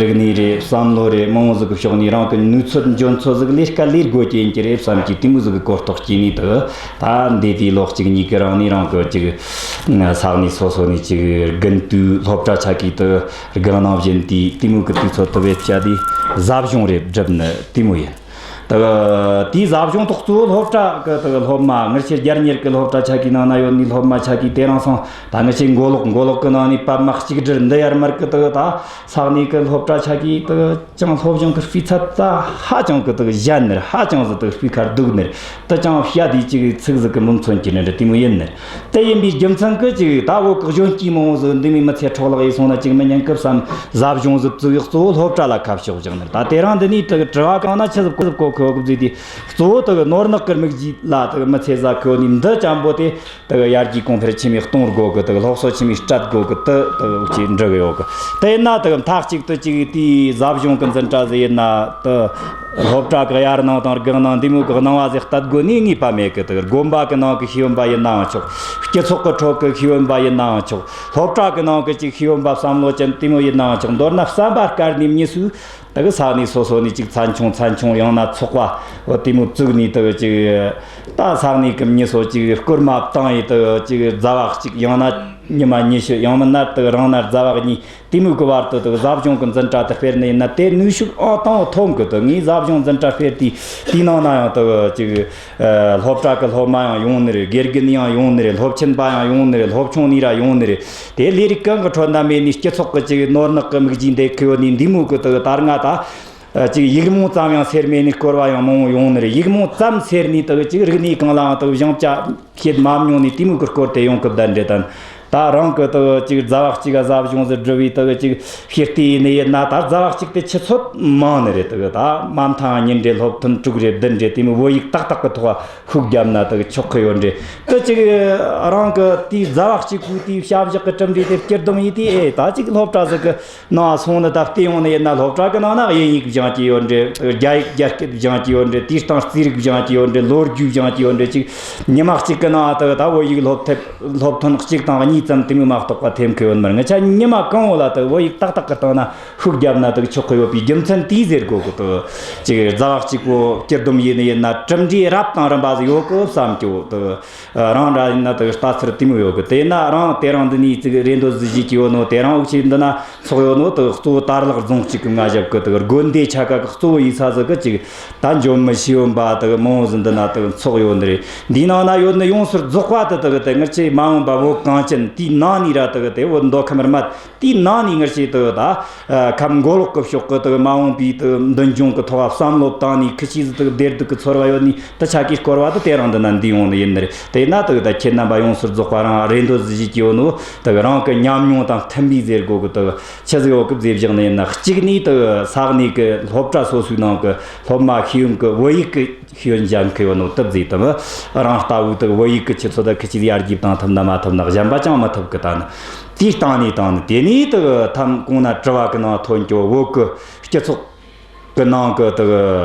རིག་གནས་རེད། བསམ་བློ་རེད། མང་བོ་ཟིག་གི་ཕྱོགས་ནས་རང་གི་ནུས་ཚོད་འཇོན་ཚོད་ཟིག་ལས་ཀ་ལས་དགོས་རྒྱུ་ཡིན་གྱི་རེད་བསམ་གྱི། དེ་མོ་ཟིག་གི་གོ་རྟོགས་སྐྱེས་ནས་དག་ད་འདས་པའི་ལོ་གཅིག་གཉིས་ཀྱི་རིང་ནས་རང་གི་ཅིག་ས་གནས་སོ་སོ་ནས་ཅིག་དགུན་དུས་སློབ་གྲྭ་ཆ་གིས་དག་སྒང་ནང་བཞིན་དེ་དེ་མོ་གི་དུས་ཚོད་དེ་བེད་སྤྱད་དེ་ཟབ་སྦྱོང་རེ་བསྒྲུབས་ནི་དེ་མོ་ཡིན། ད་དེའི་ཟབ་སྦྱོང་ཐོག་གཙོ་བོ་སློབ་གྲྭ་གི་དག་སློབ་མ། ངེད་ཆོ་རྒྱལ་གཉེར་གི་སློབ་གྲྭ་ཆ་གི་ནང་ན་ཡོད་ནི་སློབ་མ་ཆ་གི། དེ་རིང་སང་ད་ངེད་ཆོ་མགོ་ལོག་མགོ་ལོག་གི་ནང་ནས་པད་མ་གཅིག་སྒྲིལ་འདི་ཡར་མར་གི་དག་ད་ས་གནས་གི་སློབ་གྲྭ་ཆ་གི་དག་ཅང་སློབ་སྦྱོང་གི་སྤུས་ཚད་ད་ཧ་ཅང་གི་དག་ཞན་ནི་རེད། ཧ་ཅང་ཟིག་དག་སྤུས་ཀ་སྡུག་ནི་རེད། དེ་ཅང་བཤད་དེ་ཅིག་ཚིག་ཟིག་གི་མི་མཚོན་གྱི་ནི་རེད། དེ་མོ་ཡིན་ནི་རེད། དེ་ཡིན་པའི་རྒྱུ་མཚན་གི་ཅིག་ད་བོད་གི་གཞོན་སྐྱེས་མང་བོ་ཟིག་འདི་མོའི་མི་ཚེ་འཕྲོ་བརླག་ཡས་སོང་ན་ཅིག་མི་ཉན་གི་བསམ། ཟབ་སྦྱོང་ཟིག་བཙུགས་ཡས་གཙོ་བོ་སློབ་གྲྭ་ལ་ཁ་ཕྱོགས་བཞག་ནི་རེད། ད་དེ་རིང་འདི་ནས་དྲི་བ་གང་ན་ཆི་ཟིག་གོ་གི་ཡོད་གི་ཟེར་དུས། གཙོ་བོ་དག་ནོར་ནག་གི་སྨིག་རྒྱུ་ལ་དག་མི་ཚེ་ཟ་གི་ཡོད་ནི་འདི་ཅམ་པོ་དེ་དག་ཡར་རྒྱས་གོང་འཕེལ་ཆི་མོ་གཏོང་དགོས་གི། དག་སློབ་གསོ་ཆི་མོ་སྤྲད་དགོས་གི། དེ་དག་ཅིག་འདྲི་གི་ཡོད་གི། དེ་ན་དག་མཐའ་གཅིག་ཏུ་ཅིག་དེའི་ཟབ་སྦྱོང་གི་འཛིན་གྲྭ་ཟིག་ཡིན་ན་དེ། སློབ་གྲྭ་གི་དབྱར་གནང་དང་དགུན་གནང་འདི་མོ་གི་གནང་བ་ཟིག་ལྟ་དགོས་ནི་ངེས་པ་མེད་གི། དེ་དགོན་པ་གི་ནང་གི་ཤེས་ཡོན་པ་ཡིན་ནའང་ཆོག། སྤྱི་ཚོགས་གི་ཁྲོད་གི་ཤེས་ཡོན་པ་ཡིན་ནའང་ཆོག། སློབ་གྲྭ་གི་ནང་གི་ཅིག་ཤེས་ཡོན་པ་བསམ་བློ་ཅན་དེ་མོ་ཡིན་ནའང་ཆོག། མདོར་ན་བསམ་པ་དཀར་ནི་མྱི་སུ་དེ་གི་ས་གནས་སོ་སོ་ནས་ཅིག་ཚན་ཆུང་ཚན་ཆུང་ཡང་ན་ཚོགས་པ་འོ་དེ་མོ་བཙུགས་ནས་དེ་གི་ཅིག་ད་ས་གནས་གི་མྱི་སོ་ཅིག་སྐོར་མ་བཏང་ཡས་དེ་གི་ཅིག་ཟླ་བ་གཅིག་ཡང་ན་ཉི་མ་ཉི་ཤུ། ཡང་མིན་ན་དེ་གི་རང་ན་ཟླ་བ་གཉིས། དེ་མོ་གི་བར་དུ་དག་ཟབ་སྦྱོང་གི་འཛིན་གྲྭ་དེ་སྤེལ་ནི་ཡིན་ན་དེ་ནུས་ཤུགས་ཨང་དང་པོ་ཐོན་གི། དེ་ངས་ཟབ་སྦྱོང་འཛིན་གྲྭ་སྤེལ་དུས་དེའི་ནང་ན་ཡང་དག་ཅིག་ཨ་སློབ་གྲྭ་གི་སློབ་མ་ཡང་ཡོང་ནི་རེད། དགེ་རྒན་ཡང་ཡོང་ནི་རེད། སློབ་ཆེན་པ་ཡང་ཡོང་ནི་རེད། སློབ་ཆུང་ནས་ར་ཡོང་ནི་རེད། དེ་ལས་རིགས་གང་གི་ཁྲོད་ན་མེད་ནི་སྤྱི་ཚོགས་གི་ཅིག་ནོར་ནག་གི་སྨིག་རྒྱུ་འདེད་གི་ཡོད་ནི་འདི་མོ་གི་དག་ད་རུང་ད། ཨ། ཅིག་ཡིག་རྨོངས་ཙམ་ཡང་སེལ་མེད་ནི་སྐོར་བ་ཡང་མང་བོ་ཡོང་ནི་རེད། ཡིག་རྨོངས་ཙམ་སེལ་ནི་དག་ཅིག་རིག་གནས་གང་ལའང་དག་སྦྱང་བྱ་བྱེད་མ་མྱོང་ནི་དེ་མོ་གི་སྐོར་དེ་ཡོང་གི་བསྡད་འདྲེ་དང་། ད་རང་གི་དག་ཅིག་རྩ་བ་གཅིག་ག་ཟབ་སྦྱོང་ཟིག་བསྒྲུབས་པའི་དག་ཅིག་ཤེས་ལྟས་ཡིན་ནི་ཡིན་ན། ད་རྩ་བ་གཅིག་དེ་ཆུ་ཚོད་མང་ནི་རེད། དག་ད་མ་མཐའ་ཉིན་རེ་སློབ་ཐུན་དྲུག་རེ་བདུན་རེ་དེ་མོ་བོད་ཡིག་ཏག་ཏག་གི་ཐོག་ཤུགས་བརྒྱབ་ན་དག་ཆོག་གི་ཡོད་འདྲེ། དག་ཅིག་རང་གི་དེའི་རྩ་བ་གཅིག་པུའི་དེའི་བྱ་བཞག་གི་གྲུབ་འབྲས་དེ་སྤྱིར་བཏང་ཡིན་དེ། ཨེ། ད་ཅིག་སློབ་གྲྭ་ཟིག་གི་ནང་སོང་ནི་ད་བལྟས་ཡོང་ནི་ཡིན་ན། སློབ་གྲྭ་གི་ནང་ན་དབྱིན་ཡིག་སྦྱང་གི་ཡོད་འདྲེ། རྒྱ་ཡིག་རྒྱ་སྐད་སྦྱང་གི་ཡོད་འདྲེ། དེའི་སྟེང་རྩིས་རིག་སྦྱང་གི་ཡོད་འདྲེ། ལོ་རྒྱུས་སྦྱང་གི་ཡོད་འདྲེ། ཅིག་ཉི་མ་གཅིག་གི་ནང་ད་ད་བོད་ཡིག་སློབ་ཐེབས་སློབ་ཐོན་གཅིག་དང་གཉིས་ཙམ་དེ་མོ་མ་གཏོགས་པ་ཐེབས་གི་ཡོད་མ་རེད། ང་ཆ་ཉི་མ་གང་བོ་ལ་ད་བོད་ཡིག་ཏག་ཏག་གི་སྟེང་ན་ཤུགས་བརྒྱབ་ན་ད་ཆོག་གི་ཡོད་པའི་རྒྱུ་མཚན་དེའི་ཟེར་གོ་གི། ད་ཅིག་རྩ་བ་གཅིག་པོ་སྤྱིར་བསྡོམས་ཡིན་ནི་ཡིན་ན་གྲུབ་འབྲས་རབ་དང་རིམ་པ་ཟིག་ཡོད་གི་བསམ་གི། ད་རང་འདྲ་ཡིན་ན་དག་ལྟ་ཚུལ་དེ་མོ་ཡོད་གི། དེ་ན་རང་དེ་རིང་འདི་ནས་ཅིག་རེ་འདོད་ཟིག་བྱེད་ཀྱི་ཡོད་ནོ། དེ་རིང་འུ་ཆོ་འདི་ན་ཚོགས་ཡོད་ནོ་དག་གཙོ་བོ་དར་ལག་རྫོང་གཅིག་གི་ང་ཞབས་གི་དག་དགོན་སྡེ་ཆ་ག་གི་གཙོ་བོ་ཡིན་ས་ཟིག་གི་ཅིག་ད་འཇོན་མི་ཤེས་ཡོན་པ་དག་མང་བོ་ཟིག་འདི་ན་དག་ཚོགས་ཡོད་ནི་རེད། འདིའི་ནང་ན་ཡོད་ནི་ཡོངས་སུ་རྫོགས་པ་དེ་དག་དེ་ངར་ཆེ་མ་འོངས་པ་བོད་གངས་ཅན་དེའི་ནང་ནས་ར་དག་དེ་བོད་མདོ་ཁམས་སྨད། དེའི་ནང་ནས་ངར་ཆེ་དག་ད་ཨ་ཁམས་མགོ་ལོག་གི་ཕྱོགས་གི་དག་མ་འོངས་པའི་དག་མདུན་ལྗོངས་གི་ཐོག་བསམ་བློ་བཏང་ནས་ཁི་ཆོས་ཟིག་དག་བདེ་སྡུག་གི་ཚོར་བ་ཡོད་ནི་དེ་ཆ་གི་སྐོར་བ་དེ་དེ་རིང་འདི་ན་འདི་ཡོང་ནི་ཡིན་ནི་རེད། དེ་ན་དག་ད་ཁྱེད་རྣམ་པ་ཡོངས་སུ་རྫོགས་པ་རང་རེ་འདོད་ཟིག་བྱེད་ཀྱི་ཡོད་ནོ། དག་རང་གི་ཉམས་མྱོང་དང་མཐུན་པའི་ཟེར་དགོ་གི། དག་ཆི་ཟིག་ཡོད་གི་ཟེར་བཞག་ནི་ཡིན་ན། གཅིག་ནས་དག་ས་གནས་གི་སློབ་གྲྭ་སོ་སོའི་ནང་གི་སློབ་མ་ཤེས་ཡོན་གི་བོད་ཡིག་གི་ཤེས་ཡོན་སྦྱང་གི་ཡོད་ནོ་དེ་ཟིག་དང་། རང་ལྟ་བུའི་དག་བོད་ཡིག་གི་ཆུ་ཚད་དག་ཁི་ཆོས་ཡར་རྒྱས་བཏང་ཐུབ་ན་མ་ཐུབ་ན་གཞན་པ་ཅང་མི་ཐུབ་གི། ད་ནི་དེའི་སྟེང་ནས་དང་ནི་དེ་ནས་དག་ཐམ་གོང་ན་དྲི་བ་གི་ནང་ཐོན་གྱི་བོད་གི་སྤྱི་ཚོགས་གི་ནང་གི་དག་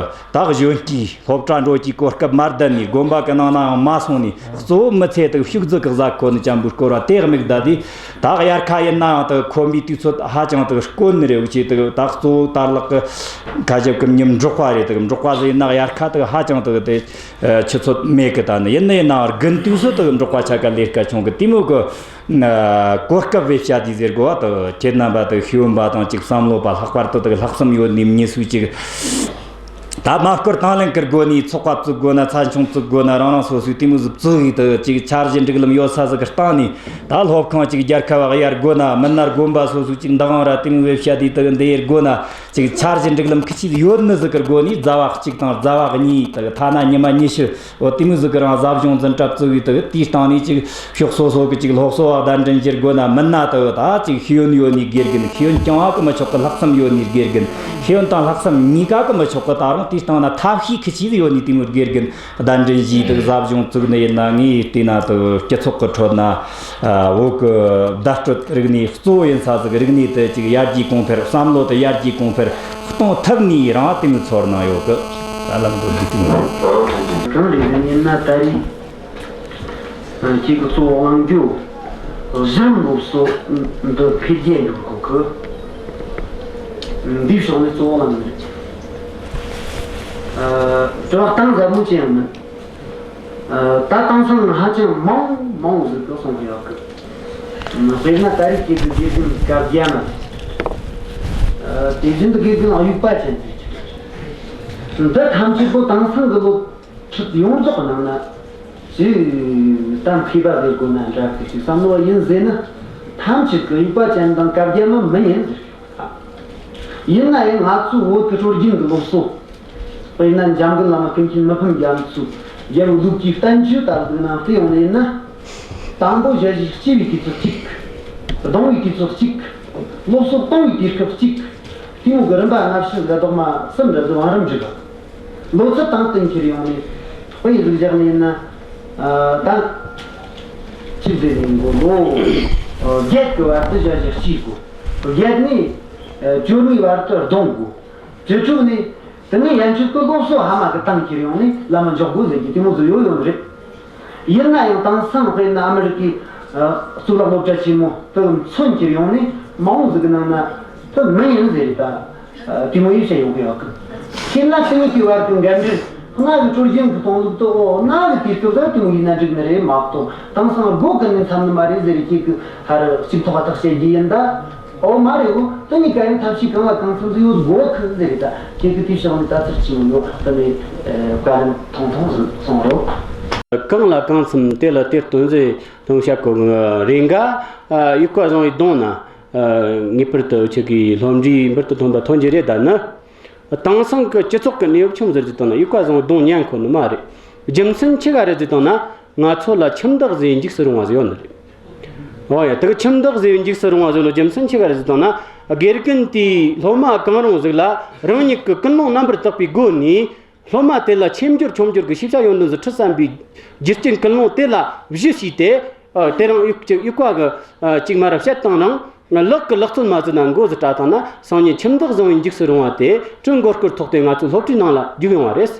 ད་གཞོན་སྐྱེས་སློབ་གྲྭ་འགྲོ་རྒྱུའི་གོ་སྐབས་མ་ལྡན་ནས། དགོན་པ་གི་ནང་ནའང་མ་སོང་ནས། གཙོ་བོ་མི་ཚེ་དག་ཕྱུགས་རྫི་གི་གཟའ་འཁོར་ནི་ཅན་པོའི་སྐོར་བ་དེ་དམིགས་བསྡད་དེ། ད་དབྱར་ཁ་ཡིན་ནའང་དག་ཁོམ་པའི་དུས་ཚོད་ཧ་ཅང་དག་དཀོན་ནི་རེད། འུ་ཆོས་དག་ད་གཙོ་བོ་དར་ལག་གི་ཁ་ཞབས་གི་མྱི་འབྲོག་པ་རེད། དག་འབྲོག་པ་ཟིག་ཡིན་ན་དབྱར་ཁ་དག་ཧ་ཅང་དག་དེ་ཆུ་ཚོད་མེད་གི། ད་ནི་ཡིན་ནི་ཡིན་ནའང་དགུན་དུས་སུ་དག་འབྲོག་པ་ཆ་ག་ལས་ཀ་ཆུང་གི། དེ་མོ་གི་གོ་སྐབས་བེད་སྤྱད་དེ་ཟེར་དགོ་བ། དག་ཁྱེད་རྣམ་པ་དག་ཤེས་ཡོན་པ་དང་ཅིག་བསམ་བློ་པ་ལྷག་པར་དུ་དག་ལྷག་བསམ་ཡོད་ནི་མྱི་སུ་ཅིག་ད་མ་བསྐུར་དང་ལེན་བསྐུར་དགོ་ནི། ཚོགས་པ་བཙུགས་དགོ་ན། ཚན་ཆུང་བཙུགས་དགོ་ན། རང་རང་སོ་སོའི་དེ་མོ་ཟིག་བཙུགས་ཡི། དག་ཅིག་འཆར་གཞི་སྒྲིག་ལམ་ཡོད་ས་ཟིག་གི་སྟེང་ནས་ད་སློབ་ཁང་ཅིག་རྒྱལ་ཁ་བ་གཡར་དགོ་ན། མིན་ན་དགོན་པ་སོ་སོའི་ཅིག་འདི་ཨང་ར་དེ་མོ་བེད་སྤྱད་དེ་དག་འདི་ཡེར་དགོ་ན། ཅིག་འཆར་གཞི་སྒྲིག་ལམ་ཁི་ཆོས་ཡོད་ནི་ཟིག་གི་སྒོ་ནས་ཟླ་བ་གཅིག་དང་ཟླ་བ་གཉིས་དག་ཐ་ན་ཉི་མ་ཉི་ཤུ། འོ་དེ་མོ་ཟིག་གི་རིང་ཟབ་སྦྱོང་འཛིན་གྲྭ་བཙུགས་ཡི། དག་དེའི་སྟེང་ནས་ཅིག་ཕྱོགས་སོ་སོ་གི་ཅིག་སློབ་གསོ་བ་གདན་འདྲེན་བྱེད་དགོ་ན། མིན་ན་དག་ད་ཅིག་ཤེས་ཡོན་ཡོད་ནི་དགེ་རྒན། ཤེས་ཡོན་རྐྱང་བ་གི་མི་ཆོག་གི། ལྷག་བསམ་ཡོད་ནི་དགེ་རྒན། ཤེས་ཡོན་དང་ལྷག་བསམ་གཉིས་ཀ་གི་མི་ཆོག་གི། ད་རུང་དེའི་སྟེང་ན་ཐབས་ཤེས་ཁི་ཆོས་ཡོད་ནི་དེ་མོ་དགེ་རྒན་གདན་འདྲེན་བྱས། དག་ཟབ་སྦྱོང་བཙུགས་ནི་ཡིན་ན། ངས་བལྟས་ན་དག་སྤྱི་ཚོགས་གི་ཁྲོད་ན་བོད་གི་བརྡ་སྤྲོད་རིག་གནས་གཙོ་བོ་ཡིན་ས་ཟིག་རིག་གནས་དེ་ཅིག་ཡར་རྒྱས་གོང་འཕེལ། བསམ་བློ་དེ་ཡར་རྒྱས་གོང་འཕེལ་གཏོང་ཐུབ་ནི་རང་དེ་མོ་ཚོར་སྣང་ཡོད་གི། ད་ལམ་འགྲོ་རྒྱུ་དེ་མོ་རེད། གང་རེད་ཟེར་ན་ད་རེས་ཁྱེད་ཀྱི་གཙོ་བོ་གླེང་རྒྱུ་གཞི་རིམ་སློབ་གསོ་འདི་འཕེལ་རྒྱས་འགྲོ་དགོས་གི། འདིའི་ཕྱོགས་ནས་གཙོ་བོ་གླེང་གི་རེད། ཨ། དྲི་བ་གཏིང་ཟབ་མོ་ཅི་ཡང་མིན། ཨ། ད་དེང་སང་ཧ་ཅང་མང་མང་ཟིག་གི་གསུང་གི་ཡོད་གི། དཔེར་ན་ད་རེས་ཁྱེད་ཀྱི་དགེ་རྒན་སྐབས་རྒྱ་མ། ཨ། དེ་བཞིན་དུ་དགེ་རྒན་དབྱུག་པ་ཅན་ཟིག་འདི་ཐམས་ཅད་པོ་དེང་སང་གི་སློབ་ཁྲིད་ཡོངས་རྫོགས་ནང་ན་ཅིག་ད་མཁས་པ་ཟེར་དགོས་ན་འདྲ་གི་ཅིག་བསམ་བློ་ཡིན་ཟེར་ན། ཐམས་ཅད་ཀྱི་དབྱུག་པ་ཅན་དང་སྐབས་རྒྱ་མ་མི་ཡིན་ཟེར། ཡིན་ན་ཡང་ང་ཚོའི་བོད་ཀྱི་སྲོལ་རྒྱུན་གྱི་སློབ་གསོ། དཔེར་ན་འཇམ་མགོན་བླ་མ་ཀུན་མཁྱེན་མི་ཕམ་རྒྱ་མཚོའི་རྒྱལ་པོ་ལུགས་ཀྱི་བསྟན་བཅོས་ལྟ་བུ་ནང་བལྟས་ཡོང་ནས་ན། དང་པོ་ཞལ་བཞེས་སྐྱེ་བའི་དུས་ཚོད་གཅིག། གདུང་བའི་དུས་ཚོད་གཅིག། སློབ་གསོ་གཏོང་བའི་དུས་སྐབས་གཅིག། དེ་མོ་གི་རིམ་པ་སྔ་ཕྱི་ལ་རྡོག་མ་གསུམ་རེ་ཟིག་བང་རིམ་བསྒྲིགས། ལོ་ཚོད་དང་བསྟུན་ཁྱེར་ཡོང་ནས་དཔེ་ཟིག་བཞག་ནས་ན། ཨ། ད་ཆི་ཟེར་ཡིན་དགོས། ལོ་བརྒྱད་ཀྱི་བར་དུ་ཞལ་བཞེས་སྐྱེ་དགོས། བརྒྱད་ནས་བཅུ་གཉིས་བར་དུ་གདུང་དགོས། བཅུ་དྲུག་ནས། དེ་ནས་ཡན་ཆོད་ཀྱི་སློབ་གསོ་ཧ་མ་གི་བཏང་ཁྱེར་ཡོང་ནས་བླ་མ་འཇོག་དགོས་ཟེར་གྱི་དེ་མོ་ཟིག་ཡོད་ཡོད་ནི་རེད། ཡིན་ན་ཡང་དེང་སང་དཔེར་ན་ཨ་མི་རི་ཀའི་ཨ་གཙུག་ལག་སློབ་གྲྭ་ཆེན་མོ་དེ་མཚོན་ཁྱེར་ཡོང་ནས་མང་བོ་ཟིག་གི་ནང་ན་དེ་མི་ཡིན་ཟེར་རེད། ད་ཨ་དེ་མོ་ཡིས་བཤད་ཡོང་གི་ཡོད་གི། ཁྱེད་ན་དེ་གཉིས་ཀྱི་བར་གྱི་འགལ་འབྲེལ་སྔ་གི་སྲོལ་རྒྱུན་གྱི་གཏོང་ལུགས་དེ། འོ་ན་གི་དུས་སྐབས་ལ་དེ་མོ་ཡིན་ན་འགྲིག་ནི་རེད་མ་གཏོགས། དེང་སང་སྒོ་ཀུན་ནས་འཚམ་ནི་མ་རེད་ཟེར་རེད། ཁྱེད་ཀྱི་ཧར་གཅིག་ཐོག་ཐག་བཤད་རྒྱུ་ཡིན་ད། ཨོ་མ་རེད། འོ་དེ་གཉིས་ཀ་ཡང་ཐབས་ཤེས་གང་ལ་གང་འཚམ་ཟིག་ཡོད་དགོས་ཁུལ་ཟེར་རེད། ད་ཁྱེད་ཀྱི་དེའི་ཕྱོགས་ནས་ལྟ་ཚུལ་ཅི་ཡོད། དེ་ནས་བཀའ་ལན་ཐུང་ཐུང་ཟིག་གསུང་རོགས། གང་ལ་གང་འཚམ་དེ་ལ་དེར་སྟོན་ཟེར་ཐོང་བཤད་གོ་རེད་འགའ། ཨ་དབྱུག་པ་བཟུང་བའི་གདུང་ན། ཨ་ངེས་པར་དུ་ཁྱེད་ཀྱི་སློབ་གྲྭའི་འབུར་དུ་ཐོན་པ་ཐོན་རྒྱུ་རེད། ད་ནི། དེང་སང་གི་སྤྱི་ཚོགས་ཀྱི་གནས་བབ་ཆི་མོ་ཟིག་རེད་ཟེར་བཏང་ན། ཡུལ་ཀ་བཟང་གདོང་ཉན་ཁོ་ནི་མ་རེད། རྒྱུ་མཚན་ཆི་ག་རེད་ཟེར་བཏང་ན། ང་ཚོ་ལ་ཁྱིམ་བདག་ཟེར་འཇིགས་སུ་རུང་བ་ཟིག་ཡོད་ནི་རེད། འོ་ཡ། དེ་གི་ཁྱིམ་བདག་ཟེར་འཇིགས་སུ་རུང་བ་ཟིག་ལ་རྒྱུ་མཚན་ཆི་ག་རེད་ཟེར་བཏང་ན། དགེ་རྒན་དེས་སློབ་མ་གང་རུང་ཟིག་ལ་རང་ཉིད་ཀྱི་ཀུན་སློང་རྣམ་པར་དག་པའི་སྒོ་ནས། སློབ་མ་དེ་ལ་ཆེ་འབྱོར་ཆུང་འབྱོར་གྱི་ཤེས་བྱ་ཡོན་ཏན་ཟིག་ཁྲིད་བསམ་པའི་རྒྱུ་རྐྱེན་ཀུན་སློང་དེ་ལ་གཞི་བྱས་ཏེ། ཨ། དེ་རིང་ཡུལ་གཅིག་ཡུལ་ཀ་གི། ཨ། གཅིག་མ་ར་བཤད་བཏང་རུང་། ལག་གི་ལག་རྩལ་མ་བརྩིས་ན་མགོ་ཟིག་བྲེགས་བཏང་ན། སང་ཉིན་ཁྱིམ་བདག་བཟང་བའི་འཇིགས་སུ་རུང་བ་དེ་གྲི་མགོ་སྐོར་ཐོགས་ཏེ་ང་ཚོའི་སློབ་གྲྭའི་ནང་ལ་རྒྱུག་ཡོང་བ་རེད།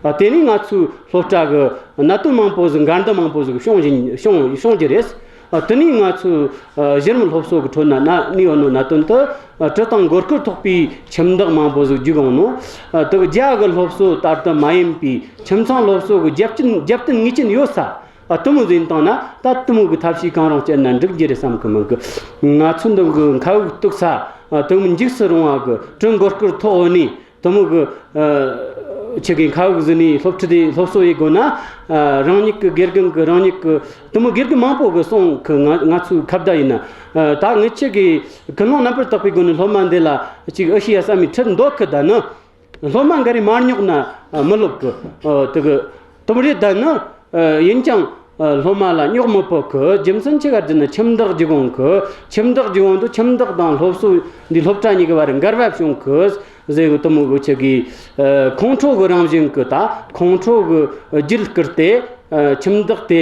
ཨ། དེ་ནས་ང་ཚོའི་སློབ་གྲྭ་གི་གནད་དོན་མང་པོ་ཟིག་འགལ་འདུ་མང་པོ་ཟིག་བྱུང་བཞིན་བྱུང་བྱུང་རྒྱུ་རེད། ཨ། དེ་ནས་ང་ཚོའི། ཨ། གཞི་རིམ་སློབ་གསོ་གི་ཁྲོད་ན་ན་གནས་ཡོད་ནོ་གནད་དོན་དེ། ཨ། གྲི་དང་མགོ་སྐོར་ཐོགས་པའི་ཁྱིམ་བདག་མང་པོ་ཟིག་རྒྱུག་ཡོང་ནོ། ཨ། དེ་གི་རྒྱ་གི་སློབ་གསོ་ལྟར་དུ་མ་ཡིན་པའི་ཁྱིམ་ཚང་སློབ་གསོ་གི་རྒྱབ་རྟེན་རྒྱབ་རྟེན་ངེས་ཅན་ཡོད་ས། ཨ། དེ་མོ་ཟིག་ཡིན་བཏང་ན། ད་དེ་མོ་གི་ཐབས་ཤེས་གང་རུང་སྤྱད་ན་འགྲིག་རྒྱུ་རེད་བསམ་གི་མིན་གི། ང་ཚོ་འདི་གི་མཁའ་དབུགས་གཏུག་ས། ཨ། དེ་མོ་འཇིགས་སུ་རུང་བ་གི་གྲི་མགོ་སྐོར་ཐོགས་ནས། དེ་མོ་གི། ཨ། ཆེ་གི་མཁའ་དབུགས་ཟིན་ནས་སློབ་ཁྲིད་དེ་སློབ་གསོ་ཡེད་དགོས་ན། ཨ། རང་ཉིད་གི་དགེ་རྒན་གི་རང་ཉིད་གི། དེ་མོ་དགེ་རྒན་མང་པོ་གི་གསུང་གི། ང་ང་ཚོའི་ཁ་བརྡ་ཡིན་ན། ཨ། ད་ངེད་ཆོ་གིས་ཀུན་སློང་རྣམ་པར་དག་པའི་སྒོ་ནས་སློབ་མ་འདི་ལ་ཅིག་ཨེ་ཤེས་ཡ་བསམ་མི་ཁྲིད་འདོད་གི། ད་ནི། སློབ་མ་འགའ་རེ་མ་རྙོག་ན་མི་སློབ་གི། ཨ། དེ་གི་དེ་མོ་རེད། ད་ནི། ཨ། ཡིན་ཀྱང་། ཨ། སློབ་མ་ལ་རྙོག་མི་ཕོད་གི། རྒྱུ་མཚན་ཆི་ག་ཟེར་ན། ཁྱིམ་བདག་རྒྱུག་ཡོང་གི། ཁྱིམ་བདག་རྒྱུག་ཡོང་དུས་ཁྱིམ་བདག་དང་སློབ་གསོ་འདི་སློབ་གྲྭ་གཉིས་ཀྱི་བར་འགལ་བ་བྱུང་གི་ཟེར་གི། དེ་མོ་གི་ཆེ་གི། ཨ། ཁོང་ཁྲོ་གི་རང་བཞིན་གི། ད་ཁོང་ཁྲོ་གི་རྒྱུད་བསྐུལ་ཏེ། ཨ། ཁྱིམ་བདག་དེ།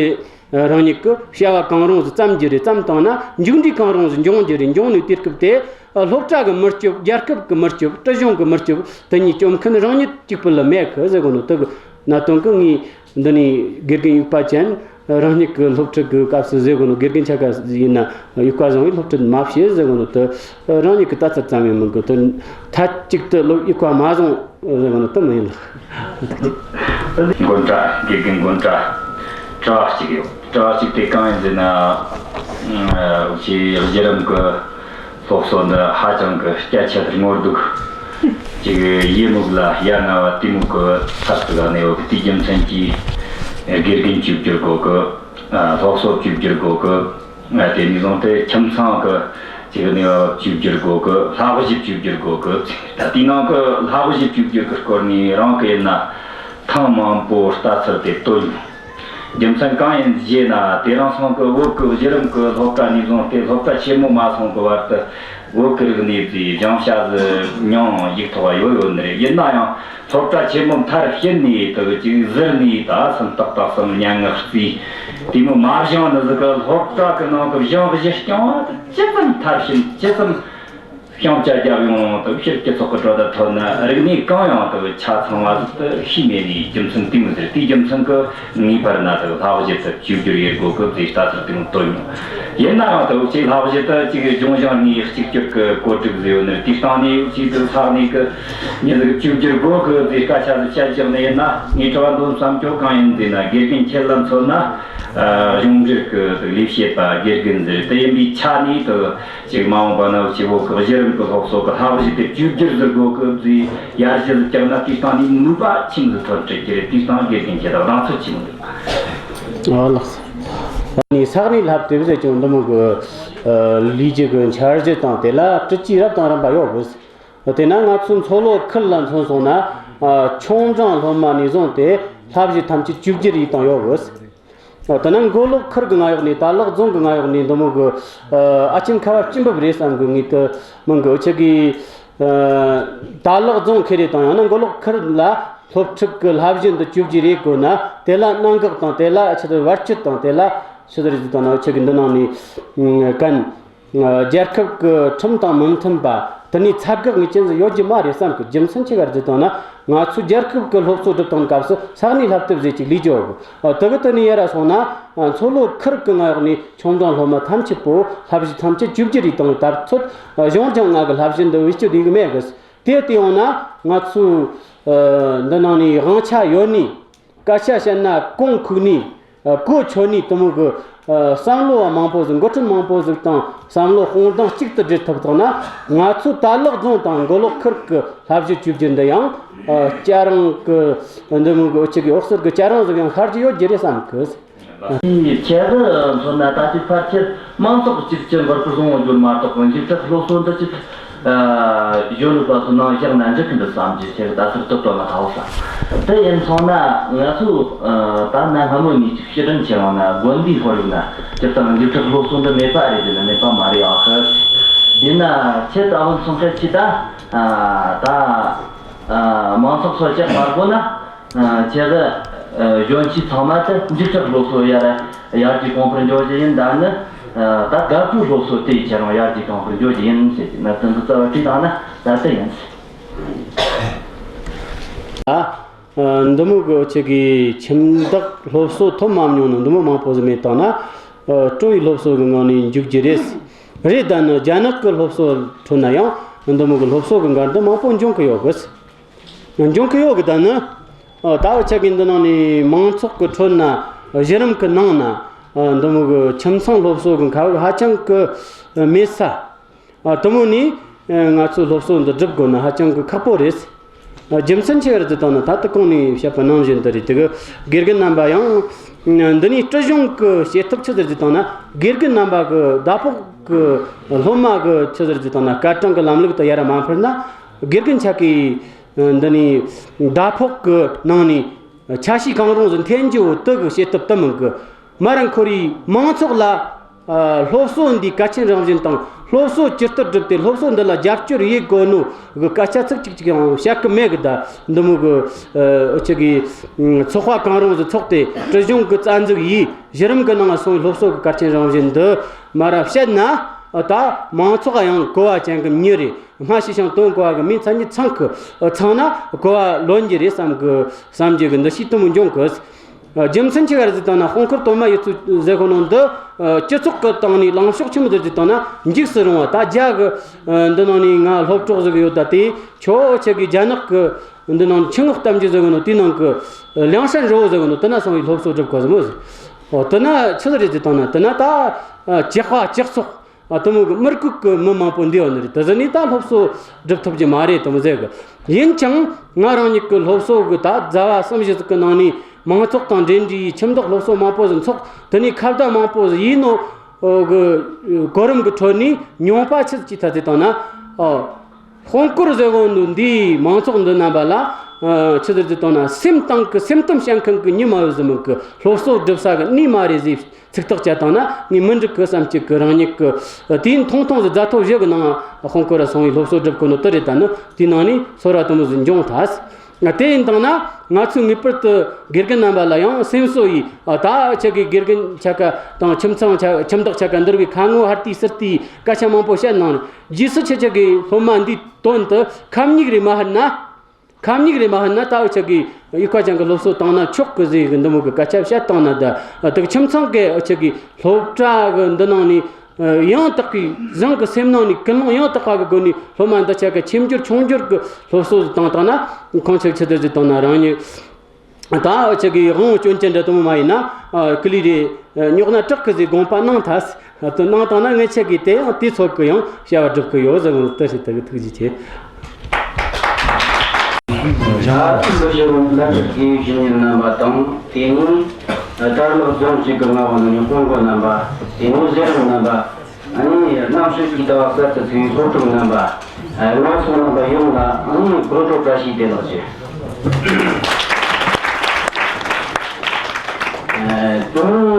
ཨ། རང་ཉིད་ཀྱི་བྱ་བ་གང་རུང་ཟིག་བརྩམ་རྒྱུ་རེད། བརྩམས་བཏང་ན་མཇུག་འབྲས་གང་རུང་ཟིག་འབྱུང་རྒྱུ་རེད། འབྱུང་ནས་དུས་སྐབས་དེ། ཨ། སློབ་གྲྭ་གིས་མི་སྐྱོབ། རྒྱལ་ཁབ་ཀྱིས་མི་སྐྱོབ། སྲིད་གཞུང་གིས་མི་སྐྱོབ། དེ་གཉིས་སྐྱོབ་མཁན་རང་ཉིད་གཅིག་པུ་ལ་མེད་གི་ཟེར་གོ་ནོ། དེ་གི་གནད་དོན་གི་ངས་འདི་ནས་དགེ་རྒན་ཡིག་པ་ཅན་རང་ཉིད་ཀྱི་སློབ་ཁྲིད་ཀྱི་སྐབས་སུ་ཟེར་གོ་ནོ། དགེ་རྒན་ཆ་ག་ཡིན་ན་ཡིག་པ་བཟང་བའི་སློབ་ཁྲིད་མ་བྱེད་ཟེར་གོ་ནོ། དེ་རང་ཉིད་ཀྱི་ལྟ་ཚུལ་ཙམ་ཡང་མིན་གི། དེ་མཐའ་གཅིག་ཏུ་སློབ་ཡིག་པ་མ་བཟང་ཟེར་གོ་ནོ་དེ་མིན་ལ། མགོན་བཀྲ། དགེ་རྒན་མགོན་བཀྲ། དྲི་བ་གཅིག་ཡོད། དྲི་བ་གཅིག་དེ་གང་ཡིན་ཟེར་ན། ཨ། ཆེ་གཞི་རིམ་གི་སློབ་གསོ་འདི་ཧ་ཅང་གི་སྐྱ་ཆད་སྔོ་སྡུག་ཅིག། ཡི་མུག་ལ་ཡ་ང་བ་གཏི་མུག་གི་ཚབ་ཏུ་གནས་ཡོད་གི། དེའི་རྒྱུ་མཚན་གྱིས་དགེ་རྒན་བཅོས་བསྒྱུར་དགོས་གི། ཨ། སློབ་གསོ་བཅོས་བསྒྱུར་དགོས་གི། ཨ། དེ་ནས་བཟུང་སྟེ་ཁྱིམ་ཚང་གི་ཅིག་གནས་བབ་བཅོས་བསྒྱུར་དགོས་གི། བསླབ་གཞི་བཅོས་བསྒྱུར་དགོས་གི། ད་དེའི་ནང་གི་བསླབ་གཞི་བཅོས་བསྒྱུར་གི་སྐོར་ནས་རང་གི་ཡིན་ན་ཐེངས་མང་པོ་ལྟ་ཚུལ་དེ་བཏོན་མྱོང་། རྒྱུ་མཚན་གང་ཡིན་ཞེ་ན། དེ་རིང་སང་གི་བོད་ཀྱི་གཞི་རིམ་གྱི་སློབ་གྲྭ་ནས་བཟུང་སྟེ་སློབ་གྲྭ་ཆེན་མོ་མ་སོང་གི་བར་དུ་བོད་ཀྱི་རིག་གནས་དེའི་སྦྱང་བྱ་ཟིག་མྱོང་ཡིག་ཐོག་ཡོད་ཡོད་ནི་རེད། ཡིན་ན་ཡང་སློབ་གྲྭ་ཆེན་མོ་མཐར་ཕྱིན་ནས་དག་ཅིག་ཟུར་ནས་ད་སུམ་རྟགས་དག་གསུམ་སྙན་ངག་རྩིས་དེ་མོ་མ་སྦྱངས་ནི་ཟིག་གི། སློབ་གྲྭ་གི་ནང་གི་སྦྱང་གཞི་རྐྱང་བ་དེ་ཇི་ཙམ་མཐར་ཕྱིན། ཇི་ཙམ་ཤིང་བཅད་རྒྱབ་ཡོང་རུང་། དེ་ཕྱིར་སྤྱི་ཚོགས་ཀྱི་གྲོད་ཐོན་ན་རིག་གནས་གང་ཡང་དེ་ཆ་ཚང་བ་ཟིག་ཏུ་ཤེས་མེད་ནི་རྒྱུ་མཚན་དེ་མོ་ཟིག་རེད། དེའི་རྒྱུ་མཚན་གྱིས་ངེས་པར་ན་དེ་བསླབ་གཞི་དེ་བཅོས་བསྒྱུར་ཡེད་དགོས་གི་ཟེར་ལྟ་ཚུལ་དེ་མོ་བཏོན་མྱོང་། ཡིན་ན་ཡང་དེ་ཅིག་བསླབ་གཞི་དེ་ཅིག་ལྗོངས་ཞང་གཉིས་གཅིག་གྱུར་གི་བཀོད་སྒྲིག་ཟིག་ཡོད་ནི། དེའི་སྟེང་ནས་ཅིག་དེ་ས་གནས་ཀྱི་མྱི་ཟིག་བཅོས་བསྒྱུར་དགོས་གི་ཟེར་སྐད་ཆ་ཟིག་བཤད་བཞག་ནི་ཡིན་ན། ངའི་དྲི་བ་འདོན་བསམ་ཚུལ་གང་ཡིན་ཟེར་ན། དགེ་རྒན་ཁྱེད་ལ་མཚོན་ན། ཨ། གཞུང་འབྲེལ་གྱི་ལས་བྱེད་པ་དགེ་རྒན་ཟེར་དེ་ཡིན་པའི་ཆ་ནས་དེ་ཅིག་མ་འོངས་པ་ན་ཆེ་བོད་ཀྱི་གཞི་རིམ་གྱི་སློབ་གསོ་གི་བསླབ་གཞི་དེ་བཅོས་བསྒྱུར་ཟིག་དགོས་གི་ཟེར་ཡར་ཞུ་ཟིག་བརྒྱབ་ན། དེའི་སྟེང་ནས་ནུས་པ་ཆི་མོ་ཟིག་ཐོན་སྲིད་ཀྱི་རེད། དེའི་སྟེང་དགེ་རྒན་ཁྱེད་ལ་གདེང་ཚོད་ཆི་མོ་འདུག། ཨ་ལགས། ཨ་ནི་ས་གནས་བསླབ་དེབ་ཟེར་ཀྱང་འདི་མོ་གི། ཨ། ལས་བྱེད་ཀྱི་འཆར་གཞི་དང་དེ་ལ་སྲིད་ཇུས་རབ་དང་རིམ་པ་ཡོད་གི། དེས་ན་ང་ཚོའི་མཚོ་ལྷོ་ཁུལ་ལ་མཚོན་སོང་ན། ཨ། ཆུང་འབྲིང་སློབ་མ་ནས་བཟུང་སྟེ་བསླབ་གཞི་ཐམས་ཅད་བཅོས་བསྒྱུར་ཡེད་བཏང་ཡོད་གི། ཨ། དེ་ན་མགོ་ལོག་ཁུལ་གྱི་ངང་ཡོག་ནས། དར་ལག་རྫོང་གི་ངང་ཡོག་ནས་འདི་མོ་གི། ཨ། ཨ་ཆེན་ཁ་བ་སྐྱིན་འབབ་རེད་བསམ་གི། ངས་དེ་མིན་གི། འུ་ཆོ་གི། ཨ། དར་ལག་རྫོང་ཁེ་རེ་དང་ཡང་ན་མགོ་ལོག་ཁུལ་ལ་སློབ་ཁྲིད་ཀྱི་བསླབ་གཞི་འདི་བཅོས་བསྒྱུར་ཡེད་དགོས་ན། དེ་ལ་གནད་འགག་དང་། དེ་ལ་ཆི་ཟེར་བར་ཆད་དང་། དེ་ལ་ཆི་ཟེར་ཟིག་དང་ན། འུ་ཆོ་གི་འདི་ནང་ནས་གན། ཨ། རྒྱལ་ཁབ་ཀྱི་ཁྲིམས་དང་མི་མཐུན་པ། དེ་ནས་ཚད་བཀག་ངེས་ཅན་ཟིག་ཡོད་རྒྱུ་མ་རེད་བསམ་གི། རྒྱུ་མཚན་ཆི་ག་རེད་ཟེར་བཏང་ན། ང་ཚོས་རྒྱལ་ཁབ་ཀྱི་སློབ་གསོ་སྒྲུབ་སྟངས་སྐབས་སུ་ས་གནས་བསླབ་དེབ་ཟེར་ཅིག་ལས་རྒྱུ་ཡོད་གི། ཨ། དེ་གི་དེ་ནས་ཡར་སོང་ན། ཨ། མཚོ་ལྷོ་ཁུལ་གྱི་ངང་ཡོག་ནས་ཆུང་འབྲིང་སློབ་མ་ཐམས་ཅད་པོ་བསླབ་གཞི་ཐམས་ཅད་བཅོས་བསྒྱུར་ཡེད་བཏང་བའི་དུས་ཚོད། ཨ། གཞུང་སྦྱང་ལྔ་གི་བསླབ་གཞི་འདི་བེད་སྤྱོད་ཡེད་གི་མེད་གི། དེ་དེ་ཡོང་ན་ང་ཚོའི། ཨ། འདི་ནང་ནས་དབང་ཆ་ཡོད་ནི། སྐད་ཆ་བཤད་ན་གོང་ཁུག་ནི། ཨ། གོ་ཆོད་ནི། དེ་མོ་གི། ཨ། བསམ་བློ་བ་མང་པོ་ཟིག། འགོ་ཁྲིད་མང་པོ་ཟིག་དང་བསམ་བློ་དཔུང་གདང་གཅིག་ཏུ་སྦྲེལ་ཐུབ་ཐུབ་ན། ང་ཚོའི་དར་ལག་རྫོང་དང་མགོ་ལོག་ཁུལ་གྱི་བསླབ་གཞི་བཅོས་བསྒྱུར་འདི་ཡང་། ཨ། སྐྱ་རེངས་ཀྱི་འདི་མོ་གི། འུ་ཆོ་གི་འོད་ཟེར་གྱི་སྐྱ་རེངས་ཟིག་ཡང་ཤར་རྒྱུ་ཡོད་རྒྱུ་རེད་བསམ་གི། ཁྱེད་ཚོས་མཚོན་ན། ད་ལྟའི་ཕལ་ཆེར་མང་ཚོགས་གཅིག་གི་མགོ་སྐོར་བཟང་བོ་འཇོག་མ་གཏོགས། འཇིགས་ཐག་སློབ་གསོ་འདི་ཅིག་ ཨ། གཞོན་ནུ་པ་ཚོ་ནང་བཞག་ན་འགྲིག་གི་འདུག་བསམ་གྱི་ཆེད་ད་ཚུར་ཐུག་དོན་ལ་ཧ་གོ་ས། དེ་ཡིན་སོང་ན་ང་ཚོ་ཨ་ད་ནང་སྔ་མོ་ནས་ཅིག་ཕྱིར་དྲན་བྱེད་ཡོང་ན་དགོན་སྡེའི་ཁོར་ཡུག་ན་སྤྱིར་བཏང་འགྱུར་ཁྲིད་སློབ་གསོ་འདི་མེད་པ་རེད་ཟེར་ན་མེད་པ་མ་རེད་ཨ་ཁི། ཡིན་ན་ཁྱེད་ད་བུན་སོང་ཁ་ཅིག་ད་ཨ་ད་ཨ་མང་ཚོགས་སོགས་ཅིག་མ་དགོས་ན། ཨ། ཁྱེད་ཀྱི་ཨ་གཞོན་སྐྱེས་ཚང་མ་དེ་འགྱུར་ཁྲིད་སློབ་གསོ་ཡར་ཡར་རྒྱས་གོང་འཕེལ་འགྱོ་རྒྱུ་ཡིན། ད་ནི་ཨ་ད་དགའ་སྤྲོའི་སློབ་གསོ་དེ་ཁྱེད་རང་ཡར་རྒྱས་གོང་འཕེལ་འགྱོ་རྒྱུ་ཡིན་ཟེར་གྱི་གནད་དོན་དེ་རྩ་བ་བྲིས་བཏང་ན་ད་དེ་ཡིན། ཨ། ཨ། འདི་མོ་གི་ཁྱེད་ཀྱི་ཁྱིམ་བདག་སློབ་གསོ་ཐོབ་མ་མྱོང་ནི་འདི་མོ་མང་པོ་ཟིག་མེད་བཏང་ན། ཨ། སྤྲོ་བའི་སློབ་གསོ་གི་ངང་ནས་འཇུག་རྒྱུ་རེད། རེད། ད་ནི་རྒྱ་ནག་གི་སློབ་གསོ་ཁྲོད་ན་ཡང་འདི་མོ་གི་སློབ་གསོ་གི་འགལ་འདུ་མང་པོ་འབྱུང་གི་ཡོད་གི། འབྱུང་གི་ཡོད་གི། ད་ནི་ཨ་ད་འུ་ཅག་གི་འདི་ནང་ནས་མང་ཚོགས་ཀྱི་ཁྲོད་ན་གཞི་རིམ་གྱི་ནང་ན་ཨ་འདི་མོ་གི་ཁྱིམ་ཚང་སློབ་གསོ་གི་མཁའ་དབུགས་ཧ་ཅང་གི་མེད་ས། ཨ་དེ་མོ་ནས་ཨ་ང་ཚོས་སློབ་གསོ་འདི་སྒྲུབ་དགོས་ན་ཧ་ཅང་གི་ཁག་པོ་རེད། ཨ་རྒྱུ་མཚན་ཆི་ཡིན་ཟེར་བཏང་ན་ད་ལྟ་གོང་ནས་བཤད་པ་ནང་བཞིན་དུ་རེད། དེ་གི་དགེ་རྒན་རྣམ་པ་ཡང་འདི་ནས་སྲིད་གཞུང་གི་བྱེད་ཐབས་ཆི་ཟིག་ཟེར་བཏང་ན། དགེ་རྒན་རྣམ་པ་གི་ཟླ་ཕོགས་གི་སློབ་མ་གི་ཆི་ཟིག་ཟེར་བཏང་ན་སྐར་གྲངས་གི་ལམ་ལུགས་དེ་ཡར་མ་འཕར་ན། དགེ་རྒན་ཆ་གི་འདི་ནས་ཟླ་ཕོགས་ཀྱི་ནང་ནས་ཆ་ཤས་གང་རུང་ཟིག་འཐེན་རྒྱུ་བོ་དེ་གི་བྱེད་ཐབས་དེ་མིན་གི། མ་རང་ཁོར་ཡུག་མང་ཚོགས་ལ་ཨ་སློབ་གསོ་འདིའི་གལ་ཆེན་རང་བཞིན་དང་། སློབ་གསོ་ཇི་ལྟར་བསྒྲུབས་ཏེ་སློབ་གསོ་འདི་ལ་རྒྱབ་སྐྱོར་ཡེད་དགོས་ནོ་གི་སྐད་ཆ་ཚིག་གཅིག་གཅིག་ཡང་བཤད་གི་མེད་གི། ད་འདི་མོ་གི་ཨ་འུ་ཅག་གི་ཚོགས་པ་གང་རུང་ཟིག་ཚོགས་ཏེ་སྲིད་གཞུང་གི་རྩ་འཛུགས་ཡིས་གཞི་རིམ་གི་ནང་ལ་སོང་བའི་སློབ་གསོ་གི་གལ་ཆེན་རང་བཞིན་འདི་མ་ར་བཤད་ན། ཨ་ད་མང་ཚོགས་ཡང་གོ་བ་ཅན་གི་མྱི་རེད། སྔ་ཕྱི་ཞིང་དོན་གོ་བ་གི་མི་མཚན་ཉིད་ཚང་གི་ཚང་ན་གོ་བ་ལོན་རྒྱུ་རེད་བསམ་གི་བསམ་རྒྱུ་གི་འདུ་ཤེས་དེ་མོ་འབྱུང་གི། རྒྱུ་མཚན་ཆི་ག་རེད་ཟེར་བཏང་ན། དཔང་ཁུར་དོན་མ་ཡོད་ཚུལ་ཟེར་གོ་ནོ་འདི་སྤྱི་ཚོགས་གི་སྟེང་ནས་ལངས་ཕྱོགས་ཆི་མོ་ཟིག་ཟེར་བཏང་ན་འཇིགས་སུ་རུང་བ། ད་རྒྱ་གི་འདི་ནང་ནས་ང་སློབ་གྲོགས་ཟིག་ཡོད། ད་དེ་ཁྱོད་ཆ་གི་རྒྱ་ནག་གི་འདི་ནང་ཆུ་ངོགས་གཏམ་རྒྱུད་ཟེར་གོ་ནོ་དེ་ནང་གི་ལིའང་ཧྲན་རི་བོ་ཟེར་གོ་ནོ་དེ་ན་སོང་བའི་སློབ་གསོ་སྒྲུབ་གོ་ཟེར་མོ་ཟེར། འོ་དེ་ན་ཆི་ཟིག་རེད་ཟེར་བཏང་ན། དེ་ན་ད་ཇག་པ་ཇག་ཚོགས། ཨ་དེ་མོ་གི་མི་རྐུ་གི་མི་མང་པོ་འདུས་ཡོད་ནི་རེད། དེ་ཟིག་ནས་ད་སློབ་གསོ་སྒྲུབ་ཐུབ་རྒྱུ་མ་རེད་དེ་མོ་ཟེར་གི། ཡིན་ཀྱང་ང་རང་ཉིད་ཀྱི་སློབ་གསོ་གི་ད་ཟླ་བ་གསུམ་བཞི་ཟིག་གི་ནང་ནས་མང་ཚོགས་དང་འབྲེལ་འདྲིས་ཡེས། ཁྱིམ་བདག་སློབ་གསོ་མང་པོ་ཟིག་འཚོགས། དེ་ནས་ཁ་བརྡ་མང་པོ་ཟིག་ཡིན་ནོ་གི་གོ་རིམ་གི་ཁྲོད་ནས་མྱོང་བ་ཆི་ཟིག་ཅིག་ཐལ་ཟེར་བཏང་ན། ཨོ། དཔང་སྐོར་ཟེར་གོ་ནོ་འདིས་མང་ཚོགས་འདི་རྣམ་པ་ལ་ཨ་ཆི་ཟིག་ཟེར་བཏང་ན། སེམས་གཏིང་གི་སེམས་གཏམ་བཤད་མཁན་གི་མྱི་མ་ཡོད་ཟེར་མོ་གི། སློབ་གསོ་སྒྲུབ་ས་གི་གནས་མ་རེད་ཟེར། ཚིག་ཐག་བཅད་བཏང་ན་ངས་མི་འགྲིག་གི་བསམ་གྱི་གི། རང་ཉིད་ཀྱི་དུས་ཡུན་ཐུང་ཐུང་ཟིག་རྫ་ཐོ་བཞི་གི་ནང་དཔང་སྐོར་ར་སོང་བའི་སློབ་གསོ་སྒྲུབ་གོ་ནོ་དེ་རེད། ད་ནི་དེའི་ནང་ནས་ཚོར་བ་དེ་མོ་ཟིག་འབྱུང་ཐལ། དེ་ཡིན་བཏང་ན་ང་ཚོས་ངེས་པར་དུ་དགེ་རྒན་རྣམ་པ་ལ་ཡང་སེམས་གསོ་ཡིས། ཨ་ད་ཁྱེད་ཀྱི་དགེ་རྒན་ཆ་ག་དང་ཁྱིམ་ཚང་ཆ་ཁྱིམ་བདག་ཆ་ག་འདུལ་བའི་ཁ་ངོ་ཧར་ཏི་སིར་ཏི་སྐད་ཆ་མང་པོ་བཤད་གནང་། རྗེས་སུ་ཁྱེད་ཅག་གི་སློབ་མ་འདིའི་དོན་དུ་ཁ་མིག་རེ་མ་ཕྱེ་ན། ཁ་མིག་རེ་མ་ཕྱེ་ན་ད་འུ་ཅག་གི་ཡུལ་ཁ་ཅན་གྱི་སློབ་གསོ་བཏང་ན་ཆོག་གི་ཟེར་གི་འདི་མོ་གི་སྐད་ཆ་བཤད་བཏང་ན། ད་དེ་ཁྱིམ་ཚང་གི་འུ་ཅག་གི་སློབ་གྲྭ་གི་འདི་ནང་ནས་ཡང་དག་པའི་བཟང་གི་སེམས་ནང་ནས་ཀུན་སློང་ཡང་དག་པ་གི་སྒོ་ནས་སློབ་མ་འདི་ཆ་ག་ཆེ་འབྱོར་ཆུང་འབྱོར་གི་སློབ་གསོ་བཏང་བཏང་ན། ཁོང་ཆ་ཆི་ཟིག་ཟེར་བཏང་ན། རང་ཉིད་ད་འུ་ཅག་གི་དབང་བོ་སྐྱོན་ཅན་འདྲ་དེ་མོ་མ་ཡིན་ན། ཨ་ཀི་ལི་རེ་ཨ་རྙོག་ན་དྲག་གི་ཟེར་དགོངས་པ་གནང་ཐལ། དེ་གནང་བཏང་ན་ངེད་ཆ་གིས་དེ་ཡང་དུས་ཚོད་གི་ཡང་བྱ་བ་སྒྲུབ་གི་ཡོད་ཟེར་ནོ་དེ་ཞིག་དེ་གི་ཐུགས་རྗེ་ཆེ། ད་ལྟ་འདི་ཞིག་ལ་དགེ་བའི་བཤེས་གཉེན་རྣམ་པ་དང་། དེ་ནས་དར་ལག་རྫོང་གཅིག་གི་མངའ་འོག་ནས་དཔོན་པོ་རྣམ་པ། དེ་ནས་གཞི་རིམ་རྣམ་པ། ཨ་ནི་རྣམ་ཤེས་ཀྱི་ལྟ་བ་གསར་དུ་ཚུད་པའི་སློབ་ཕྲུག་རྣམ་པ། ཨ་ང་ཚོ་རྣམ་པ་ཡོངས་ལ་ཨ་ནི་དགོང་དྲོ་བཀྲ་ཤིས་བདེ་ལེགས་ཞུ། ཨ་དེ་རིང་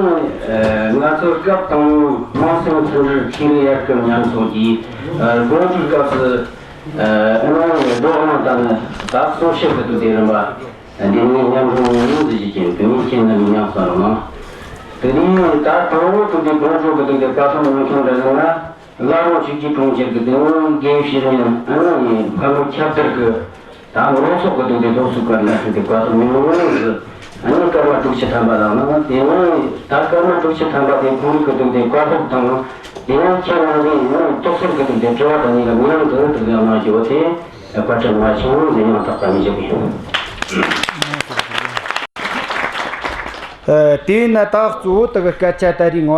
ཨ་ང་ཚོ་སྐབས་དང་པོའི་དམངས་སེམས་མཐུན་སྒྲིལ་ཤེས་རིག་ཡར་སྐུལ་མཉམ་ཚོགས་ཀྱི་ཨ་དགོང་དྲོའི་སྐབས་སུ། ཨ་ཨ་ནི་རྡོ་ཨང་དང་ནི་ད་གསུང་བཤད་ཀྱི་དུས་དེ་རིམ་པ། འདི་ནི་མཉམ་འབྲེལ་ངོས་ལེན་ཟེར་གྱི་ཅན་དེ་ནི་ཁྱེད་རྣམས་ཀྱིས་མཉམ་གསན་རོགས་གནང་། དེ་ནས་ད་དང་པོ་དུས་དེ་དགོང་དྲོ་གི་དུས་དེ་བཀའ་ཐོག་མྱོང་མཁན་འདྲ་ཟེར་ན། བླ་རུང་ཆོས་ཀྱི་གྲོང་ཁྱེར་གྱི་དེ་ནི་དགེ་བའི་བཤེས་གཉེན་ཨ་ནི་ཕ་མ་ཁྱབ་བརྡལ་གྱི་ད་མང་ཚོགས་ཀྱི་དུས་དེ་སློབ་གསོའི་བཀའ་ལ་དུས་དེ་བཀའ་ཐོག་མྱོང་མྱོང་ཟིག་ཨ་ནི་སྐར་མ་དྲུག་ཅུ་ཐམ་པ་ལངས་ན། དེ་ནས་ད་སྐར་མ་དྲུག་ཅུ་ཐམ་པ་དེ་ཁོང་གི་དུས་དེ་བཀའ་སློབ་དང་། དེ་ནས་ཁྱེད་རང་གིས་ནི་རྟོག་ཚོད་ཀྱི་དུས་དེ་དྲི་བ་དང་གཉིས་ཀ་མཉམ་དུ་དུ་ཡང་གནང་རྒྱུ་དེ་བཀའ་དྲིན་མ་ཆེན་མོ་ཟེར་ཡང་དག་པ་ནས་ཞུ་གི་ཡོད། ཨ་དེས་ན་ད་གཙོ་བོ་དེ་གི་སྐད་ཆ་ད་རེས་ང་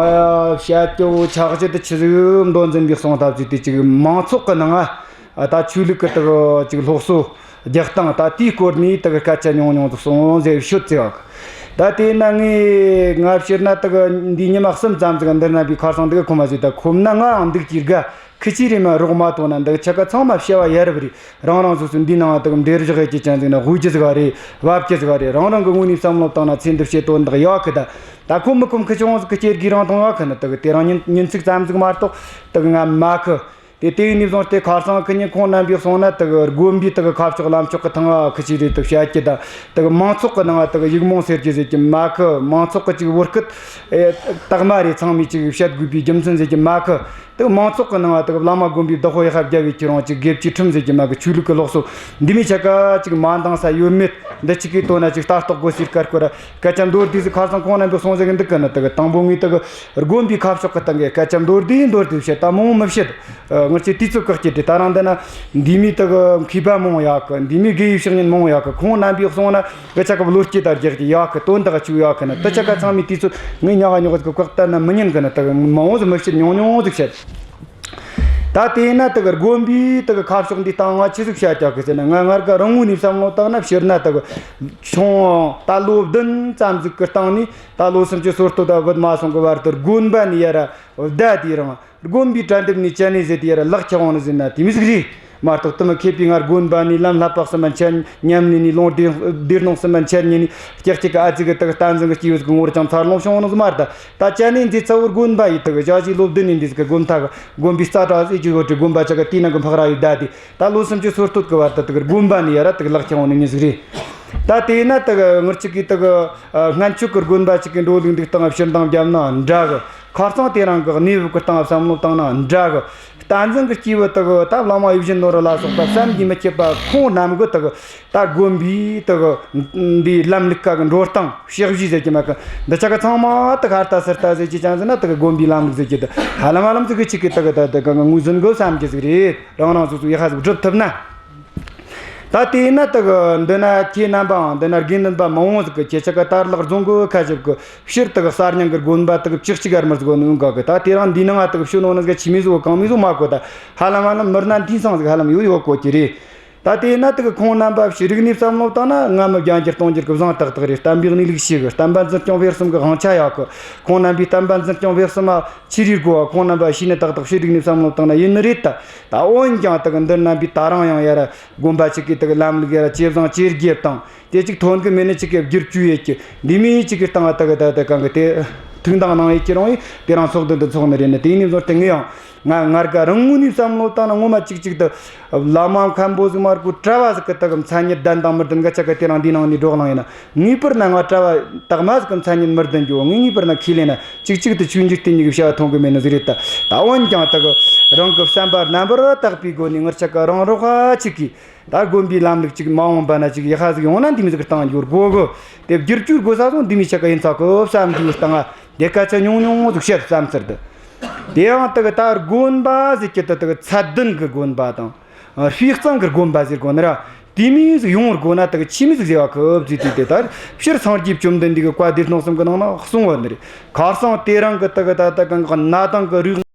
བཤད་རྒྱུ་བོ་ཆག་གཞི་དེ་ཆི་ཟིག་མདོ་འཛིན་པའི་གསུང་ཐབས་ཅིག་དེ་ཅིག་མང་ཚོགས་ཀྱི་ནང་ཨ་ད་ཆོས་ལུགས་ཀྱི་དེ་གི་ཅིག་སློབ་གསོ་རྒྱག་སྟངས་ད་དེའི་སྐོར་ནས་དེ་གི་སྐད་ཆ་ཉུང་ཉུང་དུ་གསུང་ཟེར་ཤོད་ཙེ་བ་གི། ད་དེས་ན་ངས་ང་ཕྱིར་ན་དག་འདི་ཉི་མ་གསུམ་ཙམ་ཟིག་འདིར་ན་བའི་ཁར་སང་འདི་གི་ཁོམ་མ་ཟིག་ད་ཁོམ་ན་ངའང་འདུག་ཅིག་དགའ། ཁི་ཆི་རེ་མ་རོགས་མ་ཐོང་ན་འདི་ཆ་ག་ཚང་མ་བྱ་བ་ཡ་རབས་རེད། རང་རང་སོ་སོ་འདི་ནང་དག་འདིར་བཞག་ཡ་ཅི་ཅན་ཟིག་ན་དབུ་ཅི་ཟིག་རེད། བབ་ཅི་ཟིག་རེད། རང་རང་གི་ངོས་ནས་བསམ་བློ་བཏང་ན་ཚེ་འདི་བྱེད་དོན་དག་ཡོད་གི། ད་ད་ཁོམ་མི་ཁོམ་ཁི་ཆུང་ཟིག་གི་སྐྱེ་དགོས་རང་དང་ཡོད་གི་ན་དག་དེ་རང་ཉིན་ཉིན་ཚིག་ཙམ་ཟིག་མ་གཏོགས་དག་ང་མ་ཁི། དེ་དེ་ཡིན་ནས་བཟུང་སྟེ་ཁར་སང་ཁི་ཉིན་ཁོང་རྣམ་པས་གསུངས་ན་དག་དགོན་པའི་དག་ཁ་ཕྱོགས་ལམ་ཕྱོགས་ཀྱི་ཐང་ང་ཁི་ཆི་རེད་དག་བཤད་ཀྱི་ད་དག་མང་ཚོགས་ཀྱི་ནང་དག་ཡིག་རྨོངས་སེལ་གྱི་ཟེར་གྱི་མ་ཁི། མང་ཚོགས་ཀྱི་ཅིག་བོད་སྐད་ཨེ་དག་མ་རེད། ཚང་མས་ཅིག་བཤད་དགོས་པའི་རྒྱུ་མཚན་ཟེར་གྱི་མ་ཁི། དག་མང་ཚོགས་ཀྱི་ནང་དག་བླ་མ་དགོན་པའི་བདག་པོ་ཡག་པ་རྒྱབ་བའི་ཁྱེད་རང་ཅིག་དགེ་བཅུའི་ཁྲིམས་ཟེར་གྱི་མ་གི། ཆོས་ལུགས་ཀྱི་སློབ་གསོ་འདི་མོ་ཆ་ག་ཅིག་མ་འདང་ས་ཡོད་མེད་འདི་ཅིག་གི་དོན་ན་ཅིག་ལྟ་རྟོག་དགོས་སའི་སྐར་སྐོར་སྐད་ཆ་མདོར་བསྡུས་ཟིག་ཁར་སང་ཁོང་རྣམ་པས་གསུངས་ཟིག་འདུག་གི་ན་དག་དང་པོ་ངས་དག་དགོན་པའི་ཁ་ཕྱོགས་ཀྱི་སྟེང་གི་སྐད་ཆ་མདོར་བསྡུས་མདོར་བསྡུས་བཤད། ད་མང་བོ་མི་བཤད། ཨ། ངར་ཆོ་དུས་ཚོད་བཀག་གི་དེ་ད་རང་འདི་ན་འདི་མོ་དག་མཁས་པ་མང་ཡོད་གི། འདི་མོ་དགེ་བའི་བཤེས་གཉེན་མང་ཡོད་གི། ཁོང་རྣམ་པས་གསུངས་ན་གི་ཆ་ག་བློ་སྐྱེད་དང་རྒྱག་གི་ཡོད་གི། དོན་དག་ཆོ་ཡོད་གི་ན་དེ་ཆ་ག་ཚང་མའི་དུས་ཚོད་ངས་ཉག་ཉོག་ཟིག་གི་བཀག་བཏང་ན་མི་ཉན་གི་ན་དག་མང་བོ་ཟིག་མི་བཤད། ཉུང་ཉུང་ཟིག་བཤད། ད་དེས་ན་དག་དགོན་པའི་དག་ཁ་ཕྱོགས་འདི་སྟེང་ང་ཆི་ཟིག་བཤད་རྒྱུ་གི་ཟེར་ན། ང་སྔར་གི་རང་ངོས་ནས་བསམ་བློ་བཏང་ན་ཕྱིར་ན་དག་ཆུང་ད་ལོ་བདུན་ཙམ་ཟིག་གི་སྟེང་ནས་ད་ལོ་སུམ་ཅུ་སོ་སྟོད་ད་བུད་མ་སོང་གི་བར་དུ་དགོན་པ་ནས་ཡར་བསྡད་དེ་རང་དགོན་པའི་གྲལ་འདེབས་ནས་བཅར་ནས་ཟེར་དེ་ཡར་ལག་ཁྱེར་འོང་ནི་ཟེར་ན་དེ་མོ་ཟིག་རེད་མ་གཏོགས། དེ་མོ་མཁས་པའི་ང་དགོན་པ་ནས་ལམ་བསླབ་པ་གསུམ་པ་འཆད་ཉམས་ལེན་ནས། ལུང་སྡེ་སྡེ་སྣོད་གསུམ་པ་འཆད་ཉན་ནས། ཀྱག་ཀྱག་གི་ཨ་ཙི་གི་དག་བསྟན་འཛིན་གི་སྐྱེས་བུ་ཟིག་གི་ངོར་ཀྱང་འཚར་ལོངས་བྱུང་ནི་ཟིག་མ་རེད། ད་བཅར་ནས་མཛད་ཚ་བོ་དགོན་པ་ཡི་དག་ཞག་བཞི་ལོ་བདུན་ནས་འདི་ཟིག་གི་དགོན་ཐག་དགོན་པའི་རྩ་དྲ་ཟིག་གི་ཡོད་དྲི་དགོན་པ་ཆ་ག་དེའི་ནང་གི་འཕགས་ར་ཡི་བསྡད་དེ། ད་ལོ་སུམ་ཅུ་སོ་སྟོད་གི་བར་དུ་དག་དགོན་པ་ནས་ཡར་དག་ལག་ཁྱེར་འོང་ནི་མྱི་ཟིག་རེད། ད་དེས་ན་དག་ངར་ཆོ་གི་དག་ཨ། སྔན་ཆད་གི་དགོན་པ་ཅིག་གི་འགྲོ་ལུགས་འདུག་སྟངས་ཕྱིར་འདང་བརྒྱབ་ན་འདྲ་གི། ཁར་སང་དེ་རིང་གི་གནས་བབ་གི་སྟེང་བསམ་བློ་བཏང་ན་འདྲ་གི། བསྟན་འཛིན་གི་སྐྱེས་བུ་དག་ད་བླ་མ་ཡིད་བཞིན་ནོར་བུ་ལ་སོགས་པ་བསམ་གྱིས་མི་ཁྱབ་པ་ཁོང་རྣམས་གི་དག་ད་དགོན་པའི་དག་འདིའི་ལམ་ལུགས་ཀ་གི་འགྲོ་སྟངས་ཕྱག་བཞེས་ཟེར་གྱི་མ་གི། འདི་ཆ་ག་ཚང་མ་དག་ཧར་ལྟ་ཚུར་ལྟ་ཟེར་གྱི་ཅང་ཟེར་ན་དག་དགོན་པའི་ལམ་ལུགས་ཟེར་གྱི་དག་ཧ་ལམ་ཧ་ལམ་ཟིག་གི་ཅིག་གི་དག་ད་དག་ངོས་ཟིན་གི་བསམ་གྱི་ཟིག་རེད། རང་རང་སོ་སོ་ཡག་པ་ཟིག་སྒྲུབ་ཐུབ་ན། ད་དེས་ན་དག་འདི་ན་ཁྱེད་རྣམ་པའང་འདི་ན་དགེ་འདུན་པ་མང་བོ་ཟིག་གི། ཁྱེད་ཆ་ག་དར་ལག་རྫོང་གི་ཁ་ཞབས་གི་ཕྱིར་དག་གསར་རྙིང་གི་དགོན་པ་དག་བཅུ་གཅིག་ཨར་མར་ཟིག་གོ་ནི་ཡོང་ག་གི། ད་དེ་རིང་འདི་ནང་ང་དག་ཕྱི་ནང་ན་ཟིག་ཆི་མི་ཟིག་གང་མི་ཟིག་མ་གོ། ད་ཧ་ལམ་ཧ་ལམ་མི་སྣ་འདི་སང་ཟིག་ཧ་ལམ་ཡོད་ཡོད་གོ་གི་རེད། ད་དེས་ན་དག་ཁོང་རྣམ་པ་ཕྱི་རིག་ནས་བསམ་བློ་བཏང་ན་སྔ་མི་རྒྱ་འགྱུར་སྟོང་འགྱུར་གི་བཟང་དག་དག་རེད། བསྟན་པའི་གནས་ལུགས་ཤེས་གི། བསྟན་པ་འཛིན་སྐྱོང་སྤེལ་གསུམ་གི་དབང་ཆ་ཡོད་གི། ཁོང་རྣམ་པའི་བསྟན་པ་འཛིན་སྐྱོང་སྤེལ་གསུམ་མ་ཆི་རེད་དགོ་བ། ཁོང་རྣམ་པ་ཤེས་ནི་ཏག་ཏག་ཕྱི་རིག་ནས་བསམ་བློ་བཏང་ན་ཡིན་ནི་རེད། ད་ད་འོན་ཀྱང་དག་འདི་རྣམ་པའི་ད་རང་ཡང་ཡར་དགོན་པ་ཅིག་གི་དག་ལམ་ལུགས་ཡར་ཇེ་བཟང་ཇེ་རྒྱས་བཏང་། དེ་ཅིག་ཐོན་གི་མེད་ནི་ཅིག་གི་བསྒྱུར་བཅོས་ཡེད་ཀྱི། འདི་མི་ཅིག་གི་སྟེང་ང་དག་ད་ད་གང་གི་དེ་ཐུགས་འདང་གནང་ཡེད་ཀྱི་རུང་ཡིན། དེ་རིང་ཚོགས་འདུ་འདི་འཚོགས་ནི་རེད་ནི། དེ་ནས་བཟུང་སྟེ་ངས་ཡང་ང་སྔར་ག་རང་ངོས་ནས་བསམ་བློ་བཏང་ན་ངོ་མ་ཅིག་ཅིག་ཏུ་བླ་མ་མཁན་པོ་ཟིག་མར་གོ་གྲྭ་བ་ཟིག་གི་དག་མཚན་ཉིད་ལྡན་དང་མི་ལྡན་གི་ཆ་ག་དེ་རིང་འདི་ནང་ནས་བགྲོ་གླེང་ཡིན་ན། ངེས་པར་ན་ང་གྲྭ་བ་དག་མ་ཟིག་གི་མཚན་ཉིད་མི་ལྡན་རྒྱུ། ངས་ངེས་པར་ན་ཁས་ལེན་ན་ཅིག་ཅིག་ཏུ་ཆོས་འཇིག་རྟེན་གཉིས་ཀྱི་བྱ་བ་མཐོང་གི་མེད་ནི་ཟིག་རེད། ད་ད་འོན་ཀྱང་དག་རང་གི་བསམ་པ་རྣམ་པར་དག་པའི་སྒོ་ནས་ངར་ཆ་ག་རང་རོགས་ཅིག་གིས་ད་དགོན་པའི་ལམ་ལུགས་ཅིག་མ་འོངས་པ་ན་ཅིག་ཡག་པ་ཟིག་ཡོང་ན་འདི་མོ་ཟིག་གི་སྟེང་འགྱུར་དགོ་གི། དེ་བསྒྱུར་བཅོས་དགོས་ས་སོང་འདི་མོ་ཆ་ག་ཡིན་ས་གི་བསམ་རྒྱུའི་སྟེང་ང་དེ་སྐད་ཆ་ཉུང་ཉུང་ཟིག་བཤད་བསམ་ཚུལ་འདི། དེ་ཡང་དག་ད་དགོན་པ་ཟེར་གྱི་དེ་དག་ཚད་ལྡན་གི་དགོན་པ་དང་། ཨ། སྤུས་གཙང་གི་དགོན་པ་ཟེར་དགོས་ནི་ར། དེ་མོ་ཟིག་ཡོང་དགོས་ན་དག་ཆི་མོ་ཟིག་ཟེར་བ་གི་བཟོས་དུས་དེ་ལྟར་སྤྱིར་སངས་རྒྱས་བཅོམ་ལྡན་འདས་ཀྱི་བཀའ་སྡེ་སྣོད་གསུམ་གི་ནང་ན་གསུངས་པ་ནི་རེད། ཁ་སང་དེ་རིང་གི་དག་ད་ད་གང་གི་གནའ་དེང་གི་རིག་